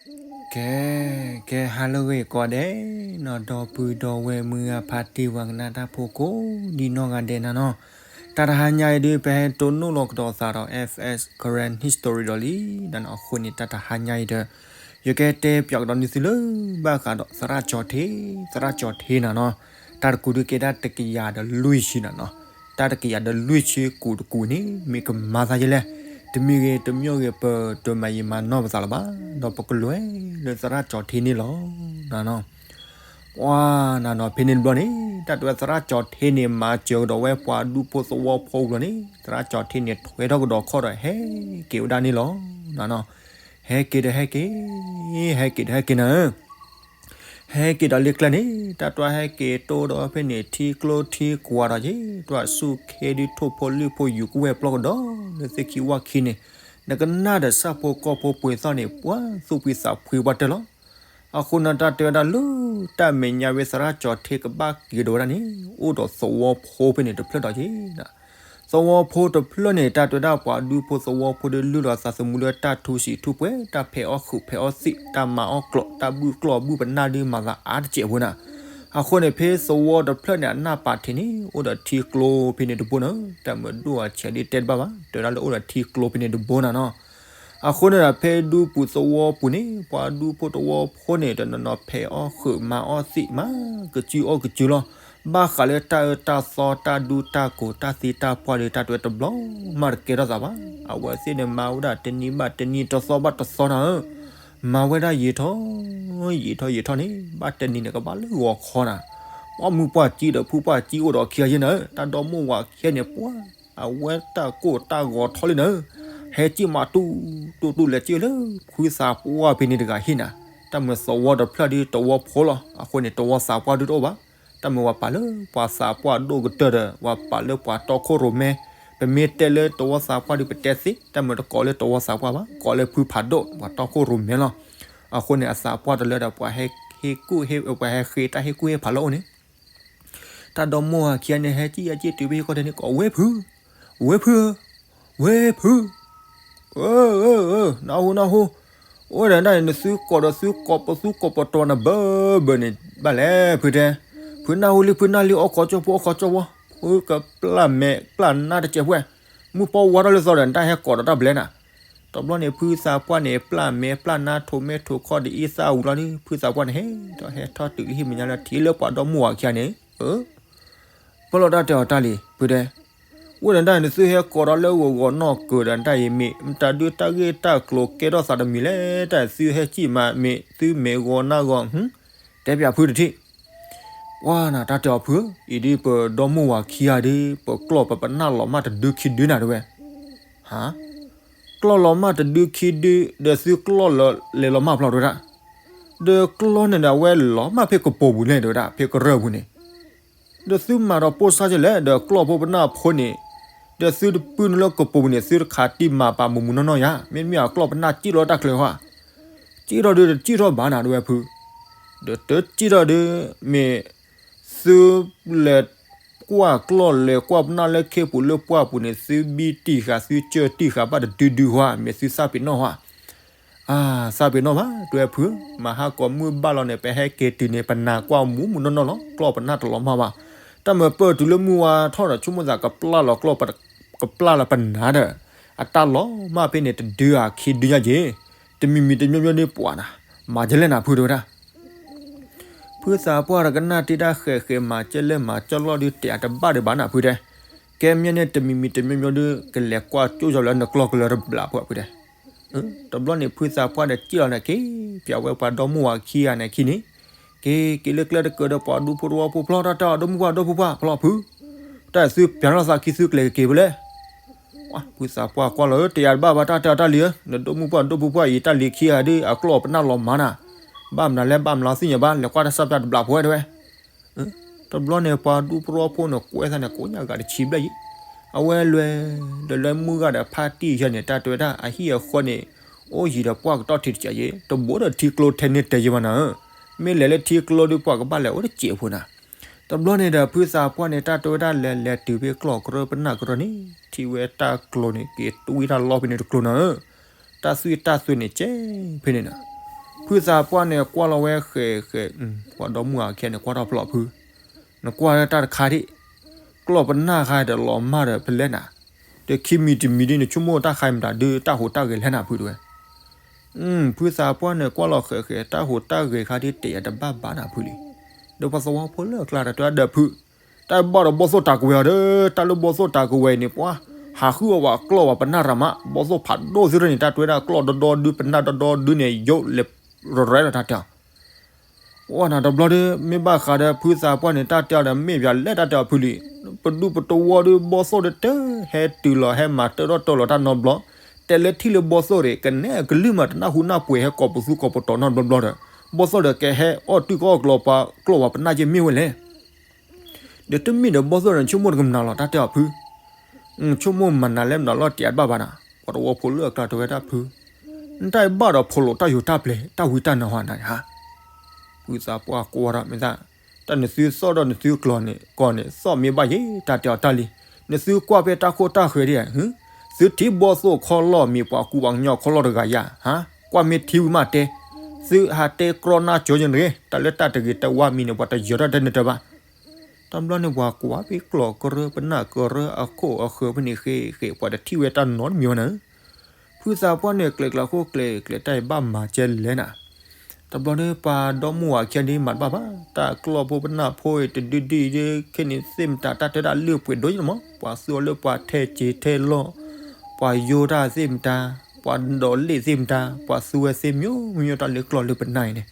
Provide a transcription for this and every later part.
ကဲ ကဲ ဟါလၢအဂ့ၤကိးဂၤဒဲးနီၤ ဒီပုၢ်ဒီဝဲၢ်မုၢ်ဂၤဖါတံၢ်ဝၤကနၣ်တၢ်ဖိကိးဒံနီၢ်ဂၤဒဲးနၤနီၤ, တၢ်တဟါညါအံၤဒုး ပဟဲတိၢ်နီၣ်လီၤကဒီးသးဒီး F S Karen History ဒီးလံနၤနီၤ, အဃိန့ၣ် တၢ်တဟါညါအံၤဒီး ယကတဲပၠးကဒီးန့ၢ်သုလၢ ဘၣ်ဃးဒီးသရၣ်ကၠီၤထ့, သရၣ်ကၠီၤထ့နၤနီၤ, တၢ်တကူးဒုးကဲဒၣ်တကယၤဒီးလွံၢ်ဆံနၤနီၤ, တၢ်တကယၤဒီးလွံၢ်ဆံကူးတကူးန့ၣ် မ့ၢ်ကမၤသးယဲလဲၣ်, တမ့ၢ်ဂ့ၤတမ့ၢ်ဂ့ၤ ပတမၤယံာ်မၤနီၢ်ပသးလၢၤဘၣ်, ဒီးပကလဲၤလၢသရၣ်ကၠီၤထ့န့ၣ်လီၤနၤနီၤ. ပှၤနၤနီၤ ဖဲန့ၣ်တဘျီန့ၣ် တၢ်တဲဝဲသရၣ်ကၠီၤထ့န့ၣ် မၤစၢၤကဒီးဝဲပှၤဒူဖိသဝီဖိဘျီန့ၣ် သရၣ်ကၠီၤထ့န့ၣ် ထွဲထီၣ်ကဒီးခီၣ်ဒီးဟဲက့ၤဝဲဒၣ်န့ၣ်လီၤနၤနီၤ, ဟဲက့ၤဒီးဟဲက့ၤ, ဟဲက့ၤဒီးဟဲက့ၤနၤဧၢ ဟဲက့ၤဒီးလၢကျဲန့ၣ် တၢ်တွၢ်ဟဲက့ၤတိၢ်ဒီးဖဲန့ၣ် ထံကျိထံကွၢ်ဒီးက့ၤ တွၢ်ဆူၣ်ခ့ဒုးထိၣ်ဖိလံၣ်ဖိယူၤကဝဲၢ်ပျီကဒီး လၢသ့ၣ်ခံဝၣ်ခံန့ၣ်, နကနၣ်ဒီးဆၣ်ဖိကီၢ်ဖိပှ့ၤသီၣ်န့ၣ် ပှၤသူၣ်ဖှံသးဖှံပှၤတၢၢ်လီၤ. အဃိန့ၣ် တၢ်တဲဝဲဒၣ်လၢ တၢ်မဲာ်ညါဝဲသရၣ်ကၠီၤထ့ကဘၣ်က့ၤဒီးဝဲဒၣ်န့ၣ် အိၣ်ဒီးသဝီဖိဖဲန့ၣ်တဖျၢၣ်ဒီးက့ၤ သဝီဖိတဖျၢၣ်န့ၣ် တၢ်တဲဝဲဒၣ်ပှၤဒူဖိသဝီဖိဒုးလုၢ်လီၤသးသမူလၢတၢ်ထူစံာ်ထူပှဲၤ တၢ်ဖဲးအီၣ်ဃုာ်ဖဲးအီၣ်သံး တၢ်မၤအီၣ်ကျိး တၢ်ဘုၣ်ကျီၢ်ဘုၣ်ပနၢ်ဒုးမၤသးအါတစဲးဖိနၤ, အဃိန့ၣ် ဖဲသဝီတဖျၢၣ်န့ၣ် အနၢ်ပာ်ထံးန့ၣ် အိၣ်ဒီးထံကျိဖဲန့ၣ်တဘိနၤ, တၢ်မၤဒိၣ်အဆဲးဒုးတဲတဘၣ်ဘၣ် တဲဝဲဒၣ်လၢအိၣ်ဒီးထံကျိဖဲန့ၣ်တဘိနၤနီၤ. အဃိန့ၣ်ဒီး ဖဲဒူပူၤသဝီပူၤန့ၣ် ပှၤဒူဖိသဝီဖိန့ၣ် တနီၤနီၤဖဲးအီၣ်ဃုာ်မၤအီၣ်သံး မၤကစုအီၣ်ကစုလီၤ. ဘၣ်ဃးလၢတၢ်အၢတၢ်သီ တၢ်ဒူတၢ်ကိး တၢ်သံတၢ်ပှၢ်ဒုး တၢ်တဲဝဲတဘျီမးတကဲထီၣ်သးဘၣ်. အဝဲသ့ၣ်န့ၣ် မၤဝဲဒၣ်တနံၤဘၣ်တနံၤ တသီဘၣ်တသီနၤဧၢ, မၤဝဲဒၣ်ယံာ်ထီၣ် ယံာ်ထီၣ်ယံာ်ထီၣ်န့ၣ် ဘၣ်တနံၤန့ၣ် ကဘၣ်လၢဂီၤခီနၤ, ပှၢ်မုၢ်ပှၢ်ကံဒီးဖုပှၢ်ကံအိၣ်ဒီးခံဂၤယဲၢ်နၤဧၢ, တၢ်ဒီမိၢ်ဝၤခံဂၤန့ၣ် ပှၢ် အဝဲတၢ်ကိၢ်တၢ်ဂီၤထီၣ်လံနၤဧၢ, ဟဲကံၣ်မးတူၢ်တူၢ်တူၢ်လဲၤကံၣ်လၢ ဖုသးပှၢ်ဖဲန့ၣ်တဂၤဟံၣ်နၤ, တၢ်မၤသဝီတဖျၢၣ်ဒုးသဝီဖိလီၤ. အဃိန့ၣ် သဝီသးပှၢ်ဒုးတအိၣ်ဘၣ်. တၢ်မၤဝဲပာ်လၢပှၤသးပှၢ်ဒိၣ်ကတၢၢ်ဒီး ဝဲပာ်လၢပှၤတီခိၣ်ရိၣ်မဲ, ပမ့ၢ်တဲလၢသဝီသးပှၢ်ဒုးပတဲသ့, တၢ်မၤတကိးလၢသဝီသးပှၢ်ဘၣ်, ကိးလၢဖုဖးဒိၣ် ပှၤတီခိၣ်ရိၣ်မဲလီၤ. အဃိန့ၣ် အသးပှၢ်တလၢဒီး ပှၤဟဲဟ့ၣ်ကူၣ်ဟ့ၣ် ပှၤဟဲဃ့တၢ်ဟ့ၣ်ကူၣ်ဟ့ၣ်ဖးလၢအအိၣ်န့ၣ် တၢ်ဒီမိၢ်ဝၤခံဂၤန့ၣ် ဟဲကံၣ်ဟဲကံၣ်တုၤဖဲဟံၣ်ဃီတဲန့ၣ် ကိးဝဲဖု, ဝဲဖုဧၢ, ဝဲဖု, အၢ အၢ အၢ နၢ်ဟူ နၢ်ဟူ, အိၣ်ဒီးဒၣ်အံၤ နသုကိးဒီးသုကိးပသူကိးပတီၤနၤဘၢဘၢန့ၣ် ဘၣ်လဲၣ်ဖုတဲ, ဖုနၢ်ဟူလံ ဖုနၢ်လံ အီၣ်ခိးကၠီၣ်ဖိ အီၣ်ခိးကၠီၣ်ဖိ, ဖုကပျၢ်မဲာ်ပျၢ်နါတစဲးဖဲ, မုၢ်ပီဝါထီၣ်လၢသီဒီး နတၢ်ဟဲကိးဒီးတၢ်ဘျဲနၤ. တဘျီန့ၣ် ဖုသးပှၢ်န့ၣ် ပျၢ်မဲာ်ပျၢ်နါ ထိးမဲာ်ထိးခီၣ်ဒ်အံၤသၣ်ဝံၤလီၤဒီး ဖုသးပှၢ်န့ၣ် ဟဲထီၣ်ဟဲထီၣ်တုၤလၢဟံၣ်မဲာ်ညါလၢ ထံၣ်လၢပှၤဒီမိၢ်ဝၤခံဂၤန့ၣ် ပလီၢ်တၢ်တဲအီၤတၢ်လံ ဖုတဲ, အိၣ်ဒီးတၢ်နသုဟဲကိးဒီးလၢဂီၤဂီၤနီၢ်ကၢးဒီးတၢ်အံၤ မ့ၢ်မတၤဒုးတၢ်ဂ့ၢ်တၢ်ကျိၤကဲထီၣ်သးတမံၤလဲၣ် တၢ်သုဟဲကံၣ်မး မ့ၢ်သုမဲာ်ဂီၤနါဂီၤ, တဲပၠးဖုတထံၣ်. ပှၤနၤတၢ်တဲအီၤဖုဧၢ, အံၤဒ်ပဒီမိၢ်ဝၤခံဂၤဒုး ပကျီၢ်ပပနၢ်လီၤမၢ်တဒုခံဒုနၤတဲဝဲ, ဟါ, ကျီၢ်လီၤမၢ်တဒုခံဒု ဒီးသုကျီၢ်လၢလဲၤလီၤမၢ်ဖျီၣ်တဲဝဲဒၣ်, ဒီးကျီၢ်န့ၣ်ဒီးအဝဲလီၤမၢ်ဖဲကပိာ်ပူၤလဲၣ်တဲဝဲဒၣ် ဖဲကရၢၢ်ပူၤန့ၣ် ဒီးသုမၤဒီးပိၢ်စၢ်ကလဲၣ် ဒီးကျီၢ်ဖိပနၢ်ဖိန့ၣ်, ဒီးသုတပုၢ်နုာ်လၢကပိာ်ပူၤန့ၣ် သုတခးတံၢ်မၤပာ်မူးမူးနီၢ်နီၢ်ယါ, မ့တမ့ၢ်အကျီၢ်ပနၢ်စံၣ်လီၤတၢ်ချၢဃီ, စံၣ်ထီၣ်ဒုးတစံၣ်ထီၣ်ဘၣ်နၤတဲဝဲဖု, ဒီးတစံၣ်ထီၣ်ဒုး မ့ၢ်သုလဲၤကွၢ်ကျီၢ်လဲၤကွၢ်ပနၢ်လၢခ့ပူၤလၢပှၢ်ပူၤန့ၣ် သုဘံၣ်တံၢ်ဃာ်သုစၢၢ်တံၢ်ဃာ်ဘၣ်တဒုဒုဃီ မ့ၢ်သုသၣ်ပ့ၤနီၣ်ဃီ အၢ သးပ့ၤနီၣ်ဘၣ် တဲဝဲဖု, မဟါကိးမုၢ်ဘၣ်လီၤန့ၣ် ပဟဲက့ၤတုၤန့ၣ် ပနၤကွၢ်မူးမူးနီၢ်နီၢ်လီၤ ကျီၢ်ပနၢ်တလီၤမၢ်ဘၣ်. တၢ်မၤပၢၢ်တုၤလၢမုၢ်ဝါထီၣ်ဒီး ဆိကမိၣ်သးကပျၢ်လီၤကျီၢ် ကပျၢ်လီၤပနၢ်ဒီး အတၢ်လီၤမၢ်ဖဲန့ၣ် တဒုဧါခံဒုညါက့ၤ, တမံၤမံၤတမံၤမံၤဒုးပှၤနၤ, မၤကလဲၣ်နၤဖုတဲဝဲဒၣ် ဖုသးပှၢ်တကနၣ်တ့ၢ်တၢ်ဃဲးဃဲး မၤကဲလဲၣ်မၤကဲလီၢ်ဒုး တဲအတဘၣ်ဒံးဘၣ်နၤဖုတဲ, ကဲမ့ၢ်န့ၣ် တမံၤမံၤတမံၤမံၤဒုး ကလဲၤကွၢ်ကၠိၣ်ယီၤလၢနကျီၢ်ကလၢၤတဘျီဖုဖုတဲ. တဘျီန့ၣ် ဖုသးပှၢ်ဒီးစံၣ်လီၤန့ၣ်က့ၤ ပၠးဝဲပှၤဒီမိၢ်ဝၤခံဂၤန့ၣ်ခံန့ၣ်, က့ၤ က့ၤလၢကျဲတကၢးဒီးပှၤဒူဖိသဝီဖိဖျီၣ် တၢ်တဲအီၤ ဒီမိၢ်ပှၢ်ဒီဖိပှၢ်ဖျီၣ်ဖု, တၢ်သုပၠးထီၣ်သးခံ သုကလဲၤကက့ၤဖဲလဲၣ် ဖုသးပှၢ်ကွၢ်လီၤ တယၤတဘၣ်ဘၣ် တၢ်တဲအီၤတၢ်လံဧၢ, နဒီမိၢ်ပှၢ်ဒီဖိပှၢ်အံၤ တၢ်လံခံဂၤဒုး အကျီၢ်ပနၢ်လီၤမၢ်နၤ, ဘၣ်မနုၤလဲၣ် ဘၣ်မနုၤသ့ၣ်ညါဘၣ် လဲၤကွၢ်တၢ်ဆၣ်ပၠးတဘျီဖုတဲဝဲ. တဘျီန့ၣ် ပှၤဒူဖိသဝီဖိန့ၣ် ကွဲးသးန့ၣ် ကိးညါဂၤတဆံဘျဲၣ်ယံၤ, အဝဲလဲၤဒီးလၢမုၢ်ဂၤဒီးဖါတံၢ်ယဲန့ၣ် တၢ်တဲဝဲဒၣ် အဟံၣ်အဃီန့ၣ် အိၣ်ယံၤဒီးပှၢ်ကတီၢ်ထံတစဲးယံၤ တဘိဒီးထံကျိထဲန့ၣ်တဲယံၤဘၣ်နၤဧၢ, မ့ၢ်လဲၤလၢထံကျိဒုး ပှၢ်ကဘၣ်လဲၤအိၣ်တစဲးဖိနၤ. တဘျီန့ၣ်ဒီး ဖုသးပှၢ်န့ၣ် တၢ်တဲဝဲဒၣ် လဲၤလဲၤတုၤဖဲကျီၢ်ကရၢၢ်ပနၢ်ကရၢၢ်န့ၣ် ထံၣ်ဝဲတၢ်ကျိၤန့ၣ် က့ၤတွံၢ်တၢ်လီၢ်ဖဲန့ၣ်တကျိၤနၤဧၢ, တၢ်သွံၣ်တၢ်သွဲးန့ၣ် ကဲဖဲန့ၣ်နၤ. ဖုသးပှၢ်န့ၣ်ကွၢ်လီၤဝဲဃဲးဃဲး, ပှၤဒီမုၢ်အခံဂၤန့ၣ် ကွၢ်ထီၣ်ဖျိးဖု, နကွၢ်လၢတၢ်တခါဒံး, ကျီၢ်ပနၢ်ခါဒီးလီၤမၢ်ဒီးဖဲလဲၣ်နၤ, ဒီးခံမံၤတမံၤဒ်န့ၣ် ဆိကမိၣ်တၢ်ခါအံၤမတၤဒုးတၢ်ဟူးတၢ်ဂဲၤလဲၣ်နၤဖုတဲဝဲ. ဖုသးပှၢ်န့ၣ်ကွၢ်လီၤဃဲးဃဲး တၢ်ဟူးတၢ်ဂဲၤခါဒ်တဲယၤတဘၣ်ဘၣ်နၤဖုလံ. ဒီးပှၤသဝီဖိလၢအကျါတၢ်တဲဝဲဒီးဖု တၢ်ဘၣ်ဒီးဘီၣ်သိၣ်တၢ်ကဝဲၤအီၤဒီး တၢ်လၢဘီၣ်သိၣ်တၢ်ကဝဲၤအံၤန့ၣ် ပှၤဟးဃုအီၣ်ဝဲကျီၢ်ဝဲပနၢ်ရၤမး ဘီၣ်သိၣ်ဖးဒိၣ်သ့ၣ်တဖၣ်န့ၣ် တၢ်တဲဝဲဒၣ်ကျီၢ်ဒီဒီဒု ပနၢ်ဒီဒီဒုန့ၣ် ယိာ်လဲၤရရဲလီၤတၢ်တဲအီၤ. ပှၤနၤတဘျီဒီး မ့ၢ်ဘၣ်ဃးဒီးဖုသးပှၢ်န့ၣ် တၢ်တဲအီၤဒီး မ့ၢ်ပၠးလဲၣ်တၢ်တဲအီၤဖုလံ. ပဒူပတဝီဒီး ဘီၣ်သိၣ်ဒီးတဟဲတုၤလီၤ ဟဲမၤတၢထီၣ်တၢလီၤတၢ်နီတဘျီ, တဲလၢထံၣ်လၢဘီၣ်သိၣ်ဒီး ကနဲအကလုၢ်မး တနၢ်ဟူနၢ်ပှဲၤ ဟဲကိးပသူကိးပတီၤနီတဘျီဘျီဒီး ဘီၣ်သိၣ်ဒီးကဟဲအီၣ်တုၤကအီၣ်ကျီၢ်ပှၤကျီၢ်ဝဲပနၢ်က့မ့ၢ်ဝဲလဲၣ်. ဒီးတမ့ၢ်ဒီးဘီၣ်သိၣ်ဒီး ဆိကမိၣ်တကမနၤလီၤ တၢ်တဲအီၤဖု, ဆိကမိၣ်မၤနၤလဲၣ်မနုၤလီၤ တဲတဘၣ်ဘၣ်နၤ. ပှၤသဝီဖိလၢအကျါတဲဝဲဒၣ်ဖု, နတၢ်အံၤဘၣ်ဒီးဖိးလိာ်တၢ်ယိၤတၢ်ပျဲၤ တၢ်ဝံတၢ်နါဟီနၤန့ၣ်ဧါ. ဖုသးပှၢ်ကွၢ်ဒီး မ့ၢ်သး, တၢ်နသုသီၣ်ဒီးနသုကျီၢ်န့ၣ် ကီၢ်န့ၣ် သီၣ်မ့ၢ်ဘၣ်ယဲ တၢ်တဲအီၤတၢ်လံ. နသုကွၢ်ဖဲတၢ်ခိၣ်တၢ်ဃၢၤဒ်ဧါ, သုထံၣ်ဘီၣ်သိၣ်ခီလီၢ်မ့ၢ်ပှၤကူပှၤကညီခီလီၢ်တဂၤယၤ, ဟါ, ကွၢ်မ့ၢ်ထံဝံၤမးတဲ, သုဟးတဲကြီနါကၠိယဲၢ်န့ၣ်တဂ့ၤ, တၢ်လၢတၢ်တဂ့ၤတဝါမံၤန့ၣ် ပှၤတယၢၤထီၣ်တၢ်နတၢၤဘၣ်. တဘျီန့ၣ်ပှၤကွၢ်ဖဲကျီၢ်ကရၢပနၢ်ကရၢအခိၣ်အဃၢၤဖဲန့ၣ်ဃ့ဃ့ ပှၤတထံၣ်ဝဲတၢ်နီတမံၤဝဲနၤ. ဖုသးပှၢ်န့ၣ် ကျဲၤကျဲၤခိၣ်ကျဲၤကျဲၤ တၢ်အံၤဘၣ်မၤကဲလဲၣ်နၤ. တဘျီန့ၣ် ပှၤဒီမါဝၤခံဂၤဒ်မၤတဘၣ်ဘၣ်, တၢ်ကျီၢ်ဖိပနၢ်ဖိအံၤတဒုဒုအံၤဒ်ခဲန့ၣ်သ့ၣ်မတၤ တၢ်တဲဒၣ်လၢပှဲၤဒိၣ်ယဲၢ်လီၤမး, ပှၤသူအီၤလၢပှၤထဲစ့ထဲလီၢ်, ပှၤယိတၢ်သ့ၣ်မတၤ, ပှၤဒိးလ့ၣ်သ့ၣ်မတၤ, ပှၤသူဝဲသ့ၣ်မံၤမံၤတၢ်လၢကျီၢ်လၢပနၢ်အံၤန့ၣ်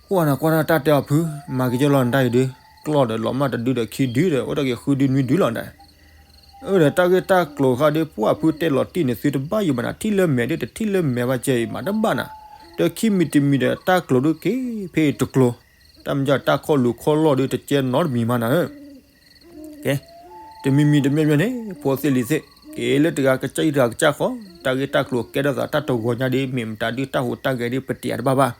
ကွၢ်နၤကွၢ်တၢ် တၢ်တဲအီၤဖု, မၤက့ၤကၠီလီၤနတၢ်အံၤဒုး, ကျီၢ်ဒီးလီၤမၢ်တဒုဒီးခံဒုဒီး အိၣ်တၢ်က့ၤဃုဒုနွံဒုလီၤနတၢ်. အၢ ဒီးတၢ်ဂ့ၢ်တၢ်ကျိၤဃါဒုး ပှၢ်ဖုတဲလီၤတံၢ်န့ၣ် သုတဘၣ်ယိၣ်ဘၣ်နၤ, ထံၣ်လၢမဲာ်ဒုး တထံၣ်လၢမဲာ်ဘၣ်ကဲအံၤ မၤတဘၣ်နၤ, ဒီးခံမံၤတမံၤဒီး တၢ်ကျိၤဒုးက့ၤဖဲအံၤတကျိၤ, တၢ်မ့ၢ်ကၠီတၢ်ခီၣ်လူၤခီၣ်လီၢ်ဒုး တကဲနီတမံၤမးနၤဧၢ ကဲ, တမံၤမံၤတမံၤမံၤန့ၣ် ဖိသ့ၣ်လံၤသ့ၣ် က့ၤလၢတဂၤကစၢ်အံၤတဂၤကစၢ်ဃီ, တၢ်ဂ့ၢ်တၢ်ကျိၤကဲထီၣ်သး တၢ်တဂီၤညါဒ် မ့ၢ်မတၤဒုး တၢ်ဟူးတၢ်ဂဲၤဒ် ပတဲတဘၣ်ဘၣ်.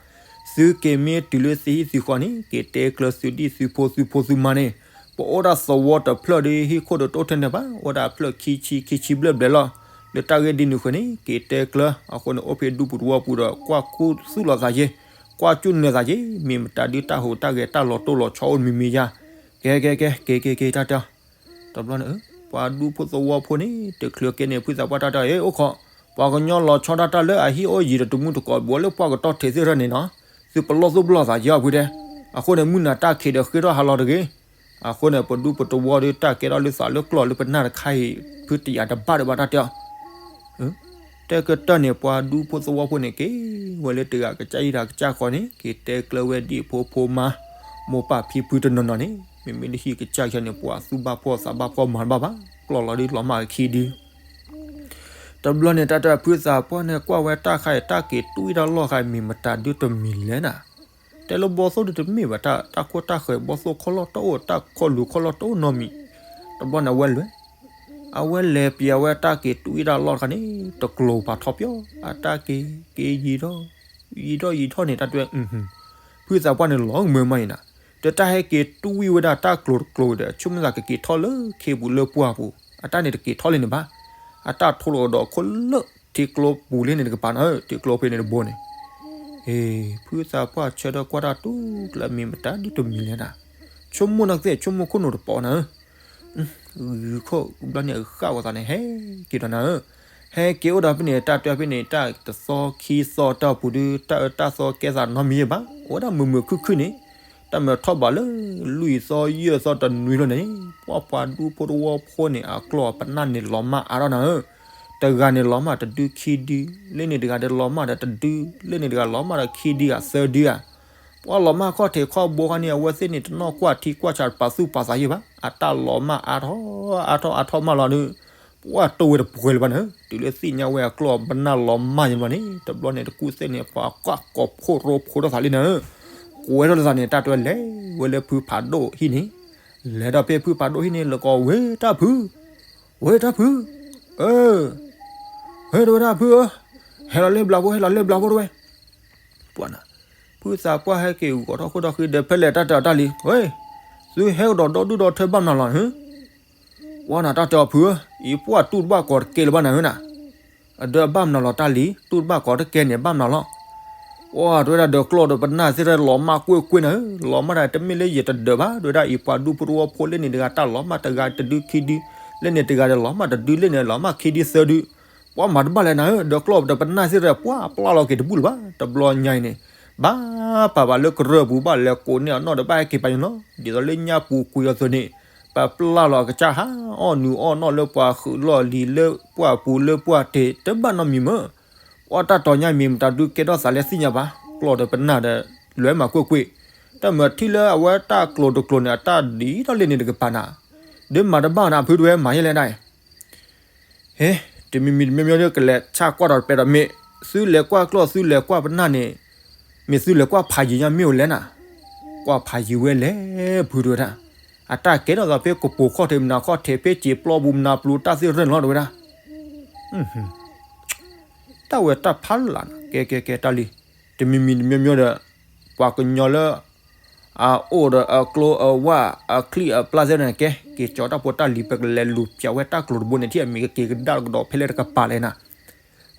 သုက့ၤမ့ၢ်တုၤလၢသုဟံၣ်သုဃီန့ၣ် က့ၤတဲကျၢၤသုဒ်သုဖိသုဖိသုမါန့ၣ်, ပအိၣ်ဒၣ်သဝီတဖျၢၣ်ဒ် ဟံၣ်ခိၣ်ဒီးတအိၣ်ထဲန့ၣ်ဘၣ်, အိၣ်ဒၣ်ဖျၢၣ်ခံဆံခံဆံဘျဲၣ်ဘျဲၣ်လီၤ. လၢတၢ်ဂ့ၢ်ဒ်နုၤဃီန့ၣ် က့ၤတဲကျၢၤ, အဃိန့ၣ် အိၣ်ဖဲဒူပူၤသဝီပူၤဒီး ကွၢ်ခူသူၣ်လီၤသးယ့ၢ်, ကွၢ်ကၠူၣ်နၢၤသးယ့ၢ်, မ့ၢ်မတၤဒုး တၢ်ဟူးတၢ်ဂဲၤ တၢ်လီၤတိၢ်လီၤဆီအိၣ်မံၤမံၤယါ, ကဲ ကဲ ကဲ က့ၤ က့ၤ က့ၤ တၢ်တဲအီၤ. တဘျီန့ၣ် ပှၤဒူဖိသဝီဖိန့ၣ် တချုးကဲန့ၣ် ဖုသးပှၢ်တၢ်တဲအီၤ အ့ အိၣ်ခိး, ပှၤကညီလီၤဆီဒၣ်တၢ်လၢအဟံၣ်အိၣ်ယံၤဒီးတမူတကိး ဘူးလၢပှၢ်ကတီၢ်ထံးသ့ၣ်ထီၣ်န့ၣ်နီၤ, သုပလီၢ်သူၣ်ပလီၢ်သးယါအီၤဖုတဲ, အဃိန့ၣ် မုၢ်နၤတၢ်ခံးဒီးဃ့ထီၣ်ဟးလီၤတဂ့ၤ. အဃိန့ၣ် ပဒူပသဝီဒီး တၢ်ကဲထီၣ်လၢသးလၢကျီၢ်လၢပနၢ်တခါအံၤ ဖုတယာ်တဘၣ်ဒီးဘၣ်တၢ်တဲအီၤ တၢ်ကတၢၢ်န့ၣ် ပှၤဒူဖိသဝီဖိန့ၣ် က့ၤဝဲလၢတဂၤကစၢ်အံၤတဂၤကစၢ်ဃီန့ၣ် က့ၤတဲကျၢၤဝဲဒ်ဖိဖိမါ မိၢ်ပၢ်ဖံဖုတနီၤနီၤန့ၣ် မ့မ့ၢ်လၢဟံၣ်ကစၢ်ယါန့ၣ် ပှၤသူၣ်ဘၣ်ဖှီၣ်သးဘၣ်ဖှီၣ်မၤတဘၣ်ဘၣ် ကျီၢ်လီၤဒုးလီၤမၢ်ခံဒု တဘျီန့ၣ် တၢ်တဖုသးပှၢ်န့ၣ် ကွၢ်ဝဲတၢ်ခါအံၤ တၢ်က့ၤတွံၢ်တၢ်လီၢ်ခါအံၤ မ့ၢ်မတၤဒုးတမံၤလဲၣ်နၤ, တဲလၢဘီသိၣ်ဒုးတမ့ၢ်ဘၣ် တၢ်ခိၣ်တၢ်ဃၢၤ ဘီသိၣ်ခီၣ်လီၢ်တအိၣ် တၢ်ခီၣ်လူၤခီၣ်လီၢ်တအိၣ်နီတမံၤ, တဘျီန့ၣ် အဝဲလဲၤ အဝဲလဲၤပျံၤအဝဲတၢ်က့ၤတွံၢ်တၢ်လီၢ်တခါန့ၣ် တကျိၤဖးထီပၠီ အတၢ်က့ၤ က့ၤယံၤထီၣ် ယံၤထီၣ်ယံၤထီၣ်န့ၣ် တၢ်တဲ ဖုသးပှၢ်န့ၣ်လီၤမၢမၢအံၤနၤ, ဒီးတၢ်ဟဲက့ၤတွံၢ်ဝံၤဝဲဒၣ်တၢ်ကျိၤတကျိၤဒီး ဆိကမိၣ်သးကက့ၤထီၣ်လၢခ့ပူၤလၢပှၢ်ပူၤ အတၢ်န့ၣ်တက့ၤထီၣ်လံန့ၣ်ဘၣ်, အတၢ်ထိလီၤဒီးခိၣ်လၢထံကျိပူၤလံန့ၣ်တကပၤနၤ ထံကျိဖဲန့ၣ်တဘိန့ၣ် ဖုသးပှၢ်ဆၢထၢၣ်ကွၢ်တၢ်တူၢ်ကျၢၤ မ့ၢ်မတၤဒုးတမံၤလဲၣ်နၤ, ဆိကမိၣ်နသ့ၣ် ဆိကမိၣ်ခိၣ်နူာ်တပီၤနၤဧၢ, ဂုၤခိၣ်ဘျီန့ၣ် အဃၣ်ဝဲသးန့ၣ် ဟဲက့ၤဒီးနၤဧၢ, ဟဲက့ၤအိၣ်ဒီးဖဲန့ၣ် တၢ်တဲဖဲန့ၣ် တၢ်တသီခံသီတၢ်ပူၤဒုး တၢ်အၢတၢ်သီကဲသးနီတမံၤဘၣ် အိၣ်ဝဲဒၣ်မုာ်မုာ်ခုၣ်ခုၣ်န့ၣ်, တၢ်မ့ၢ်ထီၣ်ဘးလၢ လွံၢ်သီယဲၢ်သီတနွံလီၤန့ၣ် ပှၤပှၤဒူဖိသဝီဖိန့ၣ် အကျီၢ်ပနၢ်န့ၣ်လီၤမၢ်အါထီၣ်နၤဧၢ, တဂၤန့ၣ်လီၤမၢ်တဒုခံဒု, လၢန့ၣ်တဂၤဒီးလီၤမၢ်ဒီးတဒု, လၢန့ၣ်တဂၤလီၤမၢ်ဒီးခံဒုဧါသၢဒုဧါ, ပှၤလီၤမၢ်ခီၣ်ထံးခီၣ်ဘိခါန့ၣ် အဝဲသ့ၣ်န့ၣ်တနီၣ်ကွၢ်ထံကွၢ်ဆးတပာ်သူၣ်ပာ်သးယံာ်ဘၣ်, အတၢ်လီၤမၢ်အါထီၣ်အါထီၣ်အါထီၣ်မးလီၤဒီး ပှၤတိၢ်ဝဲတပှဲၤလၢၤဘၣ်န့ၣ် တုၤလၢသ့ၣ်ညါဝဲအကျီၢ်ပနၢ်လီၤမၢ်ယံာ်ဘျီန့ၣ် တဘျီန့ၣ်တကူၣ်သ့ၣ်န့ၣ် ပှၤကွၢ်ကိးဖှိၣ်ရိဖှိၣ်ထီၣ်သးလံနၤဧၢ, ကွဲထီၣ်လၢသးန့ၣ် တၢ်တဲလဲၤဝဲလၢဖုဖးဒိၣ်ဟံၣ်န့ၣ်, လဲၤဒီးဖဲဖုဖးဒိၣ်ဟံၣ်န့ၣ် လၢကီး ဝဲတၢ်ဖု, ဝဲတၢ်ဖု, အၢ ဟဲတဝဲဒၣ်ဖုဧၢ, ဟဲလီၤလၢဘျးဖိ ဟဲလီၤလၢဘျးဖိတဝဲ, ပှၤနၤ, ဖုသးပှၢ်ဟဲက့ၤဂီၤထီၣ်ခိၣ်ဒီဃ့ဒီး ဖဲလဲၣ်တၢ်တဲအီၤတၢ်လံ, ဝဲ, သုဟဲကဒီးဒီဒူၣ်ဒီထၢဘၣ်မနုၤလီၤ, ပှၤနၤတၢ်တဲအီၤဖုဧၢ, အံၤပှၤတူၢ်တဘၣ်ကီးတကဲလၢၤဘၣ်နၤဧၢနၤ, အဒၢဘၣ်မနုၤလီၤတၢ်လံ တူၢ်တဘၣ်ကီးတကဲန့ၣ်ဘၣ်မနုၤလီၤ, အိ တဲဝဲဒၣ်ဒီးကျီၢ်ဒီးပနၢ်သ့ၣ်တဖၣ်လီၤမၢ်ကွ့ၢ်ကွ့ၢ်နၤဧၢ, လီၤမၢ်တၢ်တမ့ၢ်လၢယတဒၢးဘၣ် တဲဝဲဒၣ်အံၤ ပှၤဒူဖိတဝီဖိလၢန့ၣ်တဂၤတၢ်လီၤမၢ်တဂၤတဒုခံဒု, လၢန့ၣ်တဂၤဒီးလီၤမၢ်တဒု လၢန့ၣ်လီၤမၢ်ခံဒုသၢဒု, ပှၤမၤတဘၣ်လဲၣ်နၤဧၢ, ဒီးကျီၢ်ဒီးပနၢ်သ့ၣ်တဖၣ်ပှၤပျၢ်လီၤက့ၤတဘူၣ်လၢၤဘၣ် တဘျီညါအံၤန့ၣ်, ဘၣ်ပာ်ဘၣ်လၢကရၢၢ်ပူၤဘၣ်လဲၤကိးန့ၢ်အနီၢ်ဒီးဘၣ်ဟဲက့ၤပာ်ညီလီၤ, ဒ်သိးလၢညါပူၤကွံာ်အီၤသိးန့ၣ်, ပပျၢ်လီၤအကစၢ်ဟးအီၣ်နုာ်အီၣ်နီၢ်လၢပှၤဃုာ်လီၢ်လံၤလၢပှၢ်ပူၤလၢပှၢ်တ့ၢ် တဘၣ်နီတမံၤမ့ၢ် ပှၤတၢ်တီၤညါမ့ၢ်မတၤဒုကဲထီၣ်သးလၢသ့ၣ်ညါဘၣ်, ကျီၢ်ဒီးပနၢ်ဒီး လဲၤမၤကွ့ၢ်ကွ့ၢ်, တၢ်မၤထံၣ်လၢအဝဲတၢ်ကျိၤတကျိၤန့ၣ် အတၢ်ဒ်ထီၣ်လၢန့ၣ်တကပၤနၤ, ဒ်မၤတဘၣ်နၤ ဖုတဝဲမၤယဲလဲၣ်ဒၣ်အံၤ, ဟ့, တမံၤမံၤတမံၤမံၤဒီးကလဲၤဆၣ်ကွၢ်ဒီးတပဲဒီးမ့ၢ်, သုလဲၤကွၢ်ကျီၢ်သုလဲၤကွၢ်ပနၢ်န့ၣ်, မ့ၢ်သုလဲၤကွၢ်ဖးယံၤညါမ့ၢ်အိၣ်လဲၣ်နၤ, ကွၢ်ဖးယံၤဝဲလဲၣ်, ဖုတဝဲဒၣ်, အတၢ်ကဲထီၣ်သးဖဲကပိာ်ခီၣ်ထံးမနၤခီၣ်ထံးဖဲစံာ်ပျီပူၤမနၤပျူၤတၢ်သ့ၣ်ရဲၣ်န့ၣ်လီၤတဝဲဒၣ် တၢ်ဝဲတၢ်ဖးလၢ်နၤ ကဲကဲကဲတၢ်လံ, တမံၤမံၤတမံၤမံၤဒီး, ပှၤကညီလၢ အအိၣ်ဒီးအကျိအဝၣ်အချံအပျၢ်သ့ၣ်န့ၣ်ကဲ, က့ၤကၠီတၢ်ဖိတၢ်လံၤ ပကလဲၤလူၤပၠးဝဲတၢ်ကျိၤတဘိန့ၣ် ထံၣ်အမံၤကက့ၤကဒါကဒီးဖဲလဲၣ်တကပၤလဲၣ်နၤ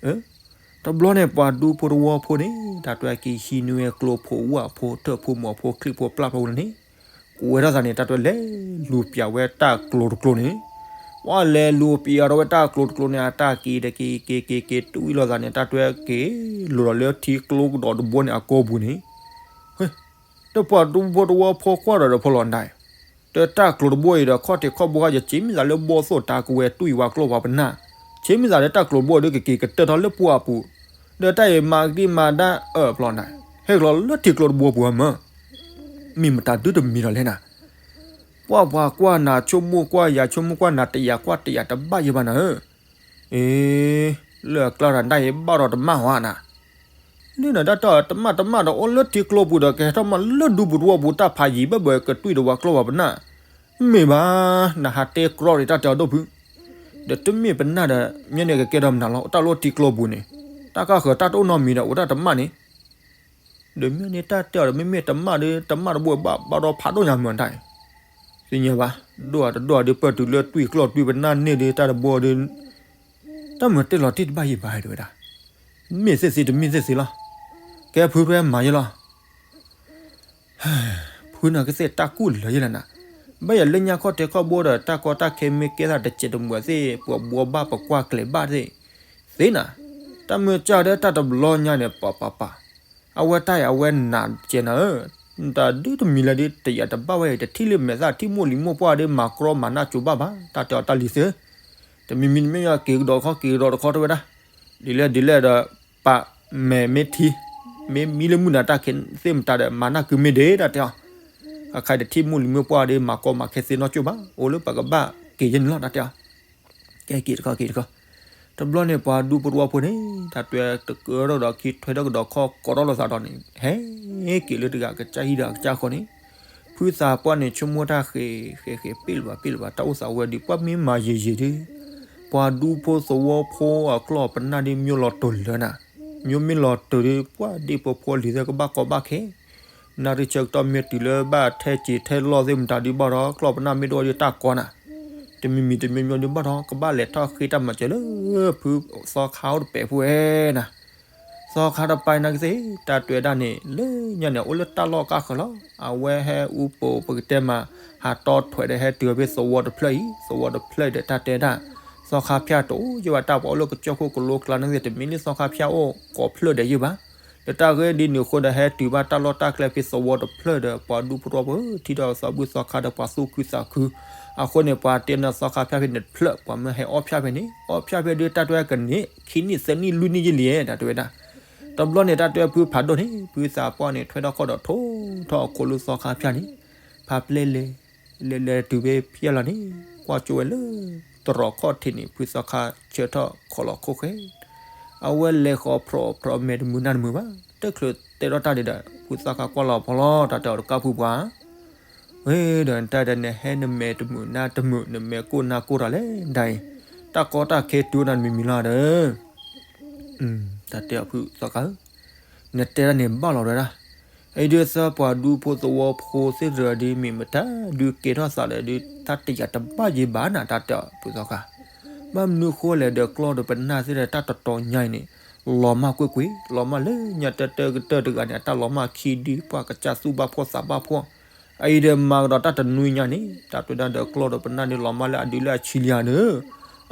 တဘျီန့ၣ် ပှၤဒူဖိတဝီဖိန့ၣ် တၢ်တွဲက့ၤဟံးန့ၢ်ဝဲကျိဖိဝၣ်ဖိထၢၣ်ဖိမိၢ်ဖိချံဖိပျၢ်ဖိန့ၣ်, ကဝဲထီၣ်သးန့ၣ် တၢ်တွဲလဲၤလူၤပၠးဝဲတၢ်ကျိၤတကျိၤန့ၣ်, ပှၤလဲၤလူၤပၠးဒီးဝဲတၢ်ကျိၤတကျိၤန့ၣ် အတၢ်က့ၤတက့ၤက့ၤက့ၤက့ၤတွံၢ်လိာ်သးန့ၣ် တၢ်တွဲက့ၤလိာ်ဒီးလၢထံကျိကဒီးတဘိန့ၣ်အကိာ်ပူၤန့ၣ် ဒီးပှၤဒူဖိတဝီဖိကွၢ်ဒီးဒီးဖီလီၤဒၣ်, ဒီးတၢ်ကျိၤတဘိအံၤဒီး ခီၣ်ထံးခီၣ်ဘိခါ ယဆ့မံသးလၢဘီၣ်သိၣ်တၢ်ကဝဲၤတွံၢ်ဝဲကျိဖးပနၢ်, ဆ့မံသးလၢတၢ်ကျိၤတဘိဒီးကက့ၤကတၢၢ်ထီၣ်လၢပှၢ်ပူၤ, ဒီးတၢ်အံၤမၤကဒံမၤဒၣ်အၢၣ်ဖီလီၤဒၣ်, ဟဲကလီၤလၢထံကျိၤတဘိပူၤမၢ်, မ့ၢ်မတၤဒုတမံၤဒီးလဲၣ်နၤ, ပှၤပှၤကွၢ်နၤဆိကမိၣ်ကွၢ်ယၤဆိကမိၣ်ကွၢ်နၤတယာ်ကွၢ်တယာ်တဘၣ်ယဲဘၣ်နၤဧၢ, အ့, လၢအကျါတၢ်ဒၣ်အံၤဘၣ်ဒီးတမၣ်ဝဲနၤ လၢနတၢ်တမၣ်တမၣ်ဒီးအိၣ်လၢထံကျိပူၤဒီး ကဟဲထီၣ်မးလၢဒူပူၤတဝီပူၤ တၢ်ဖးယံၤဘၢၣ်ဘၢၣ်ကတွံၢ်ဒီးပှၤကျိဖးပနၢ်, မ့ၢ်ဘၣ်, နဟးတဲကြီဒံးတၢ်တဲအီၤဒိၣ်ဖု, ဒီးတမ့ၢ်ပနၢ်ဒီး မ့ၢ်န့ၣ်ကကဲထီၣ်မနုၤလီၤ တၢ်လၢထံကျိပူၤန့ၣ်, တၢ်ကဃၢၤတၢ်တအိၣ်နီတမံၤဒီး အိၣ်တၢ်တမၣ်န့ၣ် ဒီးမ့ၢ်န့ၣ်တၢ်တဲအီၤဒီး မ့မ့ၢ်တမၣ်ဒီး တမၣ်တဘိဘၣ်ဘၣ်ဒီးဖးဒိၣ်ညါမၢ်တၢ်အံၤ, သ့ၣ်ညါဘၣ်, ဒိၣ်အတဒိၣ်ဒီး ပၢၢ်တုၤလၢတွံၢ်ကျိၣ်တွံၢ်ပနၢ်န့ၣ်ဒီး တၢ်တဘိဒီး တၢ်မၤတဲလီၤတံၢ်တဘၣ်ယံၤဘၣ်တဲဝဲဒၣ်, မ့ၢ်သ့ၣ်သ့တမ့ၢ်သ့ၣ်သ့လီၤ, ကဲဖုဖဲမၤယဲလီၤ ဖုန့ၣ်ကသ့ၣ်တၢ်ကူၣ်လၢာ်ယဲလၢနၤ, ဘၣ်ယၤလၢညါခီၣ်ထံးခီၣ်ဘိဒီး တၢ်ကီတၢ်ခဲမ့ၢ်ကဲသးတစဲးတမှဲးသ့ၣ် ပှၤဘှီဘၣ်ပကွၢ်ကျဲၤဘၣ်သ့ၣ်, သ့နၤ, တၢ်မ့ၢ်ကၢ်ဒီးတၢ်တဘျီညါန့ၣ် ပၤပၤပၤ, အဝဲတၢ်အံၤအဝဲနးကဲနၤဧၢ, တၢ်ဒုတမံၤလၢဒ်တယာ်တဘၣ်ဝဲအံၤ တထံၣ်လၢမဲာ်သၣ်ထံၣ်မိၢ်လံၤမိၢ်ပှၢ်ဒီး မၤကြီမၤနၢ်ကၠိဘၣ်ဘၣ် တၢ်တဲအီၤတၢ်လံၤသ့ၣ် တမံၤမံၤတမ့ၢ်ယွၤက့ၤကဒီးခီက့ၤကဒီးတခီတဲဝဲဒၣ်, ဒ်လဲၣ်ဒ်လဲၣ်ဒီး ပာ်မဲာ်မ့ၢ်ထံ, မ့ၢ်မံလၢမုၢ်နၤတၢ်ခဲသ့ၣ်မတၤဒီး မၤနၢ်ကုမ့ၢ်ဒ့တၢ်တဲအီၤ, အခါတထံၣ်မိၢ်လံၤမိၢ်ပှၢ်ဒီး မၤကီမၤခဲသ့ၣ်နီၢ်ကၠိဘၣ် အိၣ်လၢပကဘၣ်က့ၤယဲန့ၣ်လီၤတၢ်တဲအီၤ, ကဲက့ၤတခီက့ၤတခီ, တဘျီန့ၣ်ပှၤဒူဖိတဝီဖိန့ၣ် တၢ်တွဲတကၢထီၣ်ဒီးခံထွဲထီၣ်ကဒီးခီကိးထီၣ်လိာ်သးဒီးန့ၣ် ဟဲက့ၤလၢတဂၤကစၢ်ဟံၣ်ဒီးအကစၢ်ဃီန့ၣ်, ဖုသးပှၢ်န့ၣ်ဆိကမိၣ်တၢ်ဃဲၤဃဲၤဃဲၤ ပ့ၣ်လၢၤဘၣ်ပ့ၣ်လၢၤဘၣ် တၢ်အိၣ်သးဝဲဒီး ပှၢ်မ့ၢ်မၤယံာ်ယံာ်ဒီး ပှၤဒူဖိသဝီဖိအကျီၢ်ပနၢ်ဒီး မ့ၢ်လီၤတိာ်လၢနၤ, မ့ၢ်မ့ၢ်လီၤတိာ်ဒီး ပှၢ်ဒ့ၣ်ဖိဖိလံၤသ့ၣ်ကဘၣ်ကီဘၣ်ခဲ, နၣ်ရံၣ်ဆၢကတီၢ်မ့ၢ်တုၤလၢဘၣ်ထဲစံာ်ထဲလီၢ်သ့ၣ်မတၤဒုးဘၣ်ဒီး ကျီၢ်ပနၢ်မ့ၢ်တအိၣ်ဒီးတၢ်ကီနၤ, တမံၤမံၤတမံၤမံၤဒုးဘၣ်ဒီး ကဘၣ်လဲၤထီၣ်ဃ့တၢ်မၤစၢၤလၢ ဖုသီခါအိၣ်တပဲာ်ဖိဝဲနၤ သီခါတပၤနာ်က့သ့ၣ် တၢ်တွဲဒၣ်န့ၣ် လၢညါန့ၣ် အိၣ်လၢတၢ်လီၢ်ကါဃၢၤလီၤ. အဝဲဟဲအူပိာ်ပကတဲမး ဟးတီထွဲဒီးဟဲတုၤဖဲသဝီတဖျၢၣ်အံၤ, သဝီတဖျၢၣ်ဒီးတၢ်တဲဒၣ် သီခါဖၠၣ်တအိၣ်ယဲၢ်ဘၣ် တၢ်ပှၤအိၣ်လၢကစၢၢ်ခိၣ်ကလိကျါနာ်က့သ့ၣ် တမ့ၢ်လၢသီခါဖၠၣ်အိၣ်ကိးဖျၢၣ်ဒီးယဲၢ်ဘၣ်. ဒီးတၢ်ဂ့ၢ်ဒ်န့ၣ်အဃိဒီး ဟဲတုၤဘၣ်တၢ်လီၢ်တၢ်ကျဲဖဲသဝီတဖျၢၣ်ဒီး ပှၤဒူဖိတဝီဖိ ထံၣ်ဒီးသးဘုၣ်သီခါဒီးပှၤသူၣ်ခုသးခု အဃိန့ၣ် ပှၤတဲန့ၣ်သီခါဖၠၣ်ဖဲန့ၣ်တဖျၢၣ် ပှၤမၢဟဲအီၣ်ဖၠၣ်ဖဲန့ၣ် အီၣ်ဖၠၣ်ဖဲဒုးတၢ်တွဲကန့ၢ် ခံနံၣ်သၢနံၣ်လွံၢ်နံၣ်ယဲၢ်လံ တၢ်တဲဝဲဒၣ်. တဘျီန့ၣ် တၢ်တဲဖုဖးဒိၣ်န့ၣ် ဖုသးပှၢ်န့ၣ် ထွဲထီၣ်ခီၣ်ဒီးထိၣ်ထီၣ်အခိၣ်လၢသီခါဖၠၣ်န့ၣ် ဖးပျဲလဲၤ လဲၤလဲၤတုၤဖဲဖၠၣ်လီၤန့ၣ် ကွၢ်ကၠိဝဲလၢ တရီးခီၣ်ထံးန့ၣ် ဖုသီခါဆၢထီၣ်ခိးလီၤခိၣ်ဃဲ အဝဲလဲၤဃီၤဖျိးဖျိးမဲာ်တမုာ်နၢ်တမုာ်ဘၣ် တချုးတဲထီၣ်တၢ်ဒံးဒီး ဖုသီခါကွၢ်လီၤဖီလီၤ တၢ်တဲအီၤတကါဖုပှၤ ဝဲဒီးတၢ်ဒ်န့ၣ် ဟဲနမဲာ်တမုာ်နၢ်တမုာ် နမဲာ်ကိၢ်နၢ်ကိၢ်တၢ်လဲၣ်ဒ်အံၤ တၢ်ကီတၢ်ခဲတုၤနၤတမံၤမံၤလီၤဒီး တၢ်တဲအီၤဖုသီခါဧၢ နတဲဒၣ်န့ၣ်ဘၣ်လီၤဝဲဒၣ် အံၤဒုးသၢပှၤဒူဖိသဝီဖိသ့ၣ်တဖၣ်ဒ်မ့ၢ်မတၤ ဒုးကဲထီၣ်သးဒီးဒုး တၢ်တယာ်တဘၣ်ယံၤဘၣ်နၤ တၢ်တဲအီၤဖုသီခါ ဘၣ်မနုၤဃိလဲၣ်ဒီးကျီၢ်ဒီးပနၢ်သ့ၣ်တဖၣ်တၢ်တတီၤညါအံၤန့ၣ် လီၤမၢ်ကွ့ၢ်ကွ့ၢ်, လီၤမၢ်လၢညါတၢတၢကတၢၢ်တဂၤန့ၣ် အတၢ်လီၤမၢ်ခံဒု ပှၤကစၢ်သူၣ်ဘၣ်ဖှီၣ်သးဘၣ်ဖှီၣ်, အအံၤဒီးမၤကဒီးတၢ်တနွံညါန့ၣ် တၢ်တဲဒၣ်ဒီးကျီၢ်ဒီးပနၢ်န့ၣ် လီၤမၢ်လၢအဒုလၢအဆံလံဧါန့ၣ်,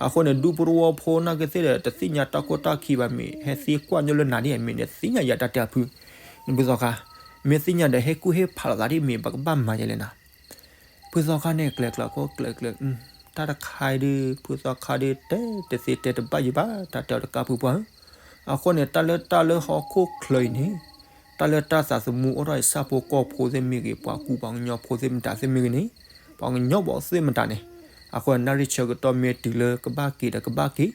အဃိန့ၣ် ဒူဖိတဝီဖိနာ်က့သ့ၣ်ဒီး တသ့ၣ်ညါတၢ်ကီတၢ်ခံဘၣ် မ့ၢ်ဟဲသံကွၢ်ညီလၢနၤဒ်အမ့ၢ်န့ၣ် သ့ၣ်ညါယၤတၢ်တဲအဖု, နဖုသီခါ, မ့ၢ်သ့ၣ်ညါဒီးဟ့ၣ်ကူၣ်ဟ့ၣ်ဖးလိာ်သးဒ်မ့ၢ် ပကဘၣ်မၤယဲလဲၣ်နၤ ဖုသီခါန့ၣ် ကျဲၤကျဲၤကျဲၤကျဲၤ, တၢ်တခါအံၤဒုး ဖုသီခါဒုး တဲတသ့တဲတဘၣ်ယံၤဘၣ် တၢ်တဲအီၤတကါဖုပှၢ်ဧၢ, အဃိန့ၣ် တၢ်လၢတၢ်လၢဟီၣ်ခိၣ်ချၢအံၤန့ၣ်, တၢ်လၢတၢ်သးသမူအိၣ်ထီၣ်အံၤ ဆၣ်ဖိကီၢ်ဖိသ့ၣ်မ့ၢ်ဂ့ၤ, ပှၤကူပှၤကညီဖိသ့ၣ်မတၤသ့ၣ်မ့ၢ်ဂ့ၤန့ၣ်, ပှၤကညီဖိသ့ၣ်မတၤန့ၣ်, အဃိန့ၣ် နၣ်ရံၣ်ဆၢကတီၢ်မ့ၢ်တုၤလၢကဘၣ်က့ၤဒီးကဘၣ်က့ၤ,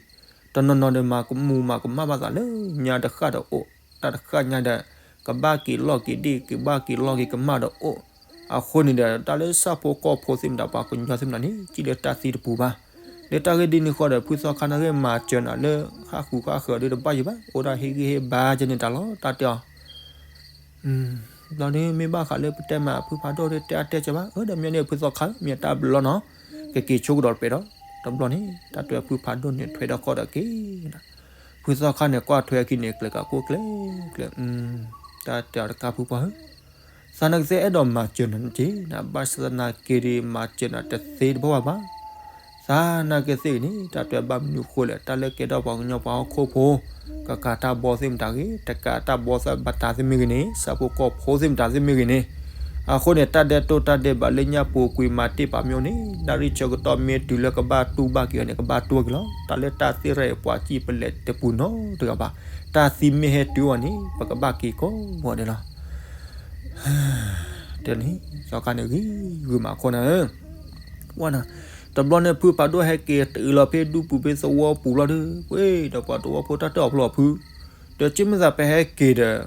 တနီၤနီၤဒီးမၤကမူးမၤကမၣ်ဘၣ်သးလၢညါတဃၣ်ဒီးအိၣ်, တၢ်တဃၣ်ညါဒီး ကဘၣ်က့ၤလီၢ်က့ၤဒ့ၣ် ကဘၣ်က့ၤလီၢ်က့ၤကမၣ်ဒီးအိၣ်, အဃိန့ၣ်ဒီး တၢ်လၢဆၣ်ဖိကီၢ်ဖိသ့ၣ်မတၤ ပှၤကညီသ့ၣ်မတၤန့ၣ် စံၣ်လၢတၢ်သံတပူၤဘၣ်, လၢတၢ်ဂ့ၢ်ဒ်န့ၣ်ဃီဒီး ဖုသီခါနာ်က့မၤစၢၤနၤလၢ ဃၣ်ဃုာ်ဃၣ်ဃၢၤဒုးတဘၣ်ယံၤဘၣ်, အိၣ်ဒၣ်ဟ့ၣ်ဂံၢ်ဟ့ၣ်ဘါကဲန့ၣ်တၢ်လီၤ တၢ်တဲအီၤ ဘျီဒုးမ့ၢ်ဘၣ်ဃးလၢပတဲမး ဖုဖးဒိၣ်ဒုးတဲအါတဲကဲဘၣ်, အၢ ဒီးမ့ၢ်န့ၣ် ဖုသီခါ မ့ၢ်တၢ်ဘျီနီၤ, ကက့ၤဆိကဒီးတပဲဒီး, တဘျီန့ၣ် တၢ်တဲဖုဖးဒိၣ်န့ၣ်ထွဲဒီးဃီဒီးက့ၤ, ဖုသီခါန့ၣ် ကွၢ်ထွဲအခံန့ၣ် ကျဲၤကးကိၣ်ကျဲၤကျဲၤ, တၢ်တဲအီၤတကါဖုပှၢ်ဧၢ သးနာ်က့သ့ၣ်အဲၣ်ဒိးမၤစၢၤနၤန့ၣ်က့ၤ, ဘၣ်ဆၣ်သနာ်က့ဒုး မၤစၢၤနၤတသ့တဘၣ်ဘၣ်ဘၣ်, သးနာ်က့သ့ၣ်ဂ့ၤန့ၣ် တၢ်တဲဘၣ်မနုၤဃိလဲၣ်, တၢ်လၢကဲထီၣ်ပှၤကညီပှၤဟီၣ်ခိၣ်ဖိ, ကကးတၢ်ဘီသ့ၣ်မတၤဂ့ၤ, တကးတၢ်ဘီသ့ၣ်မတၤသ့ၣ်မ့ၢ်ဂ့ၤန့ၣ်, ဆၣ်ဖိကီၢ်ဖိသ့ၣ်မတၤသ့ၣ်မ့ၢ်ဂ့ၤန့ၣ်, အဃိန့ၣ် တၢ်ဒဲးတိၢ်တၢ်ဒဲးဘးလၢညါပူၤကွံာ်မၤတ့ၢ်ပာ်မ့ၢ်အိၣ်န့ၣ်, နၣ်ရံၣ်ဆၢကတီၢ်မ့ၢ်တုၤလၢကဘၣ်တူၢ်ဘၣ်က့ၤအီၤန့ၣ် ကဘၣ်တူၢ်က့ၤလီၤ, တၢ်လၢတၢ်သ့ၣ်ရဲၣ်ပှၤစံၣ်ပလဲၤတပူၤနီတဂၤဘၣ်, တၢ်သံမ့ၢ်ဟဲတုၤအီၤန့ၣ် ပကဘၣ်က့ၤကိးဂီၤဒဲးလီၤ တဲန့ၣ် သီခါန့ၣ်ဂ့ၤဂ့ၤမးခိၣ်နၤဧၢ, ဝဲနၤ, တဘျီန့ၣ် ဖုဖးဒိၣ်ဟဲက့ၤတုၤလီၤဖဲဒူပူၤဖဲသဝီပူၤလီၤဒီး ဝဲဒီးပှၤသဝီဖိတၢ်တဲအီၤဖျိအဖု, ဒီးက့မ့ၢ်သးပဟဲက့ၤဒီး,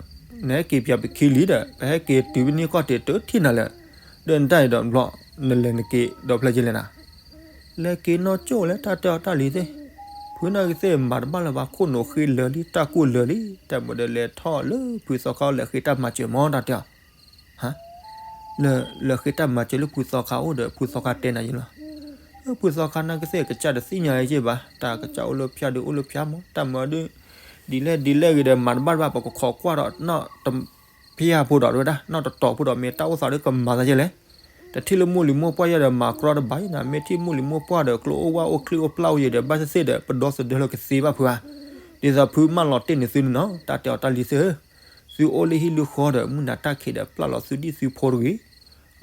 နဟဲက့ၤပၠးပခံလံဒီး ပဟဲက့ၤတုၤဖဲန့ၣ်ကီၢ်တ့ၢ်တထံၣ်နၤလဲၣ်, ဒီးနတၢ်အံၤဒီးဘျီ, နလဲၤနက့ၤဒီးဖျဲၣ်ကလဲၣ်နၤ လဲၤက့ၤနီၢ်ကၠိၣ်လဲၣ် တၢ်တဲအီၤတၢ်လံၤသ့ၣ်, ဖုနာ်က့သ့ၣ်မၤတဘၣ်လၢၤဘၣ် ခိၣ်နူာ်ဃ့လၢာ်လံ တၢ်ကိၢ်လၢာ်လံ တၢ်မၤဒီးလဲၤထီၣ်လၢဖုသီခါလဲၤဃ့တၢ်မၤစၢၤမီၤ တၢ်တဲအီၤ, ဟါ, လဲၤဃ့တၢ်မၤစၢၤလၢဖုသီခါအိၣ်ဒီး ဖုသီခါတဲနၤယဲလီၤ, ဖုသီခါနာ်က့သ့ၣ်ကစၢ်တသ့ၣ်ညါယဲဘၣ် တၢ်ကစၢ်အိၣ်လၢဖၠါဒီးအိၣ်လၢဖၠါမီၤ တၢ်မၤဒီး, ဒ်လဲၣ်ဒ်လဲၣ်ဂ့ၤဒီးမၤတဘၣ်တဘၣ် ပကခိးကွၢ်ဒီးနီၢ်တ ဖၠါဖိဒီးတဝဲဒၣ် နီၢ်တတီၤဖိဒီးမ့ၢ်တၢ်အိၣ်သးဒီးကမၤသးယဲလဲၣ်, တထံၣ်လၢမိၢ်လံၤမိၢ်ပှၢ်ယဲဒီးမၤကြီတဘၣ်ယဲနၤ မ့ၢ်ထံၣ်မိၢ်လံၤမိၢ်ပှၢ်ဒီးကျိအိၣ်ဝၣ်အိၣ်ချံအိၣ်ပျၢ်အိၣ်ယဲဒီး ဘၣ်သ့ၣ်သ့ၣ်ဒီး ပဒီသဒၢလၢကသ့ဘၣ်ဖုဧါ, ဒ်သိးဖုမၢလီၤတ့ၢ်န့ၢ်သုန့ၣ်နီၤ တၢ်တဲအီၤတၢ်လံၤသ့ၣ်ဧၢ, သုအိၣ်လၢဟံၣ်လၢဃီဒီး မုၢ်နၤတၢ်ခံးဒီးပျၢ်လီၤသုဒ်သုဖိတဂ့ၤ,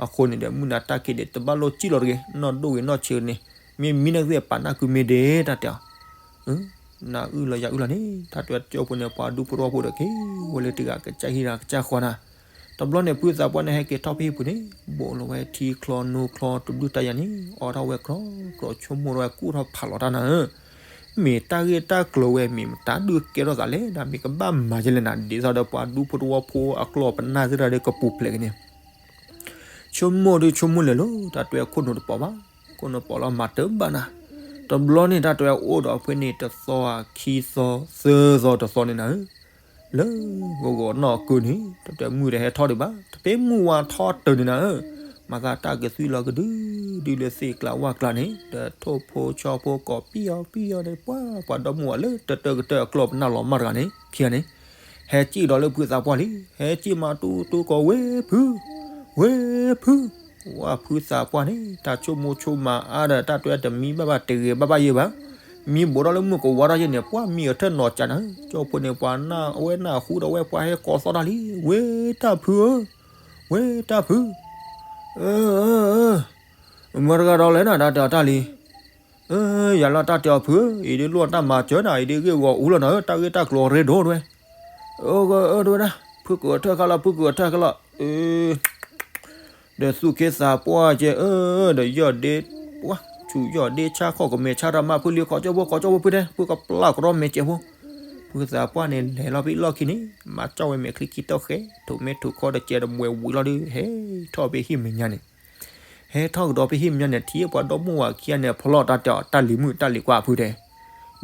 အဃိန့ၣ်ဒီး မုၢ်နၤတၢ်ခံးဒီးတဘၣ်လိၣ်စံၣ်လီၤတဂ့ၤ နီၢ်ဒိၣ်ဂ့ၤနီၢ်ဆံးန့ၣ်, မ့ၢ်မံနၢ်ကသ့ၣ်ပာ်နၢ်ကုမ့ၢ်ဒ့ တၢ်တဲအီၤ နၤအုၣ်လီၤယၤအုၣ်လီၤန့ၣ် တၢ်တဲကၠိဖိန့ၣ် ပှၤဒူဖိတဝီဖိဒီးက့ၤဝဲလၢတဂၤကစၢ်ဟံၣ်တဂၤကစၢ်ဃီနၤ, တဘျီန့ၣ် ဖုသးပှၢ်န့ၣ်ဟဲက့ၤထီၣ်ဖဲဟံၣ်ပူၤန့ၣ် ဘိးလီၤဝဲထံချီနိချီတဘျုးတၢ်ယၤန့ၣ် အီထီၣ်ဝဲကြီကြီ ဆိကမိၣ်ထီၣ်ဝဲကူၣ်ထီၣ်ဖးလီၤတၢ်နၤဧၢ, မ့ၢ်တၢ်ဂ့ၢ်တၢ်ကျိၤဝဲ မ့ၢ်မတၤဒုးကဲထီၣ်သးလဲၣ် နမ့ၢ်ကဘၣ်မၤယဲလဲၣ်နၤ ဒ်သိးဒီးပှၤဒူဖိတဝီဖိအကျိာ်ပနၢ်သ့ၣ်တဖၣ်ဒီးကပူၤဖျဲးက့ၤန့ၣ် ဆိကမိၣ်ဒုးဆိကမိၣ်လဲၤလီၤ တၢ်တဲခိၣ်နူာ်တပီၤဘၣ်, ခိၣ်နူာ်ပီၤလီၤမၤတၢ်ဘၣ်နၤ, တဘျီန့ၣ် တၢ်တဲအိၣ်ဒီးဖဲန့ၣ်တသီဧါ ခံသီ သၢသီတသီန့ၣ်နၤဧၢ, လၢဂီၤဂီၤနီၢ်ကုန့ၣ် တၢ်တဲမုၢ်တဟဲထီၣ်ဒံးဘၣ် တပ့ၤမုၢ်ဝါထီၣ်တၢၢ်န့ၣ်နၤဧၢ, မၤသးတၢ်ကသွံၣ်လီၤကဒု ဒုလၢသ့ၣ်ကျါဝၣ်ကျါန့ၣ် ဒီးထိၣ်ဖိဆီဖိကိးပံၢ်အီၤပံၢ်အီၤဒီး ပှၤပှၤဒီမုၢ်ဝါလၢတၢတၢကတၢၢ်အကျိာ်ပနၢ်လီၤမၢ်တဂၤန့ၣ် ခံဂၤန့ၣ် ဟဲစံၣ်ဒီးလၢဖုသးပှၢ်လံ, ဟဲစံၣ်မၤတူတူကိးဝဲဖု, ဝဲဖု, ဝဲဖုသးပှၢ်န့ၣ် တၢ်ဆိကမိၣ်ဆိကမးအါဒီး တၢ်တဲတမံဘၣ်ဘၣ်တဂ့ၤဘၣ်ဘၣ်ယဲဘၣ်, မံဘိးထီၣ်လၢမုၢ်ကဝါထီၣ်ယဲန့ၣ် ပှၤမံအထၢၣ်နီၤကၠးနၤ, ကၠိဖိန့ၣ် ပှၤနၢ်ဝဲနၢ်ဟူဒီးဝဲပှၤဟဲကိးသီၣ်တၢ်လံ, ဝဲတၢ်ဖုဧၢ, ဝဲတၢ်ဖု, အၢ အၢ အၢ မတၤတဂၤဒီးလဲၣ်နၤ တၢ်တဲအီၤတၢ်လံ, အၢ ယၤလီၤတၢ်တဲအီၤဖု, အံၤဒ်လိၣ်တၢ်မၤစၢၤနၤ, အံၤဒ်ဂ့ၢ်ဂီၤအူလီၤနၤဧၢ, တၢ်ဂ့ၢ်တၢ်ကျိၤရ့ဒိၣ်တဝဲ, အၢ တဝဲဒၣ်, ဖုကထၢၣ်ခါလီၤ, ဖုကထၢၣ်ခါလီၤ, အၢ ဒီးသူၣ်က့သးပှၢ်ကဲ အၢ ဒီးယီၢ်ဒ့, ပှၤဆူၣ်ယီၢ်ဒ့ဆါခီၣ်ကမဲာ်ဆါတၢ်မၤဖုလံ, ကိးကၠိဖိ ကိးကၠိဖိဖုတဲ, ဖုကပျၢ်ကရီမဲာ်ကဲဖိ, ဖုသးပှၢ်န့ၣ်လဲၤလီၤဖဲလီၢ်ခံန့ၣ်, မၤကၠီၣ်ဝဲမဲာ်ချံခံတီၢ်ဃဲ, ထိးမဲာ်ထိးခီဒီးကဲဒီးမွဲၤဝံၤလီၤဒီး ဟဲထီၣ်ဖဲဟံၣ်မဲာ်ညါန့ၣ် ဟဲထီၣ်ကဒီးဖဲဟံၣ်မဲာ်ညါန့ၣ် ထံၣ်ပှၤဒီမုၢ်ဝၤခံဂၤန့ၣ် ဖီလီၤတၢ်တဲအီၤ တၢ်လံၤမုၣ်တၢ်လံၤကွၢ်အဖုတဲ,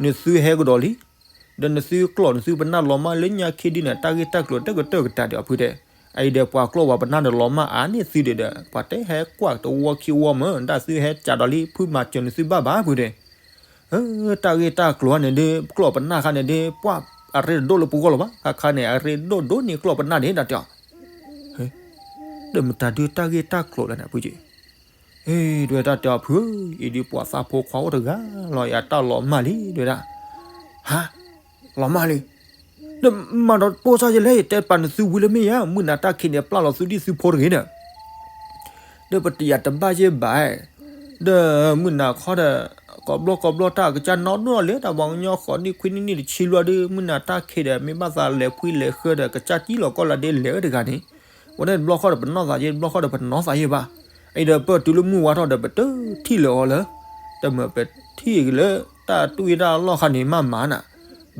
နသုဟဲကဒီးလံ, ဒီးနသုကျိာ်နသုပနၢ်လီၤမၢ်လၢညါခံဒုန့ၣ် တၢ်ဂ့ၢ်တၢ်ကျိၤတၢ်ကတၢၢ်ကတၢၢ်ဒီးအဖုတဲ, အအံၤဒီးပှၤကျိာ်ပှၤပနၢ်န့ၣ်လီၤမၢ်အါန့ၢ်သုဒီးဒီး ပှၤတဲဟဲကွၢ်တဝီခံဝီမၢ် ဒၣ်သုဟဲကးဒီးလံ ဖုမၤစၢၤနသုဘၣ်ဘၣ်ဖုတဲ တၢ်ဂ့ၢ်တၢ်ကျိၤန့ၣ်ဒုး ကျိာ်ပနၢ်ခါန့ၣ်ဒုး ပှၢ် အရ့တဒိၣ်လၢပဂီၢ်လီၤဘၣ်, ခါခါန့ၣ် အရ့ဒိၣ်ဒိၣ်န့ၢ်ကျီၢ်ပနၢ်န့ၣ် တၢ်တဲအီၤ, ဒီးမတၤဒုးတၢ်ဂ့ၢ်တၢ်ကျိၤလဲၣ်န့ၣ် ဖုက့ ဟ့ၣ် ဒွဲတၢ်တဲအီၤ ဖုဧၢ, အံၤဒုးပှၤသးဖိခွါအိၣ်တဂၤလီၤ, ယတၢ်လီၤမၢ်လံ ဒွဲဒၣ်, ဟါ, လီၤမၢ်လံ, ဒီးမၤဒီးပိၢ်စၢ်ယလဲၣ်, ယတဲပာ်နသုဝံၤလၢမ့ၢ်ယါ, မုၢ်နၤတၢ်ခံးန့ၣ် ပျၢ်လီၤသုဒံၣ်သုဖိတဂ့ၤဒီး ဒီးပတယၤတဘၣ်ယဲၢ်ဘၣ်, ဒီးမုၢ်နၤခီဒီး ကိးဘျီကိးဘျီတၢ်ကစၢ်နီၢ်ဒိၣ်လၢတၢ်ပှၤကညီဃိးနံၣ်ခွံနံၣ်နံၣ်တဆံလွံၢ်ဒီး မုၢ်နၤတၢ်ခံးဒီး မ့ၢ်ဘၣ်သးလဲၤဖှံလဲၤဃၢဒီး ကစၢ်ကံၣ်လီၤကီၢ်လၢဒ့လဲၤဝဲတဂၤန့ၣ်, ဝဲန့ၣ်တဘျီဃီဒီးပနီၢ်သးယဲၢ် တဘျီဃီဒီးပနီၢ်သးယဲၢ်ဘၣ်, အံၤဒီးပၢၢ်တုၤလၢမုၢ်ဝါထီၣ်ဒီးပတထံၣ်လၢၤအီၤလၢ တမ့ၢ်ပထံၣ်လၢတၢ်တူၢ်တၢ်လီၢ်ခါန့ၣ်မးမးနၤ,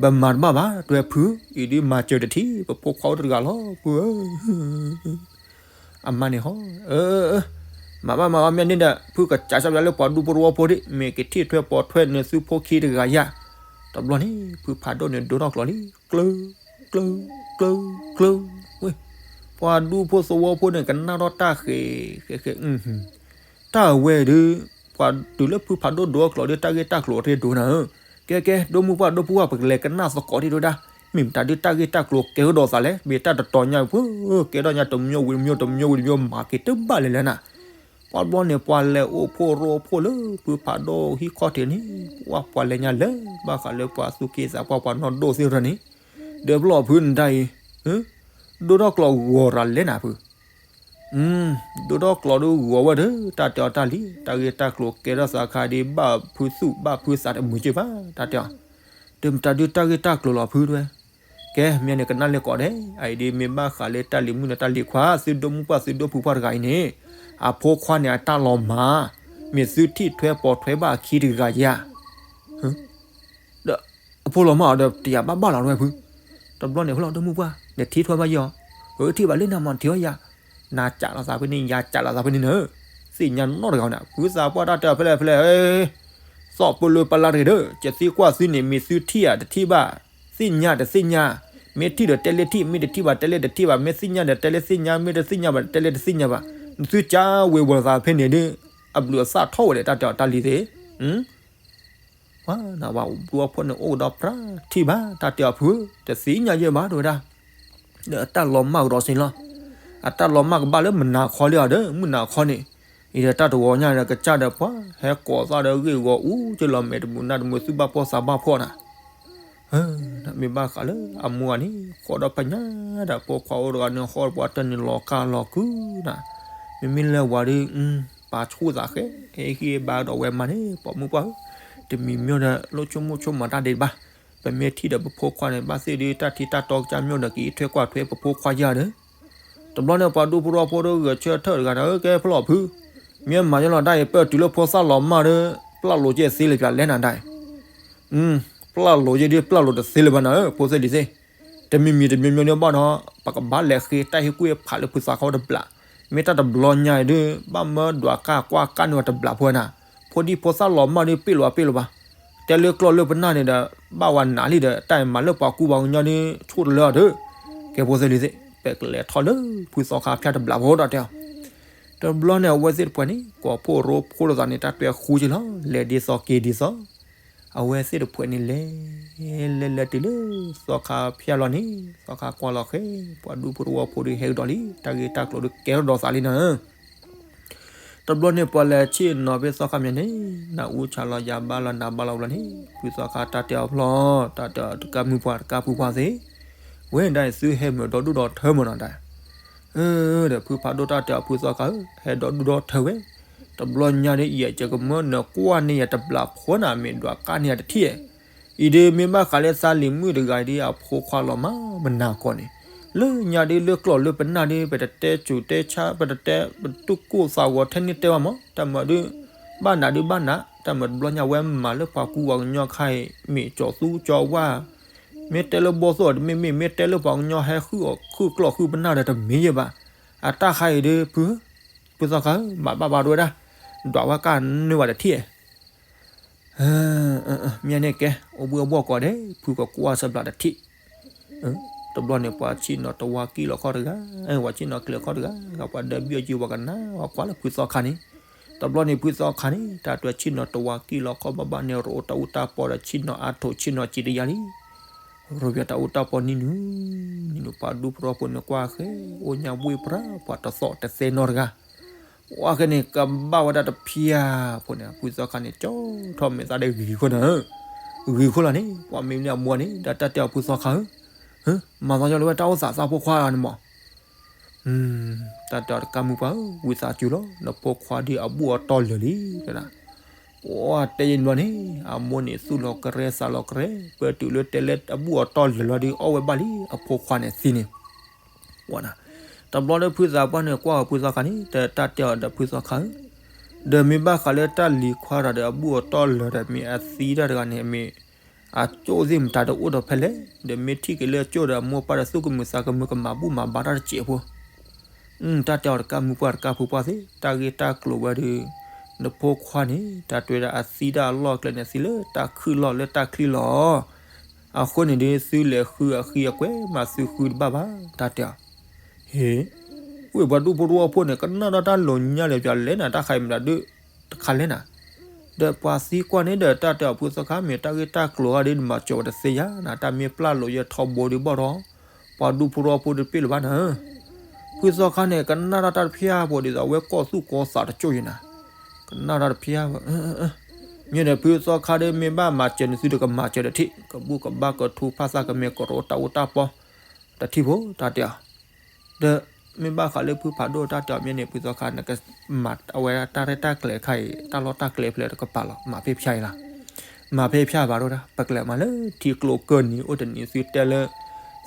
ပမၤတဘၣ်ဘၣ် တွဲဖု, အံၤဒုးမၤစၢၤတထံၣ် ပဖိခွါအိၣ်တဂၤလီၤ ဖုဧၢ အမါန့ၣ်ဟီ, မၤဘၣ်မၤဘၣ်မ့ၢ်န့ၣ်ဒီး ဖုကစးစၢ်ဘျါလၢပှၤဒူဖိတဝီဖိဒံး မ့ၢ်ကထံၣ်ထွဲပိာ်ထွဲနသုဖိခံတဂၤယါ, တဘျီန့ၣ် ဖုဖးဒိၣ်န့ၣ်ဒိထီၣ်ကျိးလံ, ကျၢၤ, ကျၢၤ, ကျၢၤ, ကျၢၤ, ဝဲ, ပှၤဒူဖိသဝီဖိန့ၣ် ကနၣ်ထီၣ်တၢ်ဃဲၤ, ဃဲၤ, ဃဲၤ, တၢ်ဝဲဒုး, ပှၤတုၤလၢဖုဖးဒိၣ်ဒိထီၣ်ကျိးဒီး တၢ်ဂ့ၢ်တၢ်ကျိၤအရ့ဒိၣ်နၤဧၢ, ကဲကဲ ဒိၣ်မုၢ်ပှၢ် ဒိၣ်ဖုပှၢ် ပကလဲၤကနၣ်သကိးဒံးဒိဒၣ်, မ့ၢ်မတၤဒုးတၢ်ဂ့ၢ်တၢ်ကျိၤကဲထီၣ်ဒီးသးလဲၣ်, မ့ၢ်တၢ်တတီၤညါဖု, ကဲထီၣ်ညါတမံၤဝံၤတမံၤ တမံၤဝံၤတမံၤ မၤက့ၤတဘၣ်လဲၣ်လဲၣ်နၤ, ပှၤဘျီန့ၣ် ပှၤလဲၤအိၣ်ဖှိၣ်ရိဖှိၣ်လၢဖုဖးဒိၣ်ဟံၣ်ခီၣ်ထံးန့ၣ်, ပှၤပှၤလဲၤညါလၢဘၣ်ဃးလၢပှၤသူၣ်က့သးပှၢ်ပှၤနီၢ်ဒိၣ်သ့ၣ်တဖၣ်န့ၣ်, ဒီးပလီၢ်ဖုနတၢ်အံၤ, ဒိၣ်ထီၣ်ကျိးဂီၤရၤလဲၣ်နၤဖု ဒိၣ်ထီၣ်ကျိးဒုးဂီၤဝဲဒီး တၢ်တဲအီၤတၢ်လံ, တၢ်ဂ့ၢ်တၢ်ကျိၤကဲထီၣ်သးခါဒ်ဘၣ်ဖုသူၣ်ဘၣ်ဖုသးတမုာ်က့ဘၣ် တၢ်တဲအီၤ, ဒီးမတၤဒုးတၢ်ဂ့ၢ်တၢ်ကျိၤလီၤဖုတဲဝဲ, ကဲ မ့ၢ်န့ၣ်ကနၣ်လၢကိးဒဲး, အအံၤဒ်မ့ၢ်ဘၣ်ဃးလၢတၢ်လံၤမုၣ်န့ၣ်တၢ်လံၤခွါ သုဒိၣ်မုၣ်ပှၢ်သုဒိၣ်ဖုပှၢ်တဂၤအံၤန့ၣ်, အဖိခွါန့ၣ်အတၢ်လီၤမၢ်, မ့ၢ်သုထံၣ်ထွဲပိာ်ထွဲဘၣ်အခံတဂၤဧါ ဒီးအဖိလီၤမၢ်အီၤဒီးတယာ်ဘၣ်ဘၣ်လီၤဝဲဖု, တဘျီန့ၣ် ဖဲလီၤဒိၣ်မုၣ်ပှၢ် နထံၣ်ထွဲဘၣ်ယဲၢ်အီၤ, အထံၣ်ဘၣ်လၢနမၤထံၣ်အီၤယၤ, နၤကးလီၤသးဖဲန့ၣ် ယၤကးလီၤသးဖဲန့ၣ်နၤ, သ့ၣ်ညါနီတဂၤန့ၣ် ဖုသးပှၢ်တၢ်တဲအီၤဖဲလဲၣ်ဖဲလဲၣ်, သီၣ်ပလၢပလါတဂ့ၤဒီး ကသံကွၢ်သုန့ၣ် မ့ၢ်သုထံၣ်ဧါတထံၣ်ဘၣ်, သ့ၣ်ညါတသ့ၣ်ညါ, မ့ၢ်ထံၣ်ဒီးတဲလၢထံၣ်, မ့ၢ်တထံၣ်ဘၣ်တဲလၢတထံၣ်ဘၣ်, မ့ၢ်သ့ၣ်ညါဒီးတဲလၢသ့ၣ်ညါ, မ့ၢ်တသ့ၣ်ညါဘၣ်တဲလၢတသ့ၣ်ညါဘၣ်, နသုကးဝဲၤဝီၤသးဖဲန့ၣ်ဒီး, အဘျုးအသၣ်ထီၣ်ဝဲဒီးတၢ်တဲအီၤတၢ်လံၤသ့ၣ် ပှၤနဝၤဘျီဖိန့ၣ်အိၣ်ဒီးပြၢထံၣ်ဘၣ် တၢ်တဲအီၤဖု, တသ့ၣ်ညါယဲၢ်ဘၣ်တဲဝဲဒၣ်, ဒီးအတၢ်လီၤမၢ်ကဒီးစ့ၢ်လီၤ, အတၢ်လီၤမၢ်ကဘၣ်လၢမုၢ်နၤခီလံအီၤဒီး မုၢ်နၤခီန့ၣ်, အံၤဒီးတၢ်တဝီညါဒီးကစၢ်ဒီးပှၤ ဟဲကိးသးဒီးဂ့ၢ်ဂီၤအူကလီၤမဲာ်တမုာ်နၢ်တမုာ်သူၣ်ဘၣ်ဖှီၣ်သးဘၣ်ဖှီၣ်နၤ မ့ၢ်ဘၣ်ဃးလၢအမိၢ်ဂၤန့ၣ် ဃီဒီးဖဲညါဒီး ဖိခွါအိၣ်တဂၤန့ၣ် ဃီပှၤတၢ်န့ၣ်လီၤကၢ်လီၤကုနၤ, မ့မ့ၢ်လၢဝၤဒီး ပာ်ဆူၣ်သးဃဲ ဟ့ၣ်ဂံၢ်ဘါဒီးဝဲမးန့ၣ် ပိာ်မုၣ်ပှၢ်ဧၢ, တမံၤမ့ၢ်ဒီး လိၣ်ဆိကမိၣ်ဆိကမးတၢ်ဒံးဘၣ်, ပမ့ၢ်ထံၣ်ဒီးပဖိခွါန့ၣ် ဘၣ်သ့ၣ်ဒုးတၢ်ထံတၢ်တီကစၢ်မ့ၢ်ဒီး ကအံးထွဲကွၢ်ထွဲပဖိခွါယၤဒီး တဘျီန့ၣ် ပှၤဒူဖိရီဖိဒီးဂဲၤဆၢထၢၣ်တဂၤန့ၣ် ကဲဖဲလီၤဖု, မ့ၢ်မၤယလီၤတၢ်အံၤ ပၢၢ်တုၤလၢဖိသၣ်လီၤမၢ်ဒီး ပျၢ်လိာ်က့ၤသ့လၢၤပျၢ်လဲၣ်နၤဒၣ်အံၤ, ပျၢ်လိာ်က့ၤဒ်ပျၢ်လိာ်တသ့လၢၤဘၣ်နၤဧၢ ဖိသ့ၣ်လံၤသ့ၣ်, တမံၤမံၤတမံၤမံၤန့ၣ်ဘၣ်ဒီး ပကဘၣ်လဲၤဃ့တၢ်ဟ့ၣ်ကူၣ်ဟ့ၣ်ဖးလၢဖုသးခီတဘျး, မ့ၢ်တၢ်တဘျီညါအံၤဒီး ဘၣ်မၢဒွးကၢ်ကွၢ်ကၢ်န့ၢ်ဝဲတဘျးဖိနၤ, ဖိဒံဖိသၣ်လီၤမၢ်ဒီး ပ့ၣ်လိာ်ပ့ၣ်လိာ်ဘၣ်, တဲလၢကျီၢ်လၢပနၢ်န့ၣ်ဒီး ဘၣ်ဝဲနးလံဒီး တၢ်အံၤမၤလၢပှၤကူပှၤကညီဒီး ဆိၣ်တလၢအီၤဒီး, ကဲဖိသ့ၣ်လံၤသ့ၣ် ပကလဲၤထီၣ်လၢဖုသီခါဖၠၣ်တဘျးဖိဒီးတဲအီၤ တဘျီန့ၣ် အဝဲသ့ၣ်တဖှဲးန့ၣ် ကိးဖှိၣ်ရိဖှိၣ်လိာ်သးန့ၣ် တၢ်တွဲဃူက့ၤလီၤ လဲၤဒ်သိးက့ၤဒ်သိး, အဝဲသ့ၣ်တဖှဲးန့ၣ်လဲၤ, လဲၤလဲၤတုၤလၢ သီခါဖၠၣ်လီၤန့ၣ် သီခါကွၢ်လီၤဃဲ ပှၤဒူဖိတဝီဖိဒီးဟဲကဒီးလံ တၢ်ဂ့ၢ်တၢ်ကျိၤဒီးကဲထီၣ်ဒီးသးလံနၤ တဘျီန့ၣ် ပှၤလဲၤဆ့ၣ်နီၤဖဲသီခါမ့ၢ်န့ၣ် နၢ်အူဆါလီၤယၤဘါလီၤနၤဘါလီၤဘျီန့ၣ် ဖုသီခါတၢ်တဲအီၤဖျီၣ် တၢ်တဲအီၤတကးမုၢ်ပှၢ်တကးဖုပှၢ်သ့ၣ်, ဝဲဒၣ်အံၤသုဟဲမုာ်ဒီဒူၣ်ဒီထၢမုာ်နီၤဒၣ်, ဒီးဖုဖးဒိၣ်တၢ်တဲအီၤဖုသီခါဧၢ ဟဲဒီဒူၣ်ဒီထၢဝဲ, တဘျီညါဒီး ယကမၢနကွၢ်န့ၢ်ယၤတဘျးဖိနၤ မ့ၢ်ဒွးကၢ်န့ၢ်ယၤတထံၣ်, အံၤဒီးမ့ၢ်ဘၣ်ဃးလၢသးလံၤမုၣ်တဂၤအံၤဒီး အဖိခွါလီၤမၢ်မနၤကီးန့ၣ်, လၢညါဒီးလၢကျိာ်လၢပနၢ်ဒီး ပတတဲစူၤတဲဆါ ပတတဲပတူၢ်ကိၢ်သးဂီၤထဲန့ၣ်တဲဘၣ်မး တၢ်မၤဒုး ဘၣ်နးဒုးဘၣ်နး တၢ်မၤတဘျီညါဝဲမၤလၢပှၤကူပှၤကညီခါအံၤ မ့ၢ်ကၠီၤသူကၠီၤဝါ မ့ၢ်တဲလၢဘီသိၣ်တမ့ၢ်မ့ၢ် မ့ၢ်တဲလၢပှၤကညီဟဲဃုာ်အီၤဃုာ်ကျိာ်ဃုာ်ပနၢ်ဒီးတမ့ၢ်ယဲၢ်ဘၣ်, အတၢ်ခါအံၤဒီး ဖု ဖုသီခါဧၢ မၤဘၣ်ဘၣ်ဒိဝဲဒၣ်, ဒွးဝဲကၢ်န့ၢ်ဝဲတထံၣ် မ့ၢ်န့ၣ်ကဲ အိၣ်ဘှံးအိၣ်ဘှီၣ်ကိးဂၤဒဲး ဖုကကွၢ်ဆၢဘျးတထံၣ်, တဘျီန့ၣ် ပှၤဆ့ၣ်နီၤတဝါကံၢ်လီၤခီၣ်တဂၤ, ပှၤဆ့ၣ်နီၤကျဲၤခီၣ်တဂၤ, ပှၤဒၢဘံၣ်အီၤက့ၤ ပှၤကနၣ် ပှၤကွၢ်လၢဖုသီခါန့ၣ်, တဘျီန့ၣ် ဖုသီခါန့ၣ် တၢ်တွဲဆ့ၣ်နီၤတဝါကံၢ်လီၤခီၣ်ဘၣ်ဘၣ်န့ၣ် ရိတၢ်အူတၢ်ပီဒီးဆ့ၣ်နီၤအါထိးဆ့ၣ်နီၤစံးတယါလံ, ရိပၠတၢ်အိၣ်တၢ်ပီနံၤနုၤ, နံၤနုၤပှၤဒူဖိထီဖိန့ၣ်ကွၢ်ဃဲ, အိၣ်ညါဝ့ၢ်ပြၢ ပှၤတသီၣ်တသဲနီတဂၤ, ဝဲကဲန့ၣ်ကဘၣ်ဝဲဒၣ်တဖၠၣ်ဖိန့ၣ် ဖုသီခါန့ၣ် ကၠီထီၣ်မဲာ်သးဒီးဂ့ၤခိၣ်နၤဧၢ, ဂ့ၤခိၣ်လီၤန့ၣ် ပှၤမ့ၢ်မ့ၢ်အမိၢ်န့ၣ် ဒီးတၢ်တဲအီၤဖုသီခါဧၢ, မၤသီညီလၢဝဲတၢ်အိၣ်သးသးဖိခွါန့ၣ်မး တၢ်တဲအီၤတကးမုၢ်ပှၢ်ဧၢ, ဝံသးစူၤလီၤ, နဖိခွါဒုးအဘူၣ်အတီၢ်လၢာ်လံ, တဲဒၣ်, ပှၤတဲယံၤဘျီန့ၣ် အမိၢ်န့ၣ်သူၣ်လီၤကရဲသးလီၤကရဲ, ပတုၤလၢတဲလၢအဘူၣ်အတီၢ်လၢာ်လီၤဒီး အီၣ်ဝဲဘၣ်လံအဖိခွါန့ၣ်သံန့ၣ်, ဝဲနၤ, တဘျီလၢဖုသးပှၢ်န့ၣ်ကွၢ်အီၤဖုသီခါန့ၣ် တၢ်တဲအီၤဒီးဖုသီခါဧၢ, ဒီးမ့ၢ်ဘၣ်ဃးလၢတၢ်လံၤခွါဒီးအဘူၣ်အတီၢ်လၢာ်ဒီး မ့ၢ်အသံတၢ်တဂၤန့ၣ် မ့ၢ် အကၠိၣ်သ့ၣ်မတၤတအိၣ်ဒီးဖဲလဲၣ်, ဒီးမ့ၢ်ထံၣ်က့ၤလၢအကၠိၣ်ဒီးအမိၢ်ပၢ်ဒီးသူၣ်ကမုာ်သးကမုာ်ကမၤဘူၣ်မၤဘါတၢ်တစဲးဖိ, တၢ်တဲအီၤတကးမုၢ်ပှၢ်တကးဖုပှၢ်သ့ၣ် တၢ်ဂ့ၢ်တၢ်ကျိၤဝဲဒီး နဖိခွါန့ၣ် တၢ်တဲဝဲဒၣ်အသံတၢ်အလီၢ်အကျဲန့ၣ် သံလၢတၢ်ခုၣ်လီၢ်လၢတၢ်ချံလီၤ, အဃိန့ၣ်ဒီး သုလဲၤဃုအဃံအကွဲးမး သုဃုတဘၣ်ဘၣ် တၢ်တဲအီၤ ဟ့, ဝ့ၢ်ပှၤဒူဖိတဝီဖိန့ၣ် ကနၣ်ဒီးတၢ်လီၤညါလၢပျၢၤလဲၣ်နၤ တၢ်ခးအံၤမတၤဒုး တခါလဲၣ်နၤ, ဒီးပှၤသံကွၢ်န့ၣ်ဒီး တၢ်တဲအီၤဖုသီခါ မ့ၢ်တၢ်ဂ့ၢ်တၢ်ကျိၤဂၤဒုး နမၤစၢၤဝဲတသ့ယၤနၤ, တၢ်မ့ၢ်ပျၢ်လိာ်ယထီဘိဒုးဘၣ်ဒီး ပှၤဒူဖိတဝီဖိတပ့ၢ်လၢၤဘၣ်နၤဧၢ, ဖုသီခါန့ၣ် ကနၣ်ဒီးတၢ်တဖၠၣ်ဖိဒ်သိးအဝဲကီၢ်သူၣ်ကီၢ်သးတကၠိၢ်ယဲနၤ, ကနၣ်တၢ်တဖၠၣ် မ့ၢ်ဒီးဖုသီခါဒီး မ့ၢ်ဘၣ်မၤစၢၤန့ၣ် သုတကမၤစၢၤဒီးထံၣ် ကဘူၣ်ကဘါကထူဖးသးကမဲာ်ကရိတၢ်အိၣ်တၢ်ပီ တထံၣ်ဖိ တၢ်တဲအီၤ, ဒီးမ့ၢ်ဘၣ်ဃးလၢဖုဖးဒိၣ်တၢ်တဲအီၤမ့ၢ်န့ၣ် ဖုသီခါ နကမၤအဝဲတၢ်ရဲၣ်တၢ်ကျဲၤခါအံၤ တၢ်လီၢ်တၢ်ကျဲဖဲလဲၣ်တကပၤလီၤ မၤဖဲဖၠၣ်အံၤလီၤ, မၤဖဲဖၠၣ်ဘၣ်ဒိၣ်ဒၣ် ပကလဲၤမၤလၢထံကျိကၢၢ်နံၤအိၣ်တနံၤ သုတဲလၢ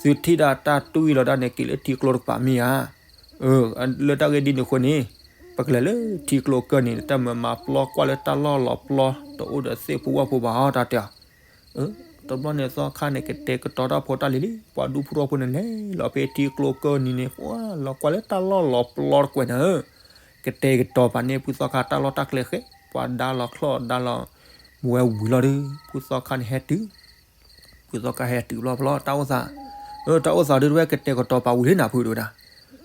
သုထံၣ်ဒၣ်တၢ်တွံၢ်လီၤဒၣ်န့ၣ် က့ၤလၢထံကျိတကပၤမ့ၢ်ဧါ လၢတၢ်ဂ့ၢ်ဒ်န့ၣ်အဃိန့ၣ် ပကလဲၤလၢထံကျိကၢၢ်နံၤ တၢ်မၤမၤပျီကွၢ်လၢတၢ်လီၢ်လီၤပျီ တအိၣ်ဒီးသ့ၣ်ဖိဝၣ်ဖိဘၣ်အီၤ တၢ်တဲအီၤ, တဘျီန့ၣ်သီခါန့ၣ် ကတဲာ်ကတီၤတၢ်ဖိတၢ်လံၤလံ ပှၤဒူဖိထီဖိန့ၣ် လဲၤလီၤဖဲထံကျိကၢၢ်နံၤန့ၣ် ပှၤလီၤကွၢ်လၢတၢ်လီၢ်လီၤပျီတကွဲးန့ၣ် ကတဲာ်ကတီၤပာ်န့ၢ်ဖုသီခါတၢ်လီၢ်တၢ်ကျဲဃဲ ပှၤဒါလီၤချီၣ်ဒါလီၤ ဝဲဝံၤလီၤဒီး ဖုသီခါန့ၣ်ဟဲတုၤ ဖုသီခါဟဲတုၤဘျီဖဲလီၤ တၢ်အိၣ်သး, တၢ်အိၣ်သးဒုးတဝဲကတဲာ်ကတီၤပာ်ဝံၤလံနၤဖုဒိၣ်ဝဲဒၣ်,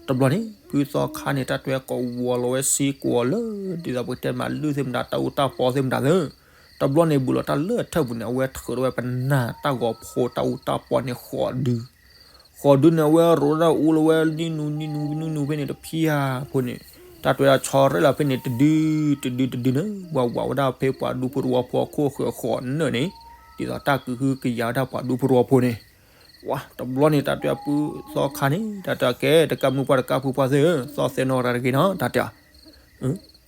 တဘျီန့ၣ် ဖုသီခါန့ၣ် တၢ်တွဲကီးဝီၤလီၤဝဲစ့ကိးလၢ ဒ်သိးပကတဲမးလုၢ်သ့ၣ်မတၤ တၢ်အူတၢ်ပီသ့ၣ်မတၤသ့ၣ်, တဘျီန့ၣ် ဘူးလီၤတၢ်လၢထၢၣ်ပူၤန့ၣ် အဝဲထုးထီၣ်ဝဲပနၢ်တၢ်ဂီၤဖိတၢ်အူတၢ်ပီန့ၣ်ဃိးဒု ဃိးဒုန့ၣ် အဝဲရိးဒၣ်အူလီၤဝဲနံနူနံနူနံနူဖဲန့ၣ်တဖၠၣ်ဖိန့ၣ်, တၢ်တွဲဒၣ်ဆီရဲၣ်လီၤဖဲန့ၣ် တဒု တဒုတဒုန့ၣ် ဝးဝးဝဲဒၣ်ဖဲပှၤဒူဖိတဝီဖိအခိၣ်ဃၢၤဃိးနၢၣ်န့ၣ်, ဒ်သိးတၢ်ကဟုကယာ်ဝဲဒၣ်ပှၤဒူဖိတဝီဖိန့ၣ်, ဝါ တဘျီန့ၣ် တၢ်တွဲဖုသီခါန့ၣ် တၢ်တဲကဲ တကးမုၢ်ပှၢ်တကးဖုပှၢ်သ့ၣ်ဧၢ သီသဲနီၢ်ရၤတဂ့ၤနီၤ တၢ်တဲ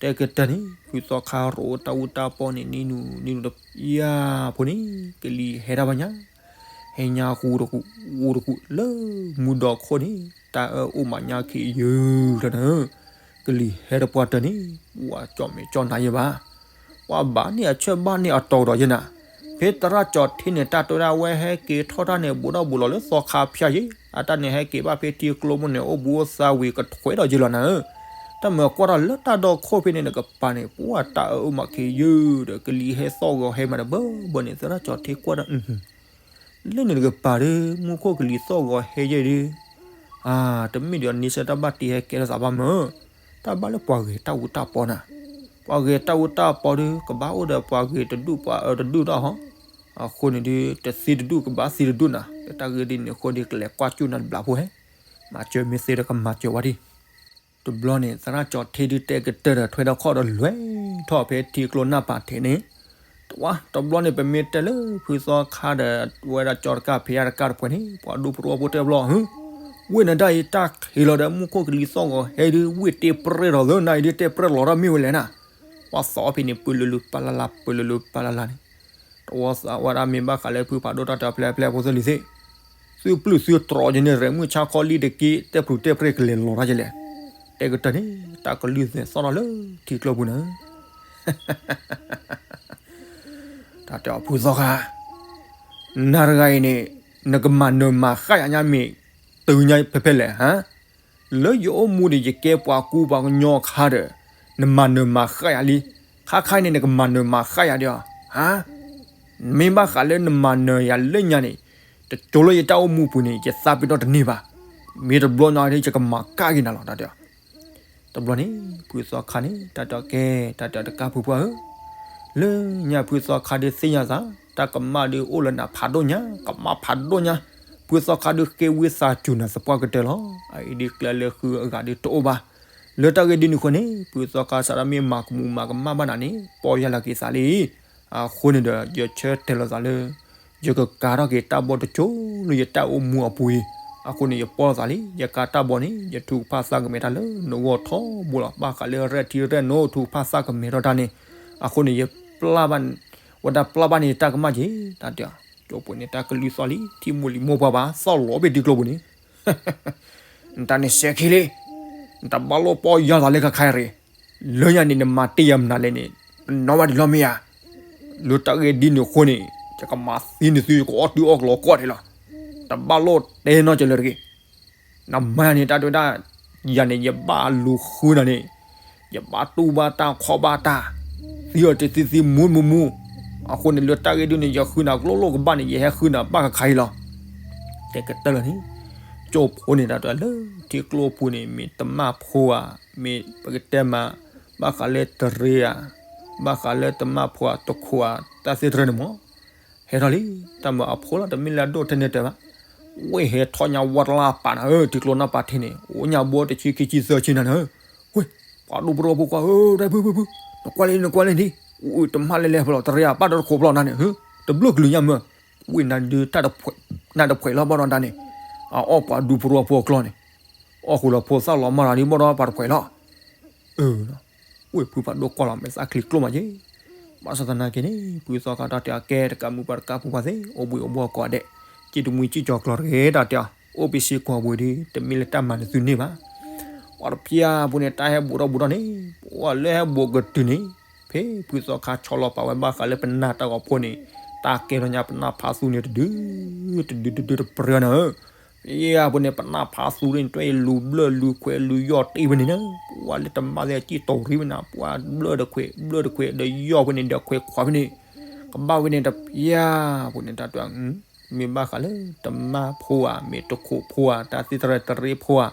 တဲကတၢၢ်န့ၣ် ဖုသီခါရိးတၢ်အူတၢ်ပီန့ၣ် နံနူနံနူတဖၠၣ်ဖိန့ၣ် ကလံၤဟဲဒၣ်ဘၣ်ညါ, ဟဲညါဃူတဃူ ဃူတဃူလၢမူဒီခိၣ်န့ၣ် တၢ်အၢအိၣ်မးညါခံးယုၢ်လီၤနၤ, ကလံၤဟဲတပှၢ်တၢၢ်န့ၣ် ပှၤကၠီၣ်မဲာ်ကၠီၣ်နါယဲဘၣ်, ပှၤဘၣ်န့ၢ်အဆၢဘၣ်န့ၢ်အတီၤဒီးယဲနၤ, ဖဲသရၣ်ကၠီၤထံန့ၣ် တၢ်တဲဝဲဒၣ်ဝဲဟဲက့ၤထီၣ်တၢ်န့ၣ် ဘူးထီၣ်ဘူးလီၤလၢသီခါဖၠၣ်ယဲ, အတၢ်န့ၣ်ဟဲက့ၤဘၣ်ဖဲထံကျိမိၢ်န့ၣ် အိၣ်ဘူးအိၣ်သါဝံၤကထွဲဒီးယဲလီၤနၤဧၢ, တၢ်မၤကွၢ်ထီၣ်လၢတၢ်ဒီခိၣ်ဖဲန့ၣ်တကပၤန့ၣ် ပှၤတၢ်အၢအိၣ်မးခံးယုၢ်ဒီး ကလံၤဟဲသီၣ်ဂီၤဟဲမးဒီးဘၢဘၢန့ၣ် သရၣ်ကၠီၤထံကွၢ်ဒီး လၢန့ၣ်တကပၤဒီး မူခိၣ်ကလံၤသီၣ်ဂီၤဟဲယဲဒီး, တမ့ၢ်ဒီးန့ဆၢၣ်တၢ်ဘၣ်တ့ဟဲကဲထီၣ်သးဘၣ်မၢ်, တၢ်ဘၣ်လၢပှၤဂဲၤတၢ်အူတၢ်ပီနၤ, ပှၤဂဲၤတၢ်အူတၢ်ပီဒီး ကဘၣ်အိၣ်ဒီးပှၤဂဲၤတဒူၣ်ပှၤအၢတဒူၣ်ဒီးဟီ, အဃိန့ၣ်ဒီး တသံတဒူၣ်ကဘၣ်သံတဒူၣ်နၤ, လၢတၢ်ဂ့ၢ်ဒ်န့ၣ်အဃိဒီး ကလဲၤကွၢ်ကၠူၣ်နၤတဘျီဖိဟဲ, မၤစၢၤမ့ၢ်သ့ဒီးကမၤစၢၤဝဲဒၣ် တဘျီန့ၣ် သရၣ်ကၠီၤထံဒုးတဲကတၢၢ်ဒီးထွဲဒီးခီၣ်ဒီးလွဲၢ်ထီၣ်ဖဲထံကျိနၢ်ပၤထံးန့ၣ်, တဝါ တဘျီန့ၣ် ပမ့ၢ်တဲလၢဖုသီခါဒီး ဝဲဒၣ်ကၠီတကၢ်ဖံးယၣ်တကၢ်တပှဲၤန့ၣ် ပှၤဒူဖိတဝီဖိတဲဘျီ ဟ့, ဝ့ၢ်နဒၣ်အံၤတၢ်ခံးလီၤဒီး မူခိၣ်ကလံၤသီၣ်ဂီၤဟဲဒုး ဝ့ၢ်တ့ၢ်ပြဲလီၤသၢနၤအံၤဒုး တဲပြဲလီၤတၢ်မ့ၢ်ဝဲလဲၣ်နၤ, ပှၤသီဖဲန့ၣ် ပၢလုလုပၢ်လၢ်လၢ် ပၢလုလုပၢ်လၢ်လၢ်န့ၣ် တဝီသးဝဲဒၣ်မ့ၢ်ဘၣ်ဃးလၢဖုဖးဒိၣ်တၢ်တၢ်ဖျဲးဖျဲးဖိသ့ၣ်လံၤသ့ၣ်, သုပျုၢ်သုတြီးယန့ၣ် ရဲၣ်မုၢ်ဆါခီလံတက့ၢ် တဲပျုၤတဲပြဲၢ်ကလဲၤလီၤတၢ်ယလဲၣ်, တဲကတၢၢ်န့ၣ် တၢ်ကလုၢ်သဲးသီၣ်ထီၣ်လၢထံကျိပူၤနၤ, တၢ်တဲအီၤဖုသီခါ, နၤတဂၤအံၤန့ၣ် နကမၤနၢၤမၤဃၣ်ယၤညါမ့ၢ်တုၤညါဖဲဖဲလဲၣ်ဟါ လၢယအိၣ်မူဒီး ယကဲပှၤကူပှၤကညီအခါဒီး နမၤနၢၤမၤဃၣ်ယၤလံ, ခါခါအံၤန့ၣ် နကမၤနၢၤမၤဃၣ်ယၤဒီး, ဟါ, မ့ၢ်ဘၣ်ဃးလၢနမၤနၢၤယၤလၢညါန့ၣ် တကၠိလၢယတၢ်အိၣ်မူပူၤန့ၣ် ယသးပ့ၤနီၣ်တန့ၢ်ဘၣ်, မ့ၢ်တဘျီညါဒီး ယကမၤကၣ်က့ၤနၤလီၤ တၢ်တဲအီၤ တဘျီန့ၣ် ဖုသီခါန့ၣ် တၢ်တဲအီၤကဲ တၢ်တဲအီၤတကးဖုပှၢ်ဧၢ, လၢညါဖုသီခါဒုးသ့ၣ်ညါသး, တ တၢ်ကမၣ်ဒုးအိၣ်လၢနၤဖးဒိၣ်ညါ, ကမၣ်ဖးဒိၣ်ညါ, ဖုသီခါဒုးဃ့ဝံသးစူၤနၤသပှၢ်ကတၢၢ်လီၤ. အအံၤဒုးကျဲလၢဃုအဂၤဒုးတအိၣ်ဘၣ်. လၢတၢ်ဂ့ၢ်ဒ်န့ၣ်အဃိန့ၣ် ဖုသီခါစးထီၣ်မ့ၢ်မၤကမူးမၤကမၣ်ဘၣ်နၤန့ၣ် ပီၢ်ယၢ်လီၤက့ၤသးလံ. အဃိန့ၣ်ဒီး ယဆၢတဲာ်လီၤသးလၢ ယကကၤထီၣ်က့ၤတၢ်ဘီတကၠိၢ်လၢယတၢ်အိၣ်မူအပူၤအံၤ, အဃိန့ၣ် ယပီၢ်လီၤသးလံ. ယကၤတၢ်ဘီန့ၣ် ယထုကဖၣ်သးကမဲာ်တၢ်လၢနဂီၢ်ထီဘိလီၤ. ဘၣ်ဃးလၢရဲၣ်ထံရဲၣ်နိ ထုကဖၣ်သးကမဲာ်ထီၣ်တၢ်န့ၣ်, အဃိန့ၣ် ယပျၢ်ဘၣ်, ဝဲဒၣ်ပျၢ်ဘၣ်န့ၣ်တၢ်ကမၣ်က့ၤ, တၢ်တဲ, ကၠိဖိန့ၣ် တၢ်ကလုၢ်သီၣ်လံ, ထံမိၢ်လံၤမိၢ်ပှၢ်ဘၣ်, သီၣ်လီၤဘ့ၣ်ထံကျိပူၤန့ၣ် နတၢ်န့ၣ်စဲးခံလံ, နတဘၣ်လိၣ်ပီၢ်ယၢ်သးလၢခါခါရ့ၣ်, လၢညါန့ၣ် နမၤတ့ၢ်ယၤမနုၤလဲၣ်န့ၣ်, နနီၣ်ဘၣ်ဒံးလီၤမ့ၢ်ဧါ. လၢတၢ်ဂ့ၢ်ဒ်န့ၣ်အဃိန့ၣ် ယကမၤသံန့ၢ်သု ယကအီၣ်တုၤအီၣ်ကလီကီၢ်ဒံးလီၤ. တဘၣ်လိၣ်တဲနီတစဲးလၢၤတဂ့ၤ. နမၤန့ၣ် တၢ်တဲဝဲဒၣ်, ယၤန့ၣ် ယဘၣ်လူၤဃုနၤန့ၣ်, ယဘၣ်တူၢ်ဘၣ်တၢ်ခီၣ်ဘၣ်တၢ်, သံအီၤတသံသံမူမူမူ, အဃိန့ၣ် လၢတၢ်ဂ့ၢ်ဒ်န့ၣ် ယဃုနၤကျိၣ်လိၣ်ကဘၣ်န့ၣ် ယဟဲဃုနၤဘၣ်ခါခါအံၤလီၤ. တဲကတၢၢ်လီၤန့ၣ်, ကၠိဖိန့ၣ် တၢ်တဲလၢထံကျိပူၤန့ၣ် မ့ၢ်တမၣ်ဖိဧါ, မ့ၢ်ပကတဲမး, ဘၣ်ဃးလၢတရ့ဧါ, ဘၣ်ဃးလၢတမၣ်ဖိဧါ တခိးဧါ တၢ်သ့ၣ်တရၢန့ၣ်မး ဟဲထီၣ်လံ, တၢ်မၤအဖိလီၤ တမ့ၢ်လၢအဒိၣ်ထဲန့ၣ်တဲဘၣ်. ဝ့ၢ်ဟဲထီၣ်ညါဝီတလါပာ်နၤဧၢ, ထံကျိနၢ်ပာ်ထံန့ၣ် အိၣ်ညါဘိတဆံခံဆံသၢဆံနၤန့ၣ်ဧၢ, ဝ့ၢ် ပှၤဒူဖိတဝီဖိကွၢ်ဧၢ, တၢ်ဖုဖုဖု, နကွၢ်လၢနကွၢ်လၢနထံ, အိၣ်တမၣ်လဲၤလဲၤဖဲလီၤ တရ့ဧါ ဘၣ်ဒီးတခိးဖျီနၤန့ၣ်, တဘျုးကလုာ်ညါမၢ်, ဝ့ၢ်နၤဒုးတၢ်တဖှဲး, နတဖှဲးလီၤဘၣ်ဒီးတၢ်န့ၣ်, အအီၣ်ပှၤဒူဖိတဝီဖိအကျီၢ်န့ၣ်, အီၣ်ဃုာ်လီၤဖိသၣ်လီၤမၢ်ဒီးဘၣ်ဒီးပှၤတဖှဲးလီၤ ဝ့ၢ်ဖုဖးဒိၣ်ကွၢ်လီၤ မဲာ်သၣ်ချံကျိၣ်မးက့ၤ, ဘၣ်ဆၣ်သနာ်က့န့ၣ် ဖုသီခါတၢ်တဲအကဲတကးမုၢ်ပှၤတကးဖိပှၤသ့ၣ် အိၣ်ဘှံးအိၣ်ဘှီၣ်ကိးဂၤဒဲး, ကံၣ်တမှံကံၣ်ကၠီၤကျီၤတဂ့ၤ တၢ်တဲအီၤ အိၣ်ပ့ၤစ့ၢ်ကီးပူၤဒီး တမ့ၢ်လၢတၢ်မၤနသုန့ၢ်ဘၣ်. ပှၤတဖၠၣ်ဖိန့ၣ် တၢ်ဟဲဘူးထီၣ်ဘူးထီၣ်န့ၣ် ပှၤလၢဟဲဘူးကတုၤန့ၣ် ဖဲဖုသီခါဆီလီၤပာ်ဝဲဘၣ်ဃးလၢပနၢ်တၢ်ဂီၤဖိန့ၣ် တၢ်ကဲထီၣ်ညါပနၢ်ဖးသူန့ၣ်တဒု တဒုတဒုတပြၢနၤဧၢ ဖဲအံၤအပူၤန့ၣ် ပနၢ်ဖးသူန့ၣ် တွဲလူၤဘျၢၣ်လူၤခွဲးလူၤယီၢ်တ့ၢ်ဝဲန့ၣ်လၢ ပှၤလၢတမၤသ့ၣ်စံၣ်တိၤရံဝဲန့ၣ် ပှၤဘျၢၣ်ဒီးခွဲး ဘျၢၣ်ဒီးခွဲးဒီးယီၢ်ဝဲန့ၣ်ဒီးခွဲးခွးဝဲန့ၣ် ကဘၣ်ဝဲန့ၣ်တဖၠၣ်ပူၤန့ၣ် တၢ်တဲ မ့ၢ်ဘၣ်ဃးလၢတမၣ်ဖိဧါ မ့ၢ်တခိးဖိဧါ တၢ်သ့ၣ်တရၢတရ့ဖိဧါ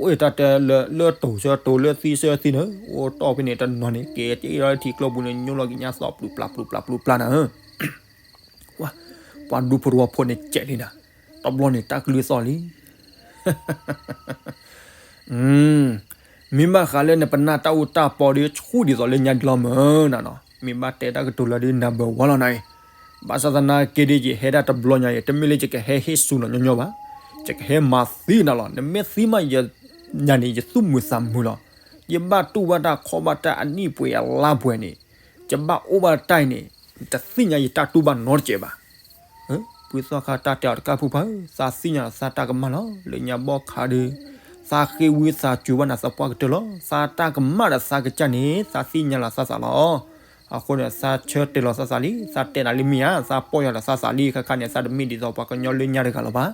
အိၣ်တၢ်တဲလၢ လၢတိၤဆၢတိၤလၢသံဆၢသံန့ၣ် အိၣ်တီၢ်ဖဲန့ၣ်တနီၤန့ၣ် ကဲကဲဒီးထံကျိပူၤန့ၣ် ညိလီၤက့ၤညါသီၣ်ပျုးပျၢ်ပျုးပျၢ်ပျုးပျၢ်နၤဧၢ ပှၤဒူဖိတဝီဖိန့ၣ်ကဲးလံနၤ, တဘျီန့ၣ်တၢ်ကလုၢ်သီၣ်လံ. မ့ၢ်ဘၣ်ဃးလၢနပနၢ်တၢ်အူတၢ်ပီဒီးဆူၣ်ဒ်သိးလၢညါဒ်လီၤမၢ်နၤနီၤ, မ့ၢ်ဘၣ်တဲတၢ်ကတိၤလၢဒ်နၢ်ဘၢဝါလီၤနၤအံၤ, ဘၣ်ဆၣ်သနာ်က့ဒ်ယဟဲဒၣ်တဘျီညါအံၤ တမ့ၢ်လၢယကဟဲဟ့ၣ်စူၤနီၤညီညီဘၣ်, ယကဟဲမၤသံနၤလီၤ. နမ့ၢ်သံမးယၤန့ၣ် ယသူၣ်မုာ်သးမုာ်လီၤ. ယဘၣ်တူၢ်ဘၣ်တၢ်ခီဘၣ်တၢ်အနံၣ်ပှဲၤအလါပှဲၤန့ၣ်, ယဘၣ်အိၣ်ဘၣ်တၢ်အံၤန့ၣ်, တသ့ၣ်ညါယတၢ်တူၢ်ဘၣ်နီတစဲးဘၣ်. ဖုသီခါတၢ်တဲအီၤတကးဖုဖးဧၢ, သးသ့ၣ်ညါလီၤသးတၢ်ကမၣ်လီၤ. လၢညါဘီၣ်ခါဒီး သးဃ့ဝံသးစူၤဘၣ်နၤသပှၢ်ကတၢၢ်လီၤ. သးတၢ်ကမၣ်ဒီးသးကစၢ်န့ၣ် သးသ့ၣ်ညါလီၤသးသးလီၤ. အဃိန့ၣ် သးဆၢတဲာ်လီၤသးသးလံ, သးတဲနၤလၢမ့ၢ်ဧါ, သးပီၢ်ယၢ်လီၤသးသးလံ, ခဲခါန့ၣ် သးတမ့ၢ်ဒ်သိးပှၤကညီလၢညါတဂၤလၢၤဘၣ်.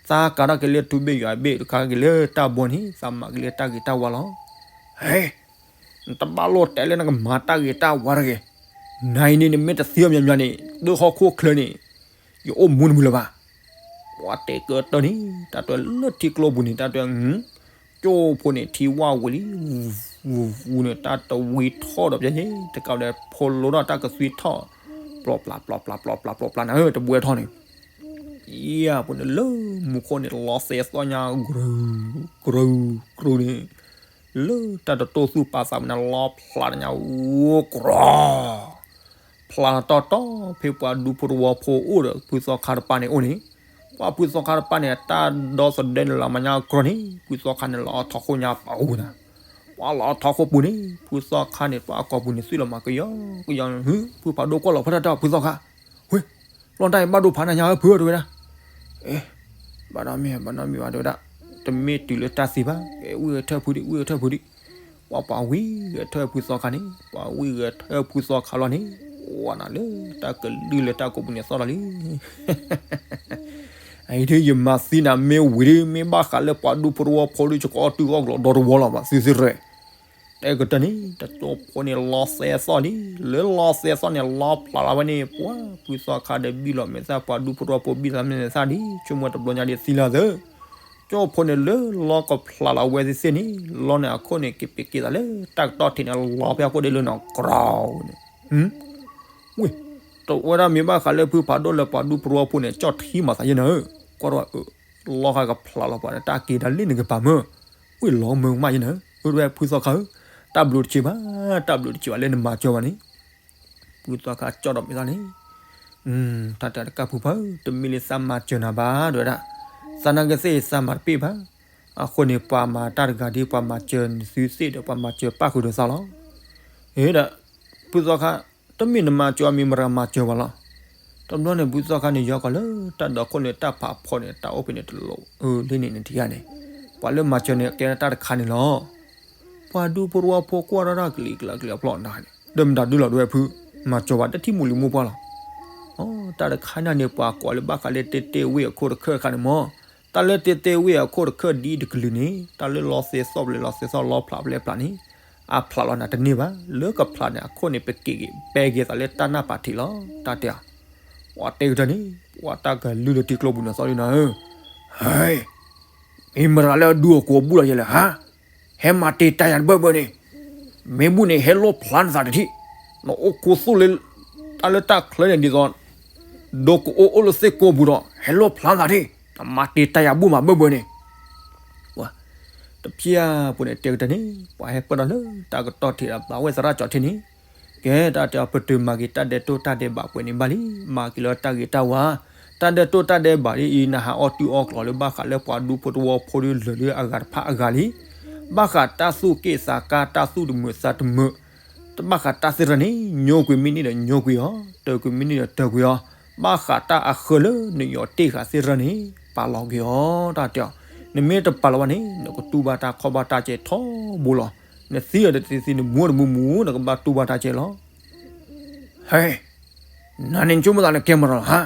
သးကၤထီၣ်က့ၤလၢထူဘ့ၣ်ယွၤဘ့ၣ်တခါက့ၤလၢတၢ်ဘီန့ၣ် သးမၤက့ၤလၢတၢ်ဂ့ၤတၢ်ဝါလီၤ. ဟဲ နတဘၣ်လိၣ်တဲလၢနကမၤတၢ်ဂ့ၤတၢ်ဝါတဂ့ၤ. နၤအံၤန့ၣ် နမ့ၢ်တသံအီၤမညီမညီန့ၣ် ဒၢဟီၣ်ခိၣ်ချၢန့ၣ် ယအိၣ်မူတမုာ်လၢၤဘၣ်. ပှၤတဲကတၢၢ်န့ၣ် တၢ်တဲလၢထံကျိပူၤန့ၣ် တၢ်တဲ ကၠိဖိန့ၣ် ထံဝၣ်ဝံၤလံ, ဝူၤဝူၤန့ၣ် တၢ်တဝံထီၣ်ဒီးပျဲန့ၣ် တကးဒီးဖိလိထီၣ်တၢ်ကသွံထီၣ် ပျီပျၢ်ပျီပျၢ်ပျီပျၢ်ပျီပျၢ်ပျီနၤဧၢ တဘှဲထီၣ်န့ၣ် ယၤဖိန့ၣ်လၢမူခိၣ်န့ၣ် လီၤသဲးသီၣ်ညါ ကြူး ကြူး ကြူးန့ၣ် လၢတၢ်တတိၢ်သူၣ်ပာ်သးမနုၤ လီၤဖျးတညါ အိၣ်ကြီ ဖျးလီၤတီၢ်တီၢ် ဖဲပှၤဒူဖိတဝီဖိအိၣ်ဒီးဖုသီခါတပၤန့ၣ်အိၣ်န့ၣ် ပှၤဖုသီခါတပၤန့ၣ် တၢ်ဒီသဒၢန့ၣ်လီၤမၤညါကြီန့ၣ် ဖုသီခါန့ၣ်လီၤအထီခိၣ်ညါပာ်အိၣ်နၤ ပှၤလီၤအထီခိၣ်ပူၤန့ၣ် ဖုသီခါန့ၣ် ပှၤအကိာ်ပူၤန့ၣ် သွံၣ်လီၤမၤကယီကယီန့ၣ် ဖုဖးဒိၣ်ကွၢ်လီၤဖဲတၢ်တၢ်ဖုသီခါ ဝ့ၢ် လီၢ်တၢ်အံၤဘၣ်ဒိဖးနၤညါဧၢဖုဧၢတဲဝဲဒၣ် အ့ ဘၣ်နီတမံၤ ဘၣ်နီတမံၤဘၣ်တဲဝဲဒၣ် တမ့ၢ်တုၤလၢတၢ်သံဘၣ် ကဲဝံၣ်ဂဲၤထၢၣ်ဖုဒံး ဝံၣ်ဂဲၤထၢၣ်ဖုဒံး ပှၤပှၤဝံၣ်ဂဲၤထၢၣ်ဖုသီခါန့ၣ် ပှၤဝံၣ်ဂဲၤထၢၣ်ဖုသီခါလီၤန့ၣ် ဝဲနၤလၢတၢ်ကလုၢ်လၢတၢ်ကိးပူၤန့ၣ်သီၣ်လီၤလံ အံၤဒုးယမၤသံနၤမ့ၢ်ဝံၤဒုး မ့ၢ်ဘၣ်ဃးလၢပှၤဒူဖိတဝီဖိဒုး ယကအီၣ်တုၤအီၣ်ကလီဒီတဝီလီၤဘၣ် သုသ့ၣ်ရဲၣ် တဲကတၢၢ်န့ၣ် တကၠိဖိန့ၣ်လီၤသဲသီၣ်လံ လၢလီၤသဲသီၣ်န့ၣ် လီၤဖျးလီၤဝဲန့ၣ် ပှၤဖုသီခါဒီးဘံၣ်လီၤမဲာ်သၣ် ပှၤဒူဖိတဝီဖိဘံၣ်သးမဲာ်သၣ်လံ ဆိကမိၣ်တဘျီညါဒ်သံလၢသၢ ကၠိဖိန့ၣ်လၢလီၤကဖျးလီၤဝဲသ့ၣ်သ့ၣ်န့ၣ် လီၤန့ၣ်အခိၣ်န့ၣ် က့ၤပ့းက့ၤသးလၢတၢ်ကတီၢ်ထံးန့ၣ် လီၤဖဲအခိၣ်ဒဲးလၢနီၢ်ကြီန့ၣ် ဝ့ၢ် တဝဲဒၣ်မ့ၢ်ဘၣ်ဃးလၢဖုဖးဒိၣ်လၢပှၤဒူဖိတဝီဖိန့ၣ် ကၠီၣ်ထံမၤသးယဲၢ်နၤဧၢ, ကွၢ်ထီၣ်အၢ, လီၤဃာ်ကဖျးလီၤပှၤဒီးတၢ်က့ၤဒၣ်လၢန့ၣ်ကပၤမၢ, ဝ့ၢ်လီၤမၢကမၣ်ယဲၢ်နၤဧၢ, အၢဝဲဖုသီခါဧၢ, တၢ်ဘျုးတဆံးဘၣ်, တၢ်ဘျုးတဆံးဘၣ်လၢနမၤစၢၤဘၣ်န့ၣ်, ဖုသီခါကၠီၣ်ဒီးမ့ၢ်သးန့ၣ် တၢ်တဲတကၢ်ဖုဖၢ, တမ့ၢ်လၢသးမၤစၢၤနၤဘၣ် တဲဝဲဒၣ်, သနာ်က့သ့ၣ်သးမၤတပ့ၢ်ဘၣ်, အဃိန့ၣ် ပှၤမၤတၢ်တဂၤဒ် ပှၤမၤစၢၤနသုသ့ၣ်ဒီး ပှၤမၤစၢၤပၣ်ဃုာ်ဒီးသးလီၤ. ဟ့ဒီး, ဖုသီခါ, တမ့ၢ်နမၤစၢၤအမ့ၢ်မတၤမၤစၢၤဝဲလီၤ. တဘျီန့ၣ် ဖုသီခါန့ၣ် ယီၤကီးလၢတၢ်ဒိးခိၣ်န့ၣ် တၢ်ဖးဖီန့ၣ် တၢ်အိၣ်ဖဲန့ၣ်တလိၣ်, အၢ လံန့ၣ်နထံၣ်ဧါန့ၣ်, ပှၤလၢမၤစၢၤန့ၣ် ကဲတၢ်တခါန့ၣ်လီၤ. ပှၤဒူဖိတဝီဖိကွၢ်ထီၣ်တၢ်ကလံၤကျါကလံၤအဖျီၣ်နၤန့ၣ် ဒီးမတၤဒုလီၤဒဝဲဖု, မၤစၢၤဝဲတထံၣ်မူၤလံၤမိၢ်ပှၢ်လီၤ. အၢ တၢ်တခါန့ၣ်န့ၣ် ပှၤကိးလၢဘၣ်ဃးလၢတဲတဲဝ့ၢ်အခိၣ်တခၢၣ်တခါန့ၣ်မၢ်, တၢ်လၢတဲတဲဝ့ၢ်အခိၣ်တခၢၣ်ဒ်တကလုာ်န့ၣ် တၢ်လၢလီသ့သီၣ်ပျဲလီသ့သီၣ်လီဖျးပျဲဖျးန့ၣ်, အဖျးလီၤနၤတန့ၢ်ဘၣ်, လၢကဖျးန့ၣ် အခိၣ်န့ၣ် ပက့ၤက့ၤ ပဲက့ၤသးလၢတၢ်နၢ်ပာ်ထံးလီၤ တၢ်တဲအီၤ. ပှၤတဲကတၢၢ်န့ၣ် ပှၤတၢ်ကလုၢ်လၢထံကျိပူၤန့ၣ်သီလံနၤဧၢ, ဟဲ မ့ၢ်မတၤလၢအဒူအကိးအဘူၣ်လီၤယဲလဲၣ်ဟါ, ဟဲမၤတ့ၢ်တၢ်ယၤတဘၢဘၢန့ၣ်, မ့ၢ်ဘူၣ်န့ၣ် ဟဲလိၣ်ဖျါနသးတထံၣ်, နအိၣ်ခိးသူၣ်လၢ တၢ်လၢတၢ်ချၢန့ၣ်ဒ်သိး ဒိကအိၣ်အိၣ်လၢသ့ၣ်ကိးပူၤဒီး ဟဲလိၣ်ဖျါနသးတထံၣ်, နမၤတ့ၢ်တၢ်ယၤဘူၣ်မးဘၢဘၢန့ၣ် တဖျၢၣ်ပူၤန့ၣ်တဲကတၢၢ်န့ၣ် ပှၤဟဲပၢၢ်ထီၣ်လၢတၢ်ကတီၢ်ထံးဒီးဘၣ်ဝဲသရၣ်ကၠီထံန့ၣ်, ကဲတၢ်တဲအီၤ ပတုာ်မၤက့ၤတၢ်ဒဲးတိၢ်တၢ်ဒဲးဘးပှဲၤန့ၣ်ဘၣ်လံ, မၤက့ၤလၢတၢ်ဂ့ၤတၢ်ဝါ, တၢ်ဒဲးတိၢ်တၢ်ဒဲးဘးဒ်အံၤ နဟးအီၣ်တုၤအီၣ်ကျီၤလၢဘၣ်ဃးလၢပှၤဒူဖိတဝီဖိဒ်လၢာ်လၢအဂၤတဖၣ်အဂၤလံ, ဘၣ်ဃးတၢ်သူၣ်က့ၣ်သးကါတၢ်သူၣ်တမုာ်သးတမုာ် တဘၣ်ဃးတၢ်သ့ၣ်တဖၣ်န့ၣ် ညိကွံာ်မ့ၢ်န့ၢ်ဒီးညိကွံာ်အီၤ, တၢၤကွံာ်မ့ၢ်န့ၢ်ဒီးတၢၤကွံာ်အီၤ, ဘၣ်ဃးတၢ်အဃၢလၢနယီၤတ့ၢ်ဃာ်သ့ၣ်တဖၣ်န့ၣ် ပာ်လီၤက့ၤအီၤ တၢ်တဲအီၤ, နမ့ၢ်တပာ်လီၤဘၣ်န့ၣ် နကတူၢ်ဘၣ်တၢ်ခီၣ်ဘၣ်တၢ်ကဲထီဘိလီၤ, နသံဒီးတသံသံ နမူဒီးမူမူ နကဘၣ်တူၢ်ဘၣ်တၢ်ကဲလီၤ. ဟဲ နန့ၣ်နဆိကမိၣ်သးနကဲမတၤလီၤဟါ,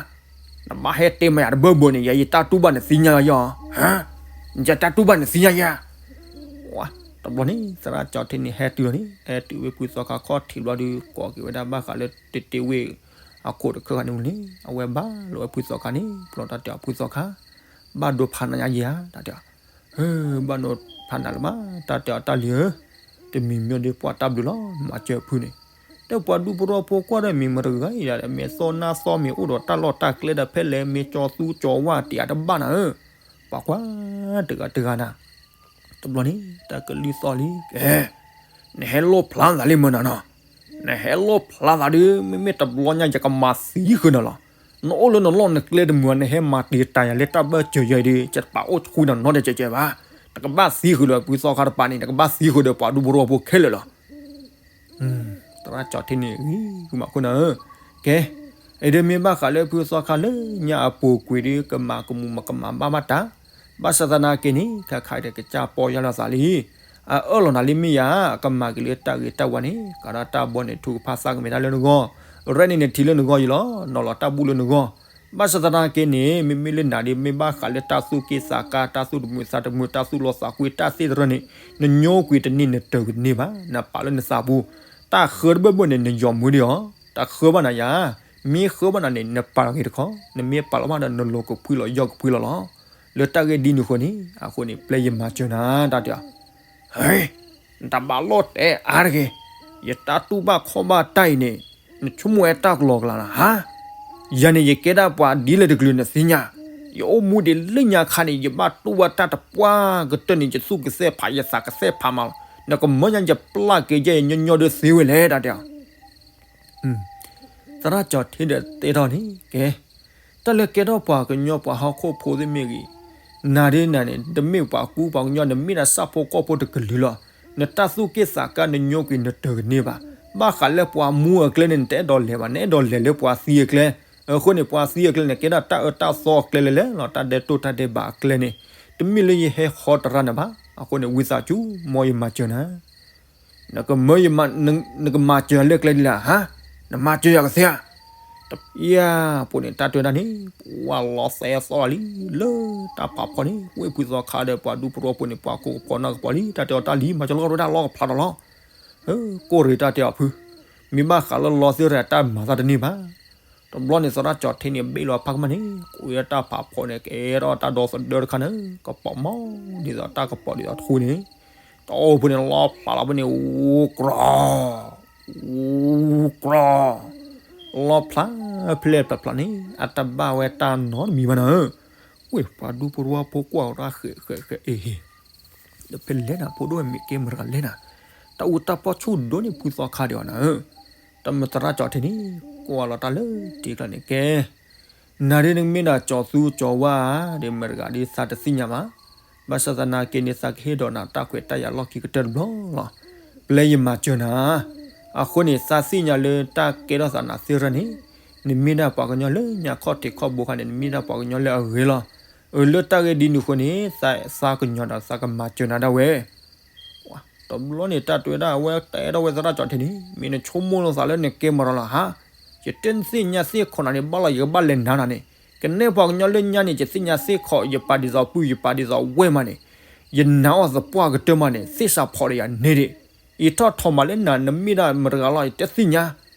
နဘၣ်ဟဲတဲမၤယၤတဘၢဘၢန့ၣ် ယဲယတၢ်တူၢ်ဘၣ်နသ့ၣ်ညါယၤ, ယတၢ်တူၢ်ဘၣ်နသ့ၣ်ညါယၤ တဘျီန့ၣ် သရၣ်ကၠီထံန့ၣ် ဟဲတုၤလီၤန့ၣ် ဟဲတုၤဝဲဖုသီခါခီၣ်ထံးဘျီဒီး ကိးက့ၤဝဲဒၣ်ဘၣ်ဃးလၢတဲတဲဝ့ၢ်အခိၣ်တခၢၣ်ခါန့ၣ်ဝံၤန့ၣ် အဝဲဘၣ်လိာ်ဝဲဖုသီခါန့ၣ် ပျီတၢ်တဲအီၤဖုသီခါ, ဘၣ်ဒိဖးနၤညါယၤ တၢ်တဲအီၤ, ဘၣ်ဒိဖးနၤလၢၤဘၣ် တၢ်တဲအီၤတၢ်လံၤဧၢ, တမံၤမံၤဒီးပှၤတၢ်ဘျုးလီၤ မၤစၢၤဖုန့ၣ်, ဒီးပှၤဒူဖိတဝီဖိကွၢ်ဒီးမ့ၢ်မတဂၤအံၤဒၣ် မ့ၢ်သီၣ်နၢ်သီၣ်မ့ၢ်အိၣ်ဒီးတၢ်လီၢ်တၢ်ကျဲဒီးဖဲလဲၣ် မ့ၢ်ကၠီသူကၠီဝါတ့ၢ်အတဘၣ်နၤဧၢ, ပှၤကွၢ်တဂၤတဂၤနၤ တဘျီန့ၣ် တၢ်ကလုၢ်သီၣ်လံ ကဲ, နဟဲလိၣ်ဖျါသးလံမ့ၢ်နၤနီၤ, နဟဲလိၣ်ဖျါသးဒီး မ့မ့ၢ်တဘျီညါ ယကမၤသံဃုာ်နၤလီၤ, နအိၣ်လၢနလီၢ်နကျဲတမုာ် နဟဲမၤတ့ၢ်တၢ်ယၤလၢတၢ်ဘၢၣ်စၢၤယဲအံၤဒီး ယတပာ်အိၣ်ဆူၣ်နၤနီတစဲးစဲးဘၣ်, နကဘၣ်သံဃုာ်ဒီးဖုသီခါတပၤန့ၣ် နကဘၣ်သံဃုာ်ဒီးပှၤဒူဖိတဝီဖိခဲလၢာ်လီၤ. သရၣ်ကၠီထံန့ၣ် ဂံၢ်ဂုာ်မးခိၣ်နၤဧၢ, ကဲ, အံၤဒ်မ့ၢ်ဘၣ်ဃးလၢဖုသီခါလၢညါအပူၤကွံာ်ဒီး ကမၤကမူၣ်မၤကမၣ်ဘၣ်မးတၢ်, ဘၣ်ဆၣ်သနာ်က့န့ၣ် ခါခါအံၤဒီးကစၢ်ပီၢ်ယၢ်လီၤသးလံ, အအၢၣ်လီၤနၤလံမ့ၢ်ယၤ, ကမၤက့ၤလၢတၢ်ဂ့ၤတၢ်ဝါန့ၣ် ကးဒီးတၢ်ဘီန့ၣ် ထုကဖၣ်သးကမဲာ်တၢ်လၢနဂီၢ်, ရဲၣ်န့ၣ်နထံၣ်လၢနဂီၢ်ယံၤလီၤ, နီၤလီၤတၢ်ဘူၣ်လၢနဂီၢ်, ဘၣ်ဆၣ်သနာ်က့န့ၣ် မ့မ့ၢ်လၢနၤဒ် မ့ၢ်ဘၣ်ဃးလၢတၢ်သူၣ်က့ၣ်သးကါ တၢ်သူၣ်တမုာ်သးတမုာ် တၢ်သူၣ်လီသးကွံ တၢ်သ့ၣ်တဖၣ်န့ၣ် နညိကွံာ်တန့ၢ် နတၢၤကွံာ်တန့ၢ်ဘၣ်, နပာ်လၢနသးပူၤ, တၢ်ဃၢတဘၢၣ်ဘၢၣ်န့ၣ် နယီၤမုာ်ဒံးအီၤ, တၢ်ဃၢဘၣ်နၤယၤ, မ့ၢ်ဃၢဘၣ်နၤန့ၣ် နပာ်လီၤဂ့ၤတခီ, နမ့ၢ်ပာ်လီၤဘၣ်ဒီး နလီၤကဖှံလီၤယီၢ်ကဖှံလီၤလီၤ, လၢတၢ်ဂ့ၢ်ဒ်န့ၣ်အဃိန့ၣ် အဃိန့ၣ် ပျဲယမၤစၢၤနၤ တၢ်တဲအီၤ ဟဲ, နတၢ်ဘၣ်လီၢ်တဲအါတဂ့ၤ, ယတၢ်တူၢ်ဘၣ်ခီၣ်ဘၣ်တၢ်အံၤန့ၣ် နဆိကမိၣ်ဝဲတၢ်ကလီကလီလီၤဧါ, ယၤန့ၣ် ယကဲဒၣ်ပှၤဒ်လဲၣ်တကလုာ်နသ့ၣ်ညါ, ယအိၣ်မူဒံးလၢညါခါန့ၣ် ယဘၣ်တူၢ်ဘၣ်တၢ်တပှၢ်ကတၢၢ်န့ၣ် ယသူၣ်ကသဲၣ်ဖး ယသးကသဲၣ်ဖးမးလီၤ, နကမၢညါယပျၢ်က့ၤယဲယညီညီဒီးသ့ဝဲလဲၣ် တၢ်တဲအီၤ သရၣ်ကၠီထံဒီးတဲထီၣ်န့ၣ် ကဲ, တၢ်လၢကဲထီၣ်ပှၤကညီပှၤဟီၣ်ခိၣ်ဖိသ့ၣ်မ့ၢ်ဂ့ၤ, နၤဒ်နၤန့ၣ် တမ့ၢ်ပှၤကူပှၤကညီ နမ့ၢ်ဒၣ်ဆၣ်ဖိကီၢ်ဖိတကလုာ်လီၤ, နတၢ်သူၣ်က့ၣ်သးကါ နညိကွံာ်နတၢၤကန့ၢ်ဘၣ်, ဘၣ်ဃးလၢပှၤမူအကျဲန့ၣ် နတအဲၣ်ဒိးလဲၤဘၣ်, နအဲၣ်ဒိးလဲၤလၢပှၤသံအကျဲ, အဃိန့ၣ် ပှၤသံအကျဲန့ၣ် ကဲဒၣ်တၢ်အၢတၢ်သီအကျဲလဲၣ်လဲၣ်လီၤ, တၢ်ဒဲးတိၢ်တၢ်ဒဲးဘးအကျဲန့ၣ်, တမ့ၢ်လၢယဟဲဃီတရၣ်နၤဘၣ်, အဃိန့ၣ် ဝံသးစူၤ မ်ယမၤစၢၤနၤ နကမၢယမၤ, နကမၤစၢၤယၤလၢကျဲဒ်လဲၣ်ဧါ, နမၤစၢၤယၤကသ့ဧါ, တပျၢ်ပူၤန့ၣ် တၢ်တဲဒၣ်န့ၣ် ပှၤလီၤသဲသီလီၤလံ, လၢတၢ်ဖးဖီန့ၣ် ဝ့ၢ်ဖုသီခါဒီးပှၤဒူဖိတဝီဖိန့ၣ် ပှၤကိးကပီၤနီၢ်ကပီၤလံ, တၢ်တဲအီၤတၢ်လံ မၤစၢၤလီၤကဒီးဝဲဒၣ်လီၤကဖျါဒီးလီၤ, ကိၢ်ရ့ၣ်တၢ်တဲအီၤဖု, မ့ၢ်ဘၣ်ဃးလၢလီသ့ၣ်တဖၣ်တၢ်မၤသးတန့ၢ်ဘၣ် တဘျီန့ၣ် သရၣ်ကၠီထံန့ၣ် ဘ့ၣ်လီၤဖးကမၣ်န့ၣ် ကိးဝဲတၢ်ဖးဖီန့ၣ် ကဲထီၣ်တၢ်ဒီသဒၢတခါန့ၣ် ကပီၤမီၤဒ်သိးတၢ်ကပီၤဒ်သိးထူန့ၣ် တအိၣ်ဖဲန့ၣ် လီၤဖျးလီၤဖဲန့ၣ် အူကြီ အူကြီ လီဖျါဖဲလဲၣ်ဖျါဖျါန့ၣ် အတဘၣ်ဝဲတၢ်နီတမံၤဘၣ်နၤဧၢ. ဝ့ၢ်ပှၤဒူဖိတဝီဖိကွၢ်အီၤတၢ်ဃဲးဃဲးဃဲးအ့ၣ် ဒီးဖဲလဲၣ်နၤဖိဒိၣ်မ့ၢ်ကဲမတၤဂၤလဲၣ်နၤ, တၢ်အူတၢ်ပီၢ်ဆူၣ်ဒိၣ်န့ၣ်ဖုသီခါဒံးအီၤနၤဧၢ. တၢ်မၢသရၣ်ကၠီထံန့ၣ် ကွၢ်လီၤတၢ်လၢထံကျါန့ၣ်ကဲ နၤဒ်နမ့ၢ်ဒၣ်ကၠီသူကၠီဝါဧါ ဒီးမတၤတဂၤဒ်သးတသ့ၣ်ညါဘၣ်. ဘၣ်ဆၣ်သနာ်က့န့ၣ် သးကဟ့ၣ်ဒီးနၤတၢ်ခွဲးတၢ်ယာ်လီၢ်ခံကတၢၢ်တဘျီလီၤ. ပျဲယမၤစၢၤနၤ အဃိန့ၣ် သးသ့ၣ်ညါလၢတၢ်ကဲထီၣ်သးနၤသ့ၣ်တဖၣ်န့ၣ် နမ့ၢ်ဒၣ်ပှၤကညီလၢညါခီၣ်ထံးခီၣ်ဘိခါန့ၣ် နမ့ၢ်ဒၣ်ပှၤကညီလၢအဂ့ၤလီၤ. အၢ လၢတၢ်ဂ့ၢ်ဒ်န့ၣ်အဃိန့ၣ် သးသးကညီၤဒီးသးကမၤစၢၤနၤဒၣ်ဝဲ တဘျီန့ၣ် တၢ်တဲဝဲဒၣ်အဝဲတဲထီၣ်ဝဲသရၣ်ကၠီထံန့ၣ် မ့ၢ်နဆိကမိၣ်လီၤသးလၢနကဲမတၤလီၤဧါ. ယတသ့ၣ်ညါသ့ၣ်ခိးနၤန့ၣ် ဘၣ်လီၤယကဘၣ်လဲၤနၤနၤန့ၣ် ကနဲပှၤကညီလၢညါန့ၣ် ယသ့ၣ်ညါသ့ၣ်ခိး ယပာ်ဒ်သိးပုၢ် ယပာ်ဒ်သိးဝဲၢ်မးန့ၣ် ယနာ်အီၤသပှၢ်ကတၢၢ်မးန့ၣ် သ့ၣ်စးဖီးဒီးယၤန့ၣ်ဒံး ယထီၣ်ထီမးလၢနၤ နမ့ၢ်ဒၣ်မတၤတဂၤလီၤ ယတသ့ၣ်ညါ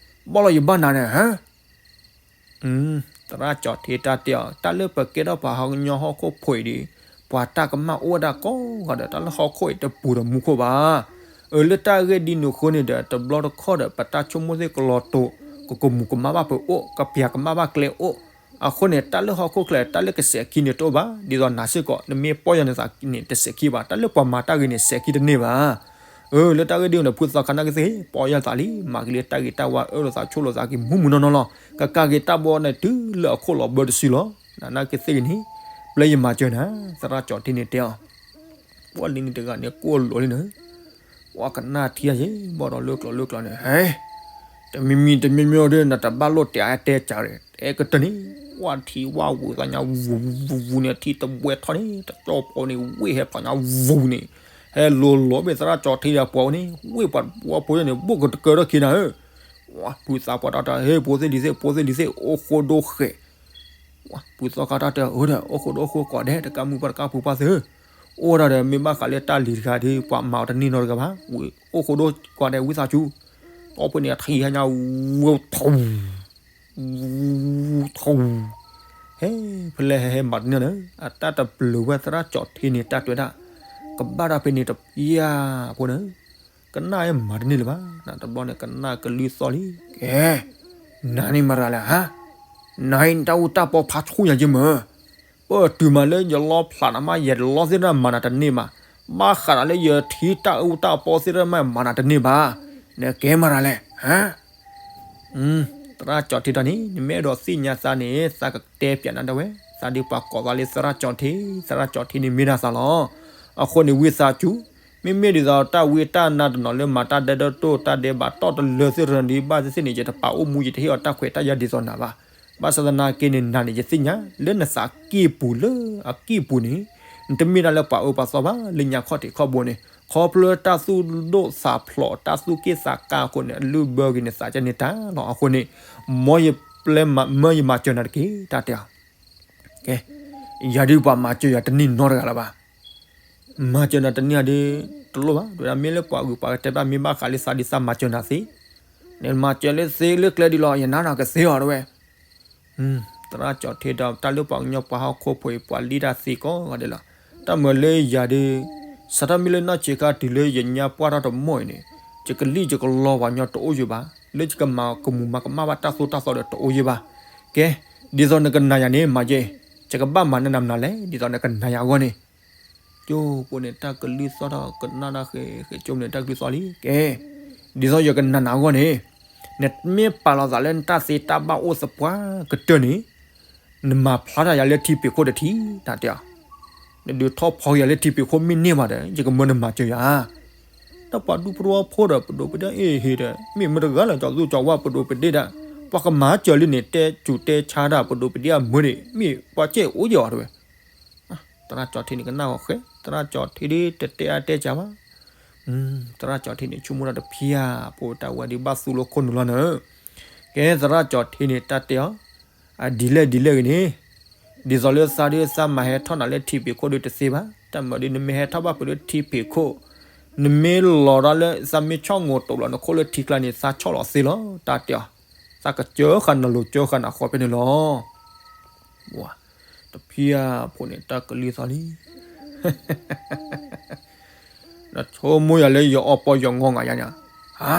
ဘၣ်လီၤယဘၣ်နၤန့ၣ်ဧၢ သရၣ်ကၠီထံတၢ်တဲအီၤ တၢ်လၢပကဲထီၣ်ပှၤဟီကညီဟီၣ်ခိၣ်ဖိအံၤဒီး ပှၤတၢ်ကမၣ်အိၣ်ဝဲဒၣ်ကိးဂၤဒဲး တၢ်လၢဟီၣ်ခိၣ်အံၤတပူၤဒီးမူခိၣ်ဘၣ်. အၢ လၢတၢ်ဂ့ၢ်ဒ်န့ၣ်အဃိန့ၣ်ဒီး တဘျီတခီၣ်ဒီး ပတၢ်ဆိကမိၣ်သ့ၣ်ကလီၤတိာ် ကကမူၤကမၣ်ဘၣ်ပအိၣ် ကပျၢ်ကမၣ်ဘၣ်ကျဲအိၣ် အဃိန့ၣ် တၢ်လၢဟီၣ်ခိၣ်ချၢ တၢ်လၢကစဲးခံန့ၣ်တအိၣ်ဘၣ် ဒ်သိးနၤစ့ၢ်ကီး နမ့ၢ်ပီၢ်ယၢ်နသးန့ၣ် တစဲးခံဘၣ် တၢ်လၢပှၤမၤတၢ်ဂ့ၤန့ၣ် စဲးခံတန့ၢ်ဘၣ်. အၢ လၢတၢ်ဂ့ၢ်ဒ်န့ၣ် ဖုသီခါနာ်က့သ့ၣ် ပီၢ်ယၢ်သးလံ မၤကလံတၢ်ဂ့ၤတၢ်ဝါ အၢၣ်လီၤသးဆိၣ်လီၤသးက့ၤမူမူနီၢ်နီၢ်လီၤ. ကကးက့ၤတၢ်ဘီန့ၣ်တုၤလၢအခိၣ်လီၤဘၢတစုလီၤ. နနာ်က့သ့ၣ်ဂ့ၤန့ၣ် ပျဲယမၤစၢၤနၤ သရၣ်ကၠီထံန့ၣ်တဲအီၤ ပှၤလံန့ၣ်တဂၤန့ၣ် ကိၢ်လိာ်လံနၤ ပှၤကနၣ်ထံအယံၤ ဘၣ်ဒီးလၢကျိၤလၢကျိၤန့ၣ် ဟဲ တမံၤမံၤတမံၤမံၤဒီး နတဘၣ်လိၣ်တဲအါတဲစှၤဒီး အဲကတၢၢ်န့ၣ် ပှၤထံၣ်ဝၣ်ဝူၤသးညါဝူၤဝူၤဝူၤန့ၣ် ထံၣ်တဘှဲထီၣ်န့ၣ် တကၠီဖီန့ၣ် ဝ့ၢ်ဟဲဖျိညါဝူၤန့ၣ် ဟဲလိၤလိၤဘ့ၣ်သရၣ်ကၠီထံဒီးပှၤဝဲန့ၣ် ဝ့ၢ်ပှၤဝီဖိန့ၣ် ဘိၣ်ကတကၢထီၣ်ခံနၤဧၢ ပှၤဖုသးပှၤတၢ်တဲ ဟ့ၣ်ဖိသ့ၣ်လံၤသ့ၣ် ဖိသ့ၣ်လံၤသ့ၣ် အိၣ်ဃိဒိဃဲး ပှၤဖုသီခါတၢ်တဲ အၢဒီး အိၣ်ဃိဒိအိၣ်ဃိကိးဂၤဒဲး တကးမုၢ်ပှၢ်တကးဖုပှၢ်သ့ၣ် အိၣ်ဒၣ်ဒီး မ့ၢ်ဘၣ်ဃးလၢတၢ်လံၤတဂၤဒီး ပှၤမၤအီၤတန့ၢ်နီတဂၤဘၣ် ဝံၤအိၣ်ဃိဒိကိးဂၤဒဲး ဝံသးစူၤ တီၢ်ဖဲန့ၣ်အထံဟဲညါ ဝူၤထူ ဝူၤထူ ဟဲ ဖဲလဲၣ်ဟဲဟဲမၤတန့ၢ်လၢ အတၢ်တပျုၤဝဲသရၣ်ကၠီထံန့ၣ် တၢ်တဲဝဲဒၣ် ကဘၣ်တၢ်ဖဲန့ၣ်တပျၢ်ဖိန့ၣ် ကနၣ်ဟဲမၤတန့ၢ်လၢၤဘၣ် တဘျီန့ၣ် ကနၣ်ကလုၢ်သီၣ်လံ ကဲ နၤန့ၣ်မတၤလဲၣ်ဟါ နၤအံၤနတၢ်အူတၢ်ပီဖးဆူၣ်ညါက့မ့ၢ် ပတုၤမးလၢယလီဖျးနၤမး ယလီသ့ၣ်တဖၣ်မၤနၤတန့ၢ်ဘၣ် ဘၣ်ဃးဒီးလၢယထံတၢ်အူတၢ်ပီသ့ၣ်တဖၣ်မၤနၤတန့ၢ်ဘၣ် နကဲမတၤလဲၣ် ဟါ သရၣ်ကၠီထံတၢ်န့ၣ် နမ့ၢ်အဲၣ်ဒိးသ့ၣ်ညါသးန့ၣ် သးကတဲပၠးနၤဒၣ်ဝဲ သးဒ်ပှၤကိးသးလၢသရၣ်ကၠီထံ သရၣ်ကၠီထံန့ၣ်မ့ၢ်ဒၣ်သးလီၤ အဃိန့ၣ်ဝံသးစူၤ မ့မ့ၢ်ဒ်သိးတၢ်ဝံတၢ်နါတနီၤလၢမၤတၢ်ဒဲဒီတိၢ် တၢ်ဒဲဘၣ်တီၢ်တလၢသ့ၣ်တဖၣ်န့ၣ် ဘၣ်သ့ၣ်သ့ၣ်န့ၣ် ယတပာ်အိၣ်မူ ယတဟ့ၣ်အီၤတၢ်ခွဲးတၢ်ယာ်ဒ်သိးနၤဘၣ်. ဘၣ်ဆၣ်သနာ်က့န့ၣ် နၤန့ၣ် ယသ့ၣ်ညါ လၢနသးကံၢ်ပူၤလၢအကံၢ်ပူၤန့ၣ် နတမ့ၢ်ဒၣ်လၢပှၤအၢပှၤသီဘၣ် လၢညါခီၣ်ထံးခီၣ်ဘိန့ၣ် ခီဖျိတၢ်သူၣ်ဒိၣ်သးဖျိး တၢ်သူၣ်က့ၣ်သးကါအဃိန့ၣ် အလုၢ်ဘၢက့ၤန့ၣ် သးကန့ၢ်တၢ်လီၤ. အဃိန့ၣ် မ်ယပျဲမၤ မၢယမၤစၢၤနၤတက့ၢ် တၢ်တဲအီၤ ကဲ ယၤဒုးပှၤမၤစၢၤယၤတန့ၢ်နီတဂၤလၢၤဘၣ်. မၤစၢၤနၤတန့ၢ်ဧါဒီး တလိၣ်ဘၣ် တဲဝဲဒၣ် မ့ၢ်လၢပှၤဂုၤပှၤဂၤတဲဘၣ် မ့ၢ်ဘၣ်ဃးလၢသးဒ်သးမၤစၢၤနၤသ့ နမၤစၢၤလၢသ့လၢကျဲဒ်လီၤ ယနါနၤကသ့အီၤတဝဲ သရၣ်ကၠီထံဒီး တၢ်လၢပှၤကညီပှၤဟီၣ်ခိၣ်ဖိအံၤ ပှၤလံတၢ်သ့ကိးဂၤဒဲးလီၤ. တၢ်မၤလၢယၤဒီး စးထီၣ်မ့ၢ်လၢနီၢ်ဆံးခါတုၤလၢယညါပှၢ်ထီၣ်တမီၢ်အံၤန့ၣ် ယကလံၣ်ယကလီပှၤကညီတအိၣ်ယိာ်ဘၣ် လၢယကမၤကမူၤမၤကမၣ်ဘၣ်တၢ်သိၣ်တၢ်သီဒီးတအိၣ်ယိာ်ဘၣ်. ကဲ ဒ်သိးနကနၤယၤန့ၣ် မၤယဲ ယကဘၣ်မၤနၤနၤမနုၤလဲၣ် ဒ်သိးနကနၤယၤအဂီၢ်န့ၣ် ကၠိဖိန့ၣ် တၢ်ကလုၢ်သီၣ်ထီၣ် ကနၣ်တၢ်ဃဲဃဲ ကၠိန့ၣ် တၢ်ကလုၢ်သီၣ်လံ ကဲ ဒ်သိးယကနၤနၤအဂီၢ်န့ၣ် နမ့ၢ်ပာ်လီၤသးလၢနတၢ်သ့တၢ်ဘၣ်အိၣ်သပှၢ်ကတၢၢ်န့ၣ် နမၤဖျါထီၣ်ယၤလၢထံဖံးခိၣ်တထံၣ် တၢ်တဲအီၤ နဒုးထီၣ်ဖီက့ၤယၤလၢထံဖံးခိၣ်မ့ၢ်န့ၢ်ဘၣ်ဒီး ယကမၢနမၤစၢၤယၤ တၢ်ပှၤဒူဖိတဝီဖိဒီး ပဒိးပဒ့အ့ၣ်ဟ့ၣ်ဒီး မ့ၢ်မတၤတဂၤလၢကၠီသူကၠီဝါ ပဒိးပဒ့ဒၣ် ပှၤကမၤစၢၤလံန့ၣ် တဲစူၤတဲဆါတၢ် ပဒိးပဒ့အမၢန့ၣ် မ့ၢ်ပှၤကဲအိၣ်ယဲၢ်အီၤတဝဲ သရၣ်ကၠီထံန့ၣ်ကနၣ်ဂီၤဃဲ သရၣ်ကၠီထံဒ်တတဲအါတဲစှၤဘၣ် သရၣ်ကၠီထံန့ၣ် ဆိကမိၣ်တၢ်တဖျၢၣ် ဖိတၢ်ဝဲဒ်ဘၣ်သူလၢခိၣ်နူာ်လီၤနၢ် ကဲ သရၣ်ကၠီထံန့ၣ် တၢ်တဲအီၤ အဒ်လဲၣ်ဒ်လဲၣ်ဂ့ၤန့ၣ် ဒ်သိးလၢသးဒ်သးမၤဟဲထီၣ်နၤလၢထံဖံးခိၣ်ဒ်တသ့ဘၣ် တၢ်မၤဒ်နမ့ၢ်ဟဲထီၣ်ဘၣ်ဖုးလၢထံဖံးခိၣ် နမ့ၢ်လီၤဒီးလၢသးမ့ၢ်ဆီၣ်ငိၤတိာ်လီၤနခိၣ်လၢထံကျါန့ၣ် သးဆီၣ်လီၤသ့လီၤ တၢ်တဲအီၤ သးကစၢဃာ်နလိၤစၢဃာ်နဃီဖဲန့ၣ်လီၤ တဖျၢၣ်ဖိန့ၣ် တၢ်ကလုၢ်သီၣ်လံ နဆိကမိၣ်ယၤလၢယအီပီယီၤငီငၤယါန့ၣ် ဟါ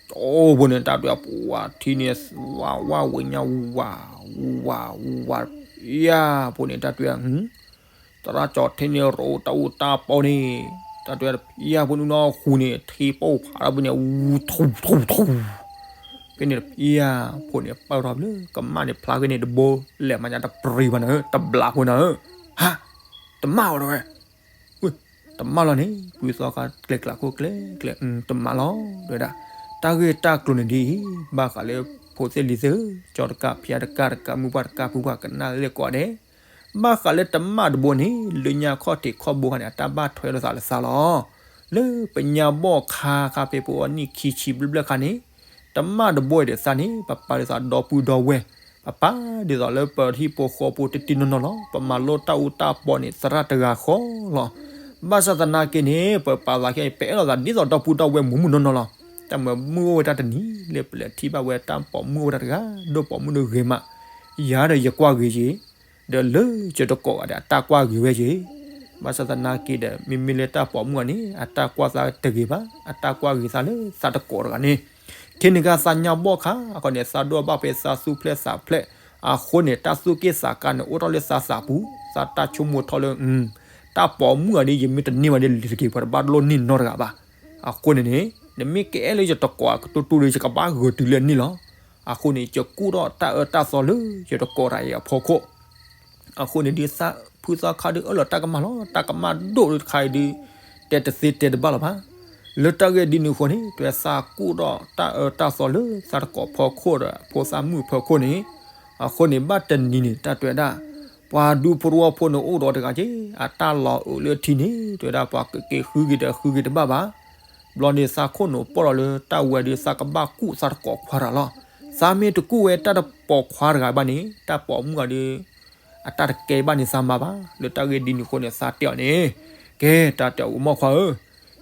ကၠီ တိၢ်ဖိန့ၣ် တၢ်တဲပှၤထံန့ၣ် ဝးဝးဝ့ၤညါဝး ဝးဝး ယၤဖိန့ၣ် တၢ်တဲ သရၣ်ကၠီၤထံန့ၣ် ရိးတၢ်အူတၢ်ပီန့ၣ် တၢ်တဲ ယၤဖိန့ၣ်နီၢ်ဃူန့ၣ် ထံပီၣ်ဖးထီၣ်ဖဲန့ၣ် ဝူထူထူထူ ဖဲန့ၣ် ယၤဖိန့ၣ် ပာ်ထီၣ်လၢကမၣ်န့ၣ် ဖျါက့ၤန့ၣ်တဘိ လဲၤမၤညါတပြံၤဘၣ်နၤဧၢ တဘျးဖိနၤဧၢ ဟါ တမၣ်အီၤတဝဲ တမၣ်လီၤန့ၣ် ဖုသီခါကျဲကျးခိၣ်ကျဲကျဲ တမၣ်လီၤ တဲဝဲဒၣ် တၢ်ဂ့ၢ်တၢ်ကျိၤန့ၣ်ဒ်အံၤ ဘၣ်ဃးလၢဖိသ့ၣ်လံၤသ့ၣ်ဧၢ ကၠီတကးဖၠါတကးတကး မုၢ်ပှၢ်တကးဖုပှၢ်ကနၣ်လၢကိးဂၤဒဲး ဘၣ်ဃးလၢတမၣ်တဘိန့ၣ် လၢညါခီၣ်ထံးခီၣ်ဘိခါန့ၣ် အတၢ်ဘၣ်ထွဲလိာ်သးလၢသးလီၤ လၢပညါဘီၣ်ခါခါဖဲပအိၣ်နံၣ်ခံဆံဘျဲၣ်ဘျဲၣ်ခါန့ၣ် တမၣ်တဘိအံၤဒီးသးန့ၣ် ပပာ်ဒ်သိးဒီပုၢ်ဒီဝဲၢ် ပပာ်ဒ်သိးလၢပဟံၣ်ဖိဃီဖိတထံၣ်နီၢ်နီၢ်လီၤ ပမၤလိတၢ်အူတၢ်ပီန့ၣ် သရၣ်တဂၤဃီလီၤ ဘၣ်ဆၣ်သနာ်က့န့ၣ် ပပာ်သးခဲအံၤ ပအဲၣ်လိာ်သးဒ်သိးဒီပုၢ်ဒီဝဲၢ်မူးမူးနီၢ်နီၢ်လီၤ တၢ်မၤမုၢ်အိၣ်ဝဲတၢ်တနံၤ လၢပလဲၤထံၣ်ဘၣ်ဝဲတၢ်ပိာ်မုၣ်အိၣ်ဝဲတၢ်တဂၤ ဒိၣ်ပိာ်မုၣ်ဒိၣ်ဂ့ၤမး ယၤဒီးယကွၢ်ဂ့ၤယ့ၤ ဒီးလၢယတကိးဂၤဒဲးအတၢ်ကွၢ်ဂ့ၤဝဲယ့ၤ ဘၣ်ဆၣ်သနာ်က့ဒီး မ့မ့ၢ်လၢတၢ်ပိာ်မုၣ်အီၤန့ၣ် အတၢ်ကွၢ်သးတဂ့ၤဘၣ် အတၢ်ကွၢ်ဂ့ၤသးလၢသးတကိးတဂၤန့ၣ် ထံၣ်န့ၢ်ကသးညါဘီၣ်ခါအဃိန့ၣ် သးဒိၣ်ဘၣ်ဖဲသးသူၣ်ဖျဲးသးဖျဲး အဃိန့ၣ် တၢ်သူၣ်က့ၣ်သးကါန့ၣ် အိၣ်ထီၣ်လၢသးသးပူၤ သးတၢ်ဆိကမိၣ်ထီၣ်လၢ တၢ်ပိာ်မုၣ်အီၤဒ်ယမ့ၢ်တန့ၢ်ဘၣ်ဒီး လံၤတက့ၤပှၤတဘၣ်တလိၣ်န့ၢ်နီတဂၤဘၣ် အဃိန့ၣ်န့ၣ် နမ့ၢ်ကအဲၣ်လၢယတကိးအကတိၤတိၤဒီး ယကဘၣ်ဂၢၢ်တုၤလၢန့ၣ်လီၤ အဃိန့ၣ် ယကူၣ်ထီၣ်တၢ်အၢတၢ်သီလၢယတကိးတဂၤအံၤအဖီခိၣ် အဃိန့ၣ်ဒ်သးဖုသီခါဒုးအၢၣ်လီၤတၢ်ကမၣ်လီၤ တၢ်ကမၣ်ဒိၣ်တခါအံၤဒုး တဲတသ့တဲတဘၣ်လီၤဘၣ်. လၢတၢ်ဂ့ၢ်ဒ်န့ၣ်အဃိန့ၣ် တဲသးကူၣ်ထီၣ်တၢ်အၢတၢ်သီလၢသးတကိးဖီခိၣ်ဒီးဖိသၣ်မုၣ်ဖီခိၣ်န့ၣ်, အဃိန့ၣ် ဘၣ်တနံၤန့ၣ် တၢ်တဲဝဲဒၣ် ပှၤဒူဖိတဝီဖိန့ၣ်အိၣ်ဒီးတဂၤက့ အတၢ်လီၤအုးလၢထံန့ၣ် တဲဝဲဒၣ်ပှၤကက့ၤဃုက့ၤဒီးဃုက့ၤတဘၣ်ဘၣ်. ဘျီန့ၣ်သးခိၣ်နူာ်ပီၢ်လီၤလၢ တၢ်ဝဲဒုးသးကဘၣ်ကူၣ်သးတကိးခွါတဂၤလီၤ. သးမ့ၢ်တကူၣ်ဝဲတၢ်တပိာ်ခွါတဂၤဘၣ်န့ၣ် တၢ်ပိာ်မုၣ်အီၤဒုး အတၢ်တကဲဘၣ်န့ၣ်သးမၤဘၣ်. လၢတၢ်ဂ့ၢ်ဒ်န့ၣ်အဃိန့ၣ် သးတဲအီၤန့ၣ်, ကဲ တၢ်တဲအီၤ မိၢ်ခွါဧၢ,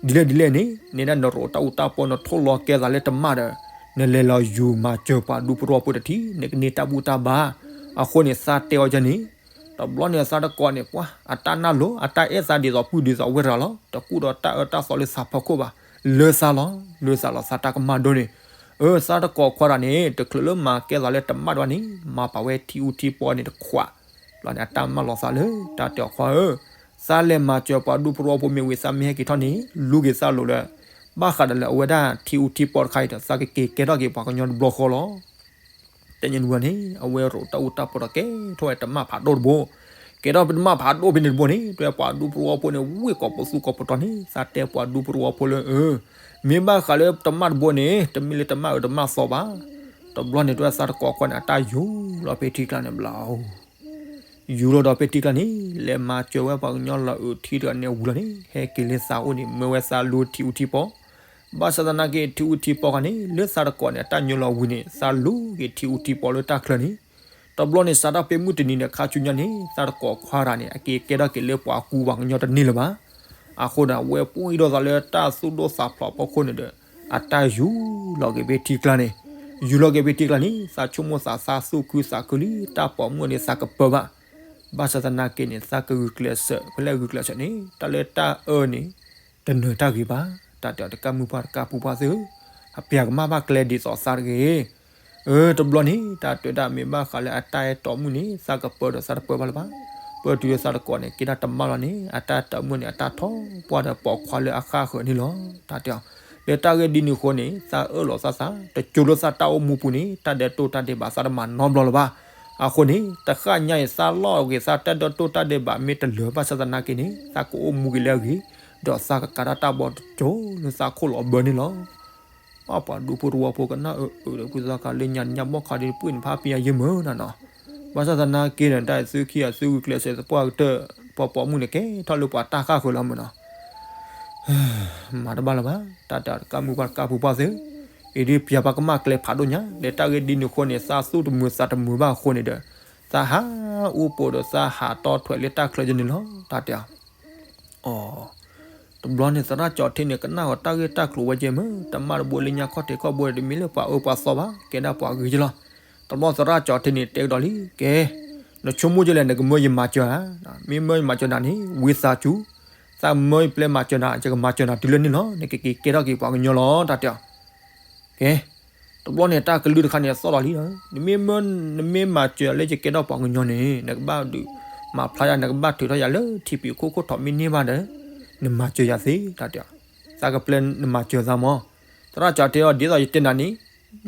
ဒ်လဲၣ်ဒ်လဲၣ်န့ၣ် နဲဒၣ်နရိးတၢ်အူတၢ်ပီ နထိၣ်လီၤကဲသးလၢတမၣ်ဒီး နလဲၤလီၤယူၤမၤစၢၤပှၤဒူဖိတဝီဖိတထံၣ် နကန့ၢ်တၢ်ဘူၣ်တၢ်ဘါ. အဃိန့ၣ် သးတဲအီၤယဲန့ၣ်, တဘျီန့ၣ်သးတကိးန့ၣ် ပှၤအတၢ်နၢ်လိၤ အတၢ်အဲၣ်သးဒ်သိးပုၢ်ဒ်သိးဝဲၢ်တဂၤလီၤ. တကူၣ်ဒီးတၢ်အၢတၢ်သီလၢသးဖီခိၣ်ဘၣ်. လၢသးလီၤ, လၢသးလီၤသးတၢ်ကမၣ်ဒိၣ်န့ၣ်, အၢ သးတကိးခွါတဂၤန့ၣ် တချုးလၢမၤကဲသးလၢတမၣ်ဒံးဘၣ်န့ၣ် မၤပာ်ဝဲထံအူထံပီန့ၣ်တခွး. ဘျီန့ၣ် အတၢ်မၢလီၤသးလၢ တၢ်တဲအီၤခွါဧၢ, သးလဲၤမၤစၢၤပှၤဒူဖိတဝီဖိမ့ၢ်ဝံၤ သးမ့ၢ်ဟဲက့ၤထီၣ်န့ၣ် လူၤက့ၤသးလိၤလၢ ဘၣ်ဃးဒီးလၢအဝဲဒၣ်ထံအူထံပီတခါအံၤဒီး သးကက့ၤကဲထီၣ်က့ၤပှၤကညီတဘျီဃီလီၤ. တနံၤန့ၣ် အဝဲရိးတၢ်အူတၢ်ပီ ဒီးကဲထီၣ်ဝဲတမၣ်ဖးဒိၣ်တဘိ. ကဲထီၣ်ဖဲတမၣ်ဖးဒိၣ်ဖဲန့ၣ်တဘိန့ၣ် တဲပှၤဒူဖိတဝီဖိန့ၣ် ဝ့ၢ်ကိးပသူကိးပတီၤန့ၣ် သးတဲပှၤဒူဖိတဝီဖိလၢ အၢ မ့ၢ်ဘၣ်ဃးလၢတမၣ်တဘိန့ၣ် တမ့ၢ်လၢတမၣ်အၢတမၣ်သီဘၣ်. တဘျီန့ၣ် တဲသးတကိးခွါန့ၣ် အတၢ်ယူၤလီၤဖဲထံကျါန့ၣ်ဘျီ ယူၤလီၤဒီးဖဲထံကျါန့ၣ် လဲၤမၤစၢၤဝဲပှၤကညီလီၤအုးထံတဂၤန့ၣ်အဝံၤလီၤန့ၣ် ဟဲက့ၤလၢသးအိၣ်န့ၣ် မၢဝဲသးလူၤထံအူထံပီ. ဘၣ်ဆၣ်သနာ်က့ ထံအူထံပီခါန့ၣ် လၢသးတကိးန့ၣ် အတၢ်ညိလီၤဝံၤန့ၣ် သးလူၤက့ၤထံအူထံပီလၢတၢ်ချၢန့ၣ်, တဘျီန့ၣ် စးထီၣ်ဖဲမုၢ်တနံၤန့ၣ် ခါဆူညါန့ၣ် သးတကိးခွါတဂၤန့ၣ် အက့ၤကဲထီၣ်က့ၤလၢပှၤကူပှၤကညီတန့ၢ်လၢၤဘၣ်. အဃိဒီး အဝဲပှံၢ်ဒီးသးလၢတၢ်သူၣ်ဒိၣ်သးဖျိးဖီခိၣ်န့ၣ်ဒီး အတၢ်ယူၤလီၤက့ၤဖဲထံကျါန့ၣ်, ယူၤလီၤက့ၤဖဲထံကျါန့ၣ် သးဆိကမိၣ်သးသးသူၣ်ခုသးခုလံ တၢ်ပိာ်မုၣ်န့ၣ်သးကပၢဘၣ်. ဘၣ်ဆၣ်သနာ်က့န့ၣ် သးကဂုာ်ကျဲးစၢး ဖဲလဲၣ်ဂုာ်ကျဲးစၢးန့ၣ် တၢ်လၢတၢ်အၢန့ၣ် တနၢၤတၢ်ဂ့ၤဘၣ်. တၢ်တဲအီၤ တကးမုၢ်ပှၢ်တကးပူၤပှၢ်သ့ၣ်ဧၢ, အပျဲကမၣ်ဘၣ်ကျဲဒ်သိးသးတဂ့ၤ. အၢ တဘျီန့ၣ် တၢ်တဲဝဲဒၣ် မ့ၢ်ဘၣ်ဃးလၢအတၢ်အဲၣ်တီမုၣ်န့ၣ် သးကပၢဒီးသးတပၢဘၣ်လၢၤဘၣ်. ပၢတုၤလၢသးတကိးန့ၣ် ကဲဒၣ်တမၣ်လီၤန့ၣ် အတၢ်တီမုၣ်န့ၣ် အတၢ်ထီၣ်ပှၢ်ဒီးပိာ်ခွါလၢအဃၣ်ဃၢၤန့ၣ်လီၤ. တၢ်တဲအီၤ လၢတၢ်ဂ့ၢ်ဒ်န့ၣ်အဃိန့ၣ် သးအၢၣ်လီၤသးသး တကၠိလၢသးတၢ်အိၣ်မူပူၤန့ၣ် တၢ်ဒဲးတိၢ်တၢ်ဒဲးဘးသးတမၤနီတဘျီလၢၤဘၣ်. အဃိန့ၣ် တဃၣ်ညါအံၤ သးလီၤဂ့ၤသးတၢ်ဒဲးတိၢ်တၢ်ဒဲးဘးမ့ၢ်တလၢၤဘၣ်ဆၣ်သနာ်က့န့ၣ် သးကအိၣ်မူက့ၤလၢအဂ့ၤ, ဒီးသးကကၤတၢ်တၢ်ဘီတကၠိလၢသးခိၣ်လီၤဘၢန့ၣ်လီၤ. ပှၤဒူဖိတဝီဖိကနၣ်အၢအၢဒီး ဖုသီခါလၢညါညါဘီၣ်ခါဒ်ပှ့ၤန့ၣ် ဖးပယၤယဲၢ်မုၢ်နၤနီၤ. ဘၣ်ဆၣ်သနာ်က့န့ၣ် တၢ်အသုခံဂၤသုဂုာ်ကျဲးစၢးသပှၢ်ကတၢၢ် ပှၤပိာ်မုၣ်န့ၣ် ကဲထီၣ်လၢပှၤတၢ်ဃၣ်ဃၢၤလီၤမုၢ်နီၤ. မၤတဘၣ်လၢၤဘၣ် တၢ်တဲအီၤ တကးမုၢ်ပှၢ်တကးပူၤပှၢ်သ့ၣ်ဧၢ, အံၤဒ်ပျဲပှၤကမၣ်ကျဲဖးဒိၣ်ညါ လၢတၢ်ဂ့ၢ်ဒ်န့ၣ်အဃိန့ၣ် သးသူၣ်တမုာ်သးတမုာ်ဘၣ်အဃိန့ၣ်ဒီး သးဟးအူပိာ်ဒီးသးဟးတီထွဲလၢတၢ်ချၢယဲၢ်န့ၣ်လီၤ. တၢ်တဲအီၤ အိ တဘျီန့ၣ် သရၣ်ကၠီၤထံန့ၣ် ကနၣ်ဃီၤတၢ်ဂ့ၢ်တၢ်ကျိၤဝဲယဲၢ်မုၢ် တမၣ်တဘိလၢညါခီၣ်ထံးခီၣ်ဘိဒီး တမ့ၢ်လၢပှၤအၢပှၤသီဘၣ် ကဲဒၣ်ပှၤဂ့ၤယဲၢ်လီၤ. တဘျီသရၣ်ကၠီၤထံန့ၣ် တဲကဒီးလံ ကဲ နဆိကမိၣ်ယဲၢ်လဲၣ် နကမၢယမၤစၢၤဧါ, မ့ၢ်မၢယမၤစၢၤနၤန့ၣ် ဝံသးစူၤ, သးမၢယပျဲမၤစၢၤနၤ ယကမၤစၢၤနၤတုၤလၢန့ၣ်လီၤ. နကက့ၤကဲထီၣ်က့ၤပှၤကညီလီၤ တၢ်တဲအီၤ. က ကဲ, တဘျီန့ၣ်တၢ်ကလုၢ်တခါန့ၣ်သီၣ်လီၤလံဒီး, နမ့ၢ်မၢ, နမ့ၢ်မၤစၢၤယၤလၢယကဲထီၣ်ပှၤကညီန့ၣ် နကဘၣ်ဒုးမၤဖျါယၤ, နကဘၣ်ထုးထီၣ်ယၤလၢထံဖံးခိၣ်ခိၣ်ထီၣ်မ့ၢ်န့ၢ်ဘၣ်ဒီး နမၤစၢၤယၤသ့ တၢ်တဲ, သးကပျဲနမၤစၢၤသးမၢ်. သရၣ်ကၠီၤထ့အီၤ ဒ်သိးယတဲနၤန့ၣ်,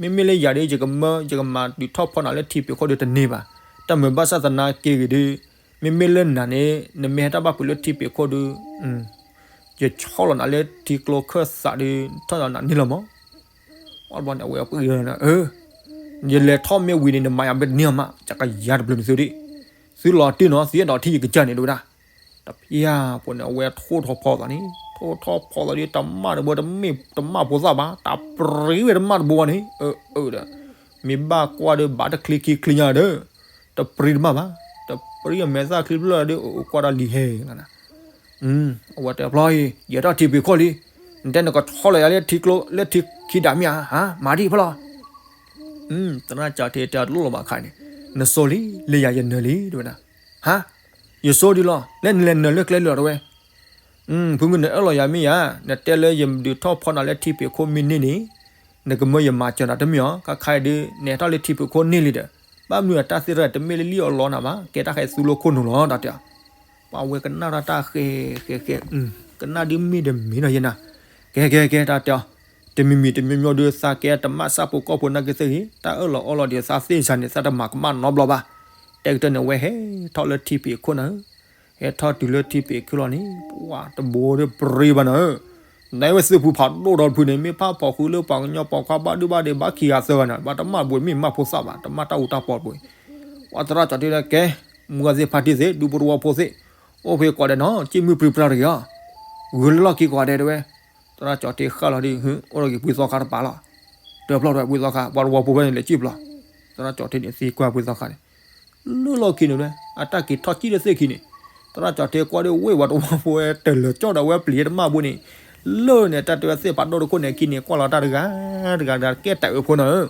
မ့မ့ၢ်လၢယၤဒီး ယကမၢ ယကမၤဒုးထီၣ်ဖီနၤလၢထံဖံးခိၣ်ဒီးတန့ၢ်ဘၣ်. တၢ်မုာ်ဘၣ်ဆၣ်သနာ်က့ဂ့ၤဒီး, မ့မ့ၢ်လၢနၤန့ၣ် နမ့ၢ်ဟဲတၢ်ဘၣ်ဖုးလၢထံဖံးခိၣ်ဒီး ယဆီၣ်လီၤနၤလၢထံကျိခၢၣ်သးဒီး ထီၣ်လီၤနၤန့ၢ်လီၤမၢ်. အဘျီန့ၣ် အဝဲပှ့ၤလီၤ, ယလဲၤထီၣ်မ့ၢ်ဝံၤန့ၣ် နမၤယၤဘၣ်တန့ၢ်အီၤမး, ကယၤတဘျုးန့ၣ်သုဒံး, သုလီၤတံၢ်နီၤ သုအဲၣ်ဒိးထံၣ်ယကစၢ်န့ၣ် တဲဝဲဒၣ်. တဖျၢၣ်ဖိန့ၣ် အဝဲထိၣ်ထီၣ်ဖီသးန့ၣ်, ထိၣ်ထီၣ်ဖီသးဒီး တမၣ်တဘိ တမၣ်ဖိသၣ်ဘၣ်, တၢ်ပြံဝဲတမၣ်တဘိဘၣ်န့ၣ်, အၢ အၢဒီး, မ့ၢ်ဘၣ်ကွၢ်ဒီး ဘၣ်တချံခံချံညါဒီး, တပြံတမၣ်ဘၣ်, တပြံအမဲာ်သၣ်ချံဖျၢၣ်ဒီး အိၣ်ကွၢ်ဒီးလံာ်ဟဲလီၤ. အဝဲတဲဖျီအံၤ ယဲထီၣ်ထံဖံးခိၣ်လံ, နတဲနကဆီၣ်လီၤယၤလၢထံကျိ လၢထံခံဒးမ့ၢ်ဧါ, မၤဒံးဖျီလီၤ. သရၣ်ကၠီၤထ့တဲအီၤတလိၣ်လီၤဘၣ်ခါန့ၣ်, နစိလံ, လၢယၤယနၢၤလံ တဲဝဲဒၣ်. ဟါ, ယစိဒံးလီၤ, လၢနလဲၤနၢၤလၢကျဲလၢာ်တဲဝဲ. ဖုမုၢ်နအၢၣ်လီၤယၤမ့ၢ်ယၤ, နတဲလၢယဒုးထီၣ်ဖီနၤလၢထံဖံးခိၣ်မ့ၢ်န့ၢ်န့ၣ်, နကမၢယမၤစၢၤနၤတမ့ၢ်ဧါ, ခါခါအံၤဒီး နဟဲထီၣ်လၢထံဖံးခိၣ်န့ၢ်လံဒီး, ဘၣ်မနုၤအတၢ်သ့ၣ်တဖၣ်တမ့ၢ်လၢလံၣ်အီၣ်လီနၤဘၣ်, ကဲတၢ်ဃဲၤသူလၢခိၣ်နူာ်လီၤ တၢ်တဲအီၤ. ပှၤဝဲကနၣ်တၢ်ဃဲၤဃဲၤဃဲၤ, ကနၣ်ဒ်မ့ၢ်တမ့ၢ်နီၤယဲနၤ, ကဲကဲကဲ တၢ်တဲအီၤ, တမံၤမံၤတမံၤမံၤဒီးသးကဲတမၣ်ဆၣ်ဖိကီၢ်ဖိနာ်က့သ့ၣ်ဂ့ၤ, တၢ်အၢၣ်လီၤအီလီၤဒီးသးသ့ၣ်စၢ်န့ၣ် သးတမၤကမၣ်နီတဘျီဘၣ်. တဲကတၢၢ်န့ၣ် အဝဲဟဲထီၣ်လၢထံဖံးခိၣ်နၤဧၢ, ဟဲထီၣ်တုၤလၢထံဖံးခိၣ်လီၤန့ၣ်, ပှၤတဘိဒီးပြံဘၣ်နၤဧၢ. နဝဲသုးဖိဖးဒိၣ်ဒီးတဖုန့ၣ် မ့ၢ်ဖးဖီၣ်ဃုာ်လၢပှၤကညီပိာ်ခွါဘၣ်ဒုဘၣ်ဒဲး ဘၣ်ခံဂၤသၢဂၤန့ၣ် ဘၣ်တမၣ်တဘိ မ့ၢ်မၣ်ဖိသၣ်ဘၣ်, တမၣ်တၢ်အူတၢ်ပီတဘိ. ပှၤသရၣ်ကၠီၤထ့တဲ ကဲ, မုၢ်ဂၤသ့ၣ်ဖါတံၢ်သ့ၣ် ဒူသဝီဖိသ့ၣ်, အိၣ်ဖဲကိးဂၤဒဲးနီၤ, စံၣ်မုၢ်ပြံပြါတဂ့ၤအီၤ, ဂုာ်လၢလီၢ်ခံကိးဂၤဒဲးတဲဝဲ. သရၣ်ကၠီၤထ့ဃၣ်လီၤဒီး ဟ့ၣ် အိၣ်ဒီးက့ၤဖုသီခါတပၤလီၤ. တဖျီတဝဲဖုသီခါ ပှၤသဝီဖိဖဲန့ၣ်လဲၤစံၣ်ဖျိး, သရၣ်ကၠီၤထ့န့ၣ်သံကွၢ်ဖုသီခါန့ၣ် လၢလီၢ်ခံန့ၣ်ဝဲ, အတၢ်က့ၤထီၣ်စံၣ်လၢသ့ၣ်ခံန့ၣ်, သရၣ်ကၠီၤထ့ကွၢ်ဒီးဝ့ၢ်ပှၤသဝီဖိဝဲ တလၢာ်ကၠီၣ်ဒီးဝဲပျံၤတမၣ်ဘိန့ၣ်, လၢန့ၣ်တၢ်တဲဝဲသ့ၣ်ဖးဒိၣ်တခိၣ်န့ၣ်အခံန့ၣ် ကွၢ်လီၤတၢ်တဂၤတဂၤတဂၤ ကဲတၢ်အၢဖိနီၤဧၢ.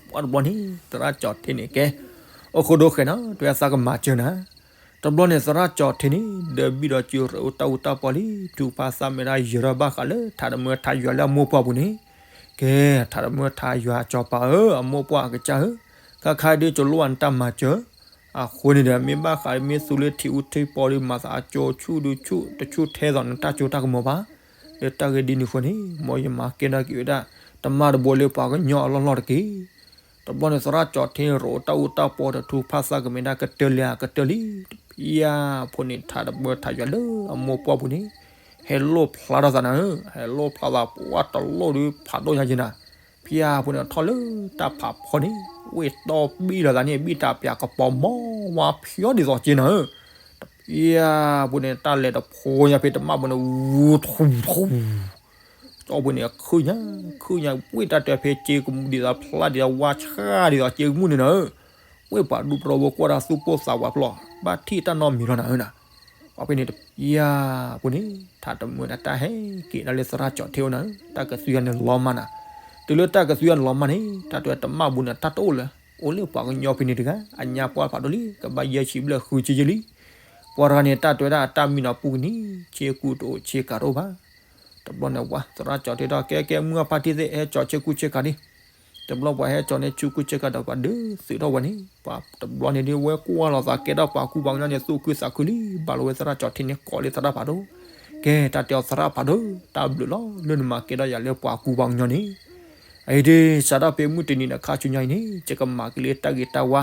ပှၤတဘျီန့ၣ် သရၣ်ကၠီၤထ့န့ၣ်ကဲ, အိၣ်ဃိဒိဃဲၤနီၤ တဲဝဲသးကမၤစၢၤနၤ တဘျီန့ၣ် သရၣ်ကၠီၤထ့န့ၣ် ဒီးဘံၣ်ဒီးစုရၢအိၣ်တၢ်အူတၢ်ပီလံ, ထုးဖးသးမဲာ်တၢ်ယၢၤထီၣ်ဘၣ်ဃးလၢ ထးတမၢထးယွၤလၢအမိၢ်ပှၢ်ပူၤန့ၣ်, ကဲ, ထးတမၢထးယွၤစီၤပၤဧၢ, အမိၢ်ပှၢ်အကစၢ်ဧၢ, ခါခါဒုးကလိၣ်နတၢ်မၤစၢၤ, အဃိန့ၣ်ဒီး မ့ၢ်ဘၣ်ဃးမ့ၢ်သူလၢထံအူထံပီဒီး မၤသးအကၠိဆူၣ်ဒုးဆူၣ် တဆူၣ်ထဲသိးနတၢ်စိတၢ်ကမီၤဘၣ်, လၢတၢ်ဂ့ၢ်ဒ်န့ၣ်အဃိန့ၣ် မ်ယမၤကဲထီၣ်က့ၤဝဲဒၣ် တမၣ်တဘိလၢပှၤကညီအလီၢ်လီၢ်တက့ၢ်. တဘျီန့ၣ် သရၣ်ကၠီၤထ့န့ၣ် ရၢအိၣ်တၢ်အူတၢ်ပီဒီး ထုးဖးသးကမဲာ်တၢ်ကတၢၢ်လံ ကတၢၢ်လံ, တဖျၢၣ်ဖိန့ၣ် ထးတမၢထးယွၤလၢအမိၢ်ပှၢ်ပူၤန့ၣ် ဟဲလိၣ်ဖျါထီၣ်သးနၤဧၢ, ဟဲလိၣ်ဖျါသး ပှၤတလိၣ်ဒုးဖးဒိၣ်ညါက့ၤနၤ, တဖျၢၣ်ဖိန့ၣ်ထီၣ်လၢတၢ်ဖးဖီန့ၣ် ဝ့ၢ်တီဘံၣ်လီၤသးန့ၣ် ဘံၣ်တၢ်ပၠးကပီၤမီဝါဖျီဒ်သိးက့ၤနၤဧၢ, တဖျၢၣ်ဖိန့ၣ် တၢ်လဲၤတဖိညါဖဲတမၣ်ဖိန့ၣ် ဝူထူထူ ကၠီဖိန့ၣ် ခုၣ်ညါ ခုၣ်ညါ ဝ့ၢ်တၢ်တၢၢ်ဖဲစ့ကမူၣ်ဒ်သိးဖျါဒ်သိးဝါဆှၣ်ဒ်သိးစ့ကမူၣ်န့ၣ်နၤဧၢ, ဝ့ၢ်ပှၤဒူသဝီဖိကွၢ်ဒီးသူၣ်ပိၢ်သးဝးဖျီ ဘၣ်ထံၣ်တၢ်နီတမံၤလီၤနၤဧၢနၤ, ပှၤဖဲန့ၣ်တဖျၢၣ်ဖိန့ၣ် ထးတမၢဒီးတၢ်ဟဲက့ၤဒၣ်လၢသရၣ်ကၠီၤထ့အိၣ်နၤဧၢ, တၢ်ကသွံယၤန့ၣ်လီၤမၢ်နၤ, တုၤလၢတၢ်ကသွံယၤန့ၣ်လီၤမၢ်န့ၣ် တၢ်တဲဝဲတမၣ်ဘိန့ၣ် တၢ်တအိၣ်လၢၤ, အိၣ်လၢပှၤကညီဖဲန့ၣ်တဂၤ အညါပှၢ်ဖးဒိၣ်လံ ကဘၣ်ယဲၢ်ဆံဘျဲၣ်ဃုဆံယဲၢ်လံ, ပှၤတဂၤန့ၣ် တၢ်တဲဝဲဒၣ်အတၢ်မံနီၤပူၤကနံၤ ဆ့ကူတအိၣ်ဆ့ကၤတအိၣ်ဘၣ်. တဘျီန့ၣ် ပှၤသရၣ်ကၠီၤထ့ဒီး ကဲကဲ မုၢ်အဖါတံၢ်သ့ၣ် ဟဲကၠီၤဆ့ကူဆ့ကၤဒံး, တဘျီပှၤဟဲကၠီၤန့ၢ်ဆ့ကူဆ့ကၤဒီး ပှၤဒုးသုးထီၣ်ဝဲန့ၣ် ပှၤတဘျီန့ၣ်ဒ်ဝဲကွၢ်လီၤသးကဲထီၣ်ပှၤကူပှၤကညီန့ၣ် သူၣ်ခုသးခုလံ, ဘၣ်လီၤဝဲသရၣ်ကၠီၤထ့န့ၣ် ကိးလံသရၣ်ဖးဒိၣ်, ကဲ တၢ်တဲအီၤသရၣ်ဖးဒိၣ် တၢ်ဘျုးလီၤ လၢနမၤကဲထီၣ်ယၤလၢပှၤကူပှၤကညီန့ၣ် အအံၤဒ် စးထီၣ်ဖဲမုၢ်တနံၤန့ၣ် ခါဆူညါအံၤန့ၣ် ယကမၤက့ၤလၢတၢ်ဂ့ၤတၢ်ဝါ,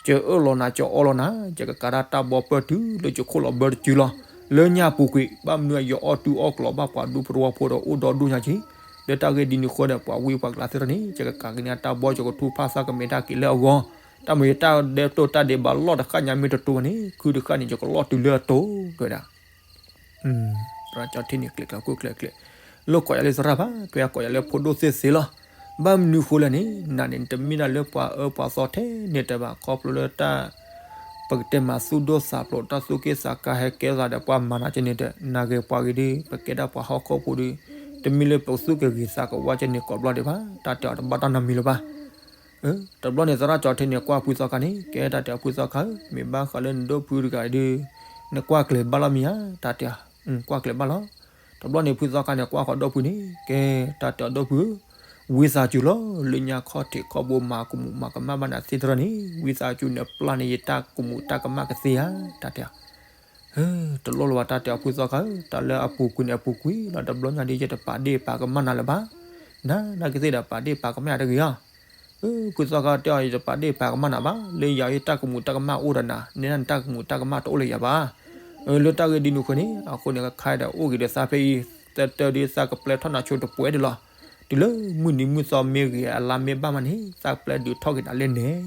ယအၢၣ်လီၤနၤ ယအီလီၤနၤ, ယကကၤတၢ်တၢ်ဘီပၢၢ်တုၤလၢယခိၣ်လီၤဘၢတစုလီၤ. လၢညါပူၤကွံာ် ဘၣ်မနုၤယအီၣ်တူၢ်အီၣ်ကျီၤဘၣ်ပှၤဒူသဝီဖိဒီးအိၣ်ဒီဒူၣ်ညါက့ၤ, လၢတၢ်ဂ့ၢ်ဒ်န့ၣ်အဃိဒီး ပှၤဝံပှၤကလၤသ့ၣ်တဖၣ်န့ၣ် ယကကၤက့ၤန့ၢ်တၢ်ဘီ ယကထူဖးသးကမဲာ်တၢ်က့ၤလၢအဂီၢ်, တၢ်မ့ၢ်ယတၢ်ဒဲးတိၢ်တၢ်ဒဲးဘးလီၢ်တဃၣ်ညါမ့ၢ်တတိၤဘၣ်န့ၣ် ခုတဃၣ်န့ၣ် ယကလီၤတုၤလၢအတိၤ တဲဝဲဒၣ် သရၣ်ကၠီၤထ့န့ၣ် ကျဲးကျဲးကျဲးကျဲး, လိၣ်ကိးယၤလၢသရၣ်ဖး, တဲကိးယၤလၢဖိဒိၣ်သ့ၣ်သ့ၣ်လီၤ. ဘၣ်မနုၤဃိလဲၣ်န့ၣ် နၤန့ၣ် နတမ့ၢ်ဒၣ်လၢပှၤအၢပှၤသီထဲန့ၣ်တဘၣ် ခီဖျိလၢတၢ် ပကတဲမၤသူၣ်ဒိၣ်သးဖျိး တၢ်သူၣ်က့ၣ်သးကါဟဲကဲသးဒီးပှၤမၤနၤက့န့ၣ်ဒီး နဂ့ၤပှၤဂ့ၤဒီး ပကဲဒၣ်ပှၤဟီၣ်ခိၣ်ဖိဒီး တမ့ၢ်လၢပသူၣ်ကဂ့ၤသးကဝါက့န့ၣ်ကိးဘျီဒံးဘၣ်, တၢ်တဲအီၤတဘၣ်တၢ်နီတမံၤလၢၤဘၣ်. တဘျီန့ၣ် သရၣ်ကၠီၤထ့န့ၣ် ကွၢ်ဖုသီခါန့ၣ် ကဲ တၢ်တဲအီၤဖုသီခါဧၢ, မ့ၢ်ဘၣ်ဃးလၢနဒိၣ်ဖုတဂၤအံၤဒီး နကွၢ်ကျဲၤဘၣ်လီၤမ့ၢ်ဧါ, တၢ်တဲအီၤ, ကွၢ်ကျဲၤဘၣ်လီၤ. တဘျီန့ၣ် ဖုသီခါန့ၣ် ကွၢ်ဃီၤဒိၣ်ဖုန့ၣ် ကဲ တၢ်တဲအီၤဒိၣ်ဖုဧၢ, ဝံသးစူၤလီၤ လၢညါခီၣ်ထံးခီၣ်ဘိမၤကမူးမၤကမၣ်ဘၣ်နၤသ့ၣ်တဖၣ်န့ၣ် ဝံသးစူၤနပျၢ်န့ၢ်ယတၢ်ကမူးတၢ်ကမၣ်ကသ့ဧါ တၢ်တဲအီၤ. တလိၣ်လၢၤဘၣ်တၢ်တဲအီၤဖုသီခါဧၢ, တၢ်လၢအပူၤကွံာ်န့ၣ်အပူၤကွံာ်လီၤ, တဘျီညါဒ်ယတပာ်ဒ့ၣ်ပာ်ကမၣ်နၤလၢၤဘၣ်. နၤ နကသ့ၣ်ဒီးပာ်ဒ့ၣ်ပာ်ကမၣ်ယၤတဂ့ၤဧါ. ဖုသီခါတဲအီၤ ယတပာ်ဒ့ၣ်ပာ်ကမၣ်နၤဘၣ်, လၢယၤအံၤတၢ်ကမူးတၢ်ကမၣ်အိၣ်ဒီးနၤ, နဲဒၣ်နတၢ်ကမူးတၢ်ကမၣ်တအိၣ်လၢယၤဘၣ်. လၢတၢ်ဂ့ၢ်ဒ်နုၤဃိန့ၣ် အဃိန့ၣ် ခဲအံၤဒီးအိၣ်က့ၤဒီးသးဖဲအံၤ, တၢ်တၢ်ဒ်သးကပျဲထီၣ်နၤဆိတပှဲၤဒံးလီၤ. တုၤလၢမုၢ်နံၤမုၢ်သီမ့ၢ်ဂ့ၤအလါမ့ၢ်ဘၣ်မးန့ၣ် သးကပျဲဒုးထီၣ်က့ၤနၤလၢန့ၣ်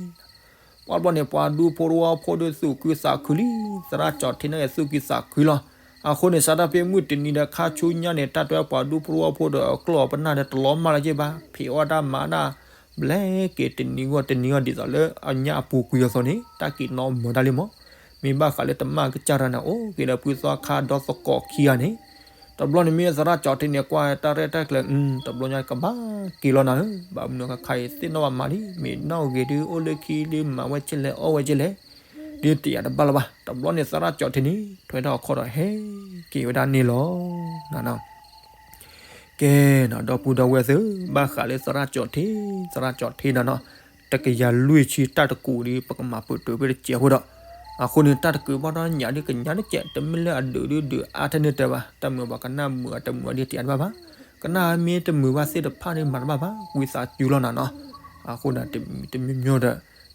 ပှၤဘျီန့ၣ် ပှၤဒူဖိတဝီဖိဒီးသူၣ်ခုသးခုလံ, သရၣ်ကၠီၣ်ထံန့ၣ်သူၣ်ခုသးခုလီၤ. အဃိန့ၣ် စးထီၣ်ဖဲမုၢ်တနံၤဒီးခါဆူညါန့ၣ် တၢ်တဲပှၤဒူဖိတဝီဖိဒီးအကျီၢ်အပနၢ်ဒီးတလီၤမၢ်လၢၤက့ဘၣ်, ဖံးအီၣ်တၢ်မၤတၢ် ဘျဲက့ၤတနံၤဂီၢ်တနံၤဂီၢ် ဒ်သိးလၢအညါအပူၤကွံာ်အသိးန့ၣ် တၢ်က့ၤနီၢ်မၤတၢ်လံမး. မ့ၢ်ဘၣ်ဃးလၢတမၣ်ကစၢ်တၢ်န့ၣ် အိၣ်က့ၤဒီးဖုသီခါဒီသကိးခံဂၤန့ၣ် တဘျီန့ၣ်မ့ၢ်သရၣ်ကၠီၣ်ထံန့ၣ် ကွၢ်တၢ်ရဲၣ်တၢ်ကျဲၤ တဘျီညါကဘၣ် က့ၤလီၤနၤဧၢ, ဘၣ်မနုၤခါခါအံၤသ့ၣ်နီၣ်ဘၣ်မးလံ, မ့ၢ်နီၣ်ဂ့ၤဒုးအိၣ်လၢခံဒုးမၤဝဲကဲလဲၣ်အီၣ်ဝဲကဲလဲၣ်, ဒ်တယာ်တဘၣ်လၢၤဘၣ်. တဘျီန့ၣ်သရၣ်ကၠီၣ်ထံန့ၣ် ထွဲထီၣ်အခီၣ်ဒီးဟဲက့ၤဝဲဒၣ်န့ၣ်လီၤနၤနီၤ. ကဲနီၤ ဒီပုၢ်ဒီဝဲၢ်သ့ၣ်, ဘၣ်ဃးလၢသရၣ်ကၠီၣ်ထံ, သရၣ်ကၠီၣ်ထံနၤနီၤ, တကယၤလွံၢ်ဆံတၢ်တကူးဒီး ပကမၤပတုာ်ဖဲတစဲးဖိဒီး, အဃိန့ၣ် တၢ်တကူးဘၣ်ဒီးညၣ်ဒုးကညးတစဲး, တမ့ၢ်လၢအဒုးဒုးဒုးအါထဲန့ၣ်တဲဘၣ်, တၢ်မုာ်ဘၣ်ကနၣ်မုာ် တမုာ်ဒ်တယာ်တဘၣ်ဘၣ်, ကနၣ်မ့ၢ်တမုာ်ဘၣ်သ့ၣ်တဖၣ်န့ၣ်မၤတဘၣ်ဘၣ်, ဝံသးစူၤလီၤနၤနီၤ. အဃိန့ၣ် တမံၤမံၤဒီး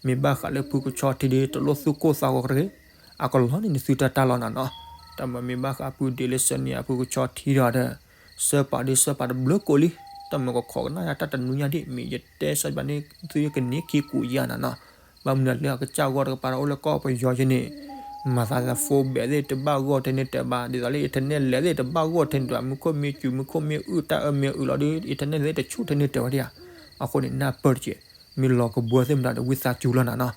မ့ၢ်ဘၣ်ဃးလၢဖုကဆီထံဒီး တလိၣ်သူၣ်ကိၢ်သးဂီၤတဂ့ၤ, အကလီန့ၣ်နသုတၢ်တၢ်လီၤနၤနီၤ. တၢ်မၤမ့ၢ်ဘၣ်ဃးဖုဒ့လၢဆၢန့ၣ် အဖုကဆီထံဒီးဒီး ဆၢပာ်ဒုးဆၢပာ်တဘျုးကိးလံ, တၢ်မၤကခိးကနၣ်ယၤတၢ်တနွံညါဒ် မ့ၢ်ယတဲဆၢဘၣ်န့ၣ် သုကန့ၢ်ခံကူးယၤနၤနီၤ. ဘၣ်မနုၤလၢအကစၢ်ဂီၢ်တကပၤဒီးအိၣ်လၢကီၢ်ပယီၤယဲန့ၣ် မၤသးသး phone ဘဲးသ့ၣ်တဘၣ်ဂီၢ်ထဲန့ၣ်တဲဘၣ်, ဒ်သိးလၢ internet လဲၤသ့ၣ်တဘၣ်ဂီၢ်ထဲန့ၣ်တဲဘၣ်, မူခိၣ်မ့ၢ်စူၤ မူခိၣ်မ့ၢ်အုၣ် တၢ်အၢမ့ၢ်အုၣ်လီၤဒီး internet သ့ၣ်တဆူၣ်ထဲန့ၣ်တဲဝဲဒၣ်ဧါ. အဃိန့ၣ် နၢ်ပၢၢ်တက့ၢ်, မ့ၢ်လီၤကဘှီသ့ၣ်မတၤဒီး ဝံသးစူၤလီၤနၤနီၤ.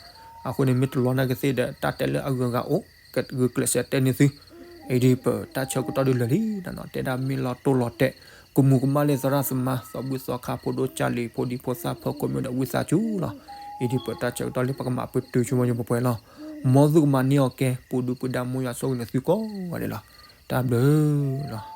အဃိန့ၣ် မ့ၢ်တလီၤနာ်က့သ့ၣ်ဒီး တၢ်တဲလၢအဂုၤအဂၤအိၣ် ကဂုာ်ကျဲးစၢးတဲန့ၢ်သု, အံၤဒ်ပတၢ်ဆၢကတီၢ်ဒုးလၢာ်လံနၤနီၤ, တဲဒၣ်မ့ၢ်လီၤတိၢ်လီၤတဲာ် ကမူးကမၣ်လၢသရၣ်သမါ သီဘူၣ်သီခါ ဖိဒိၣ်ကၢ်လံၤ ဖိဒံဖိသၣ်ဖၢခိၣ်မ့ၢ်ဒီး ဝံသးစူၤလီၤ. အံၤဒ်ပတၢ်ဆၢကတီၢ်လၢ ပကမၤပတုာ်ဆိကမိၣ်ယပှဲၤလီၤ. မ်သုကမၤန့ၢ်အီၤကဲ ပူၤဒုပူၤဒါ မ်ယွၤဆိၣ်ဂ့ၤန့ၢ်သုကိးဂၤဒဲးလီၤ. တၢ်ဘျုးလီၤ.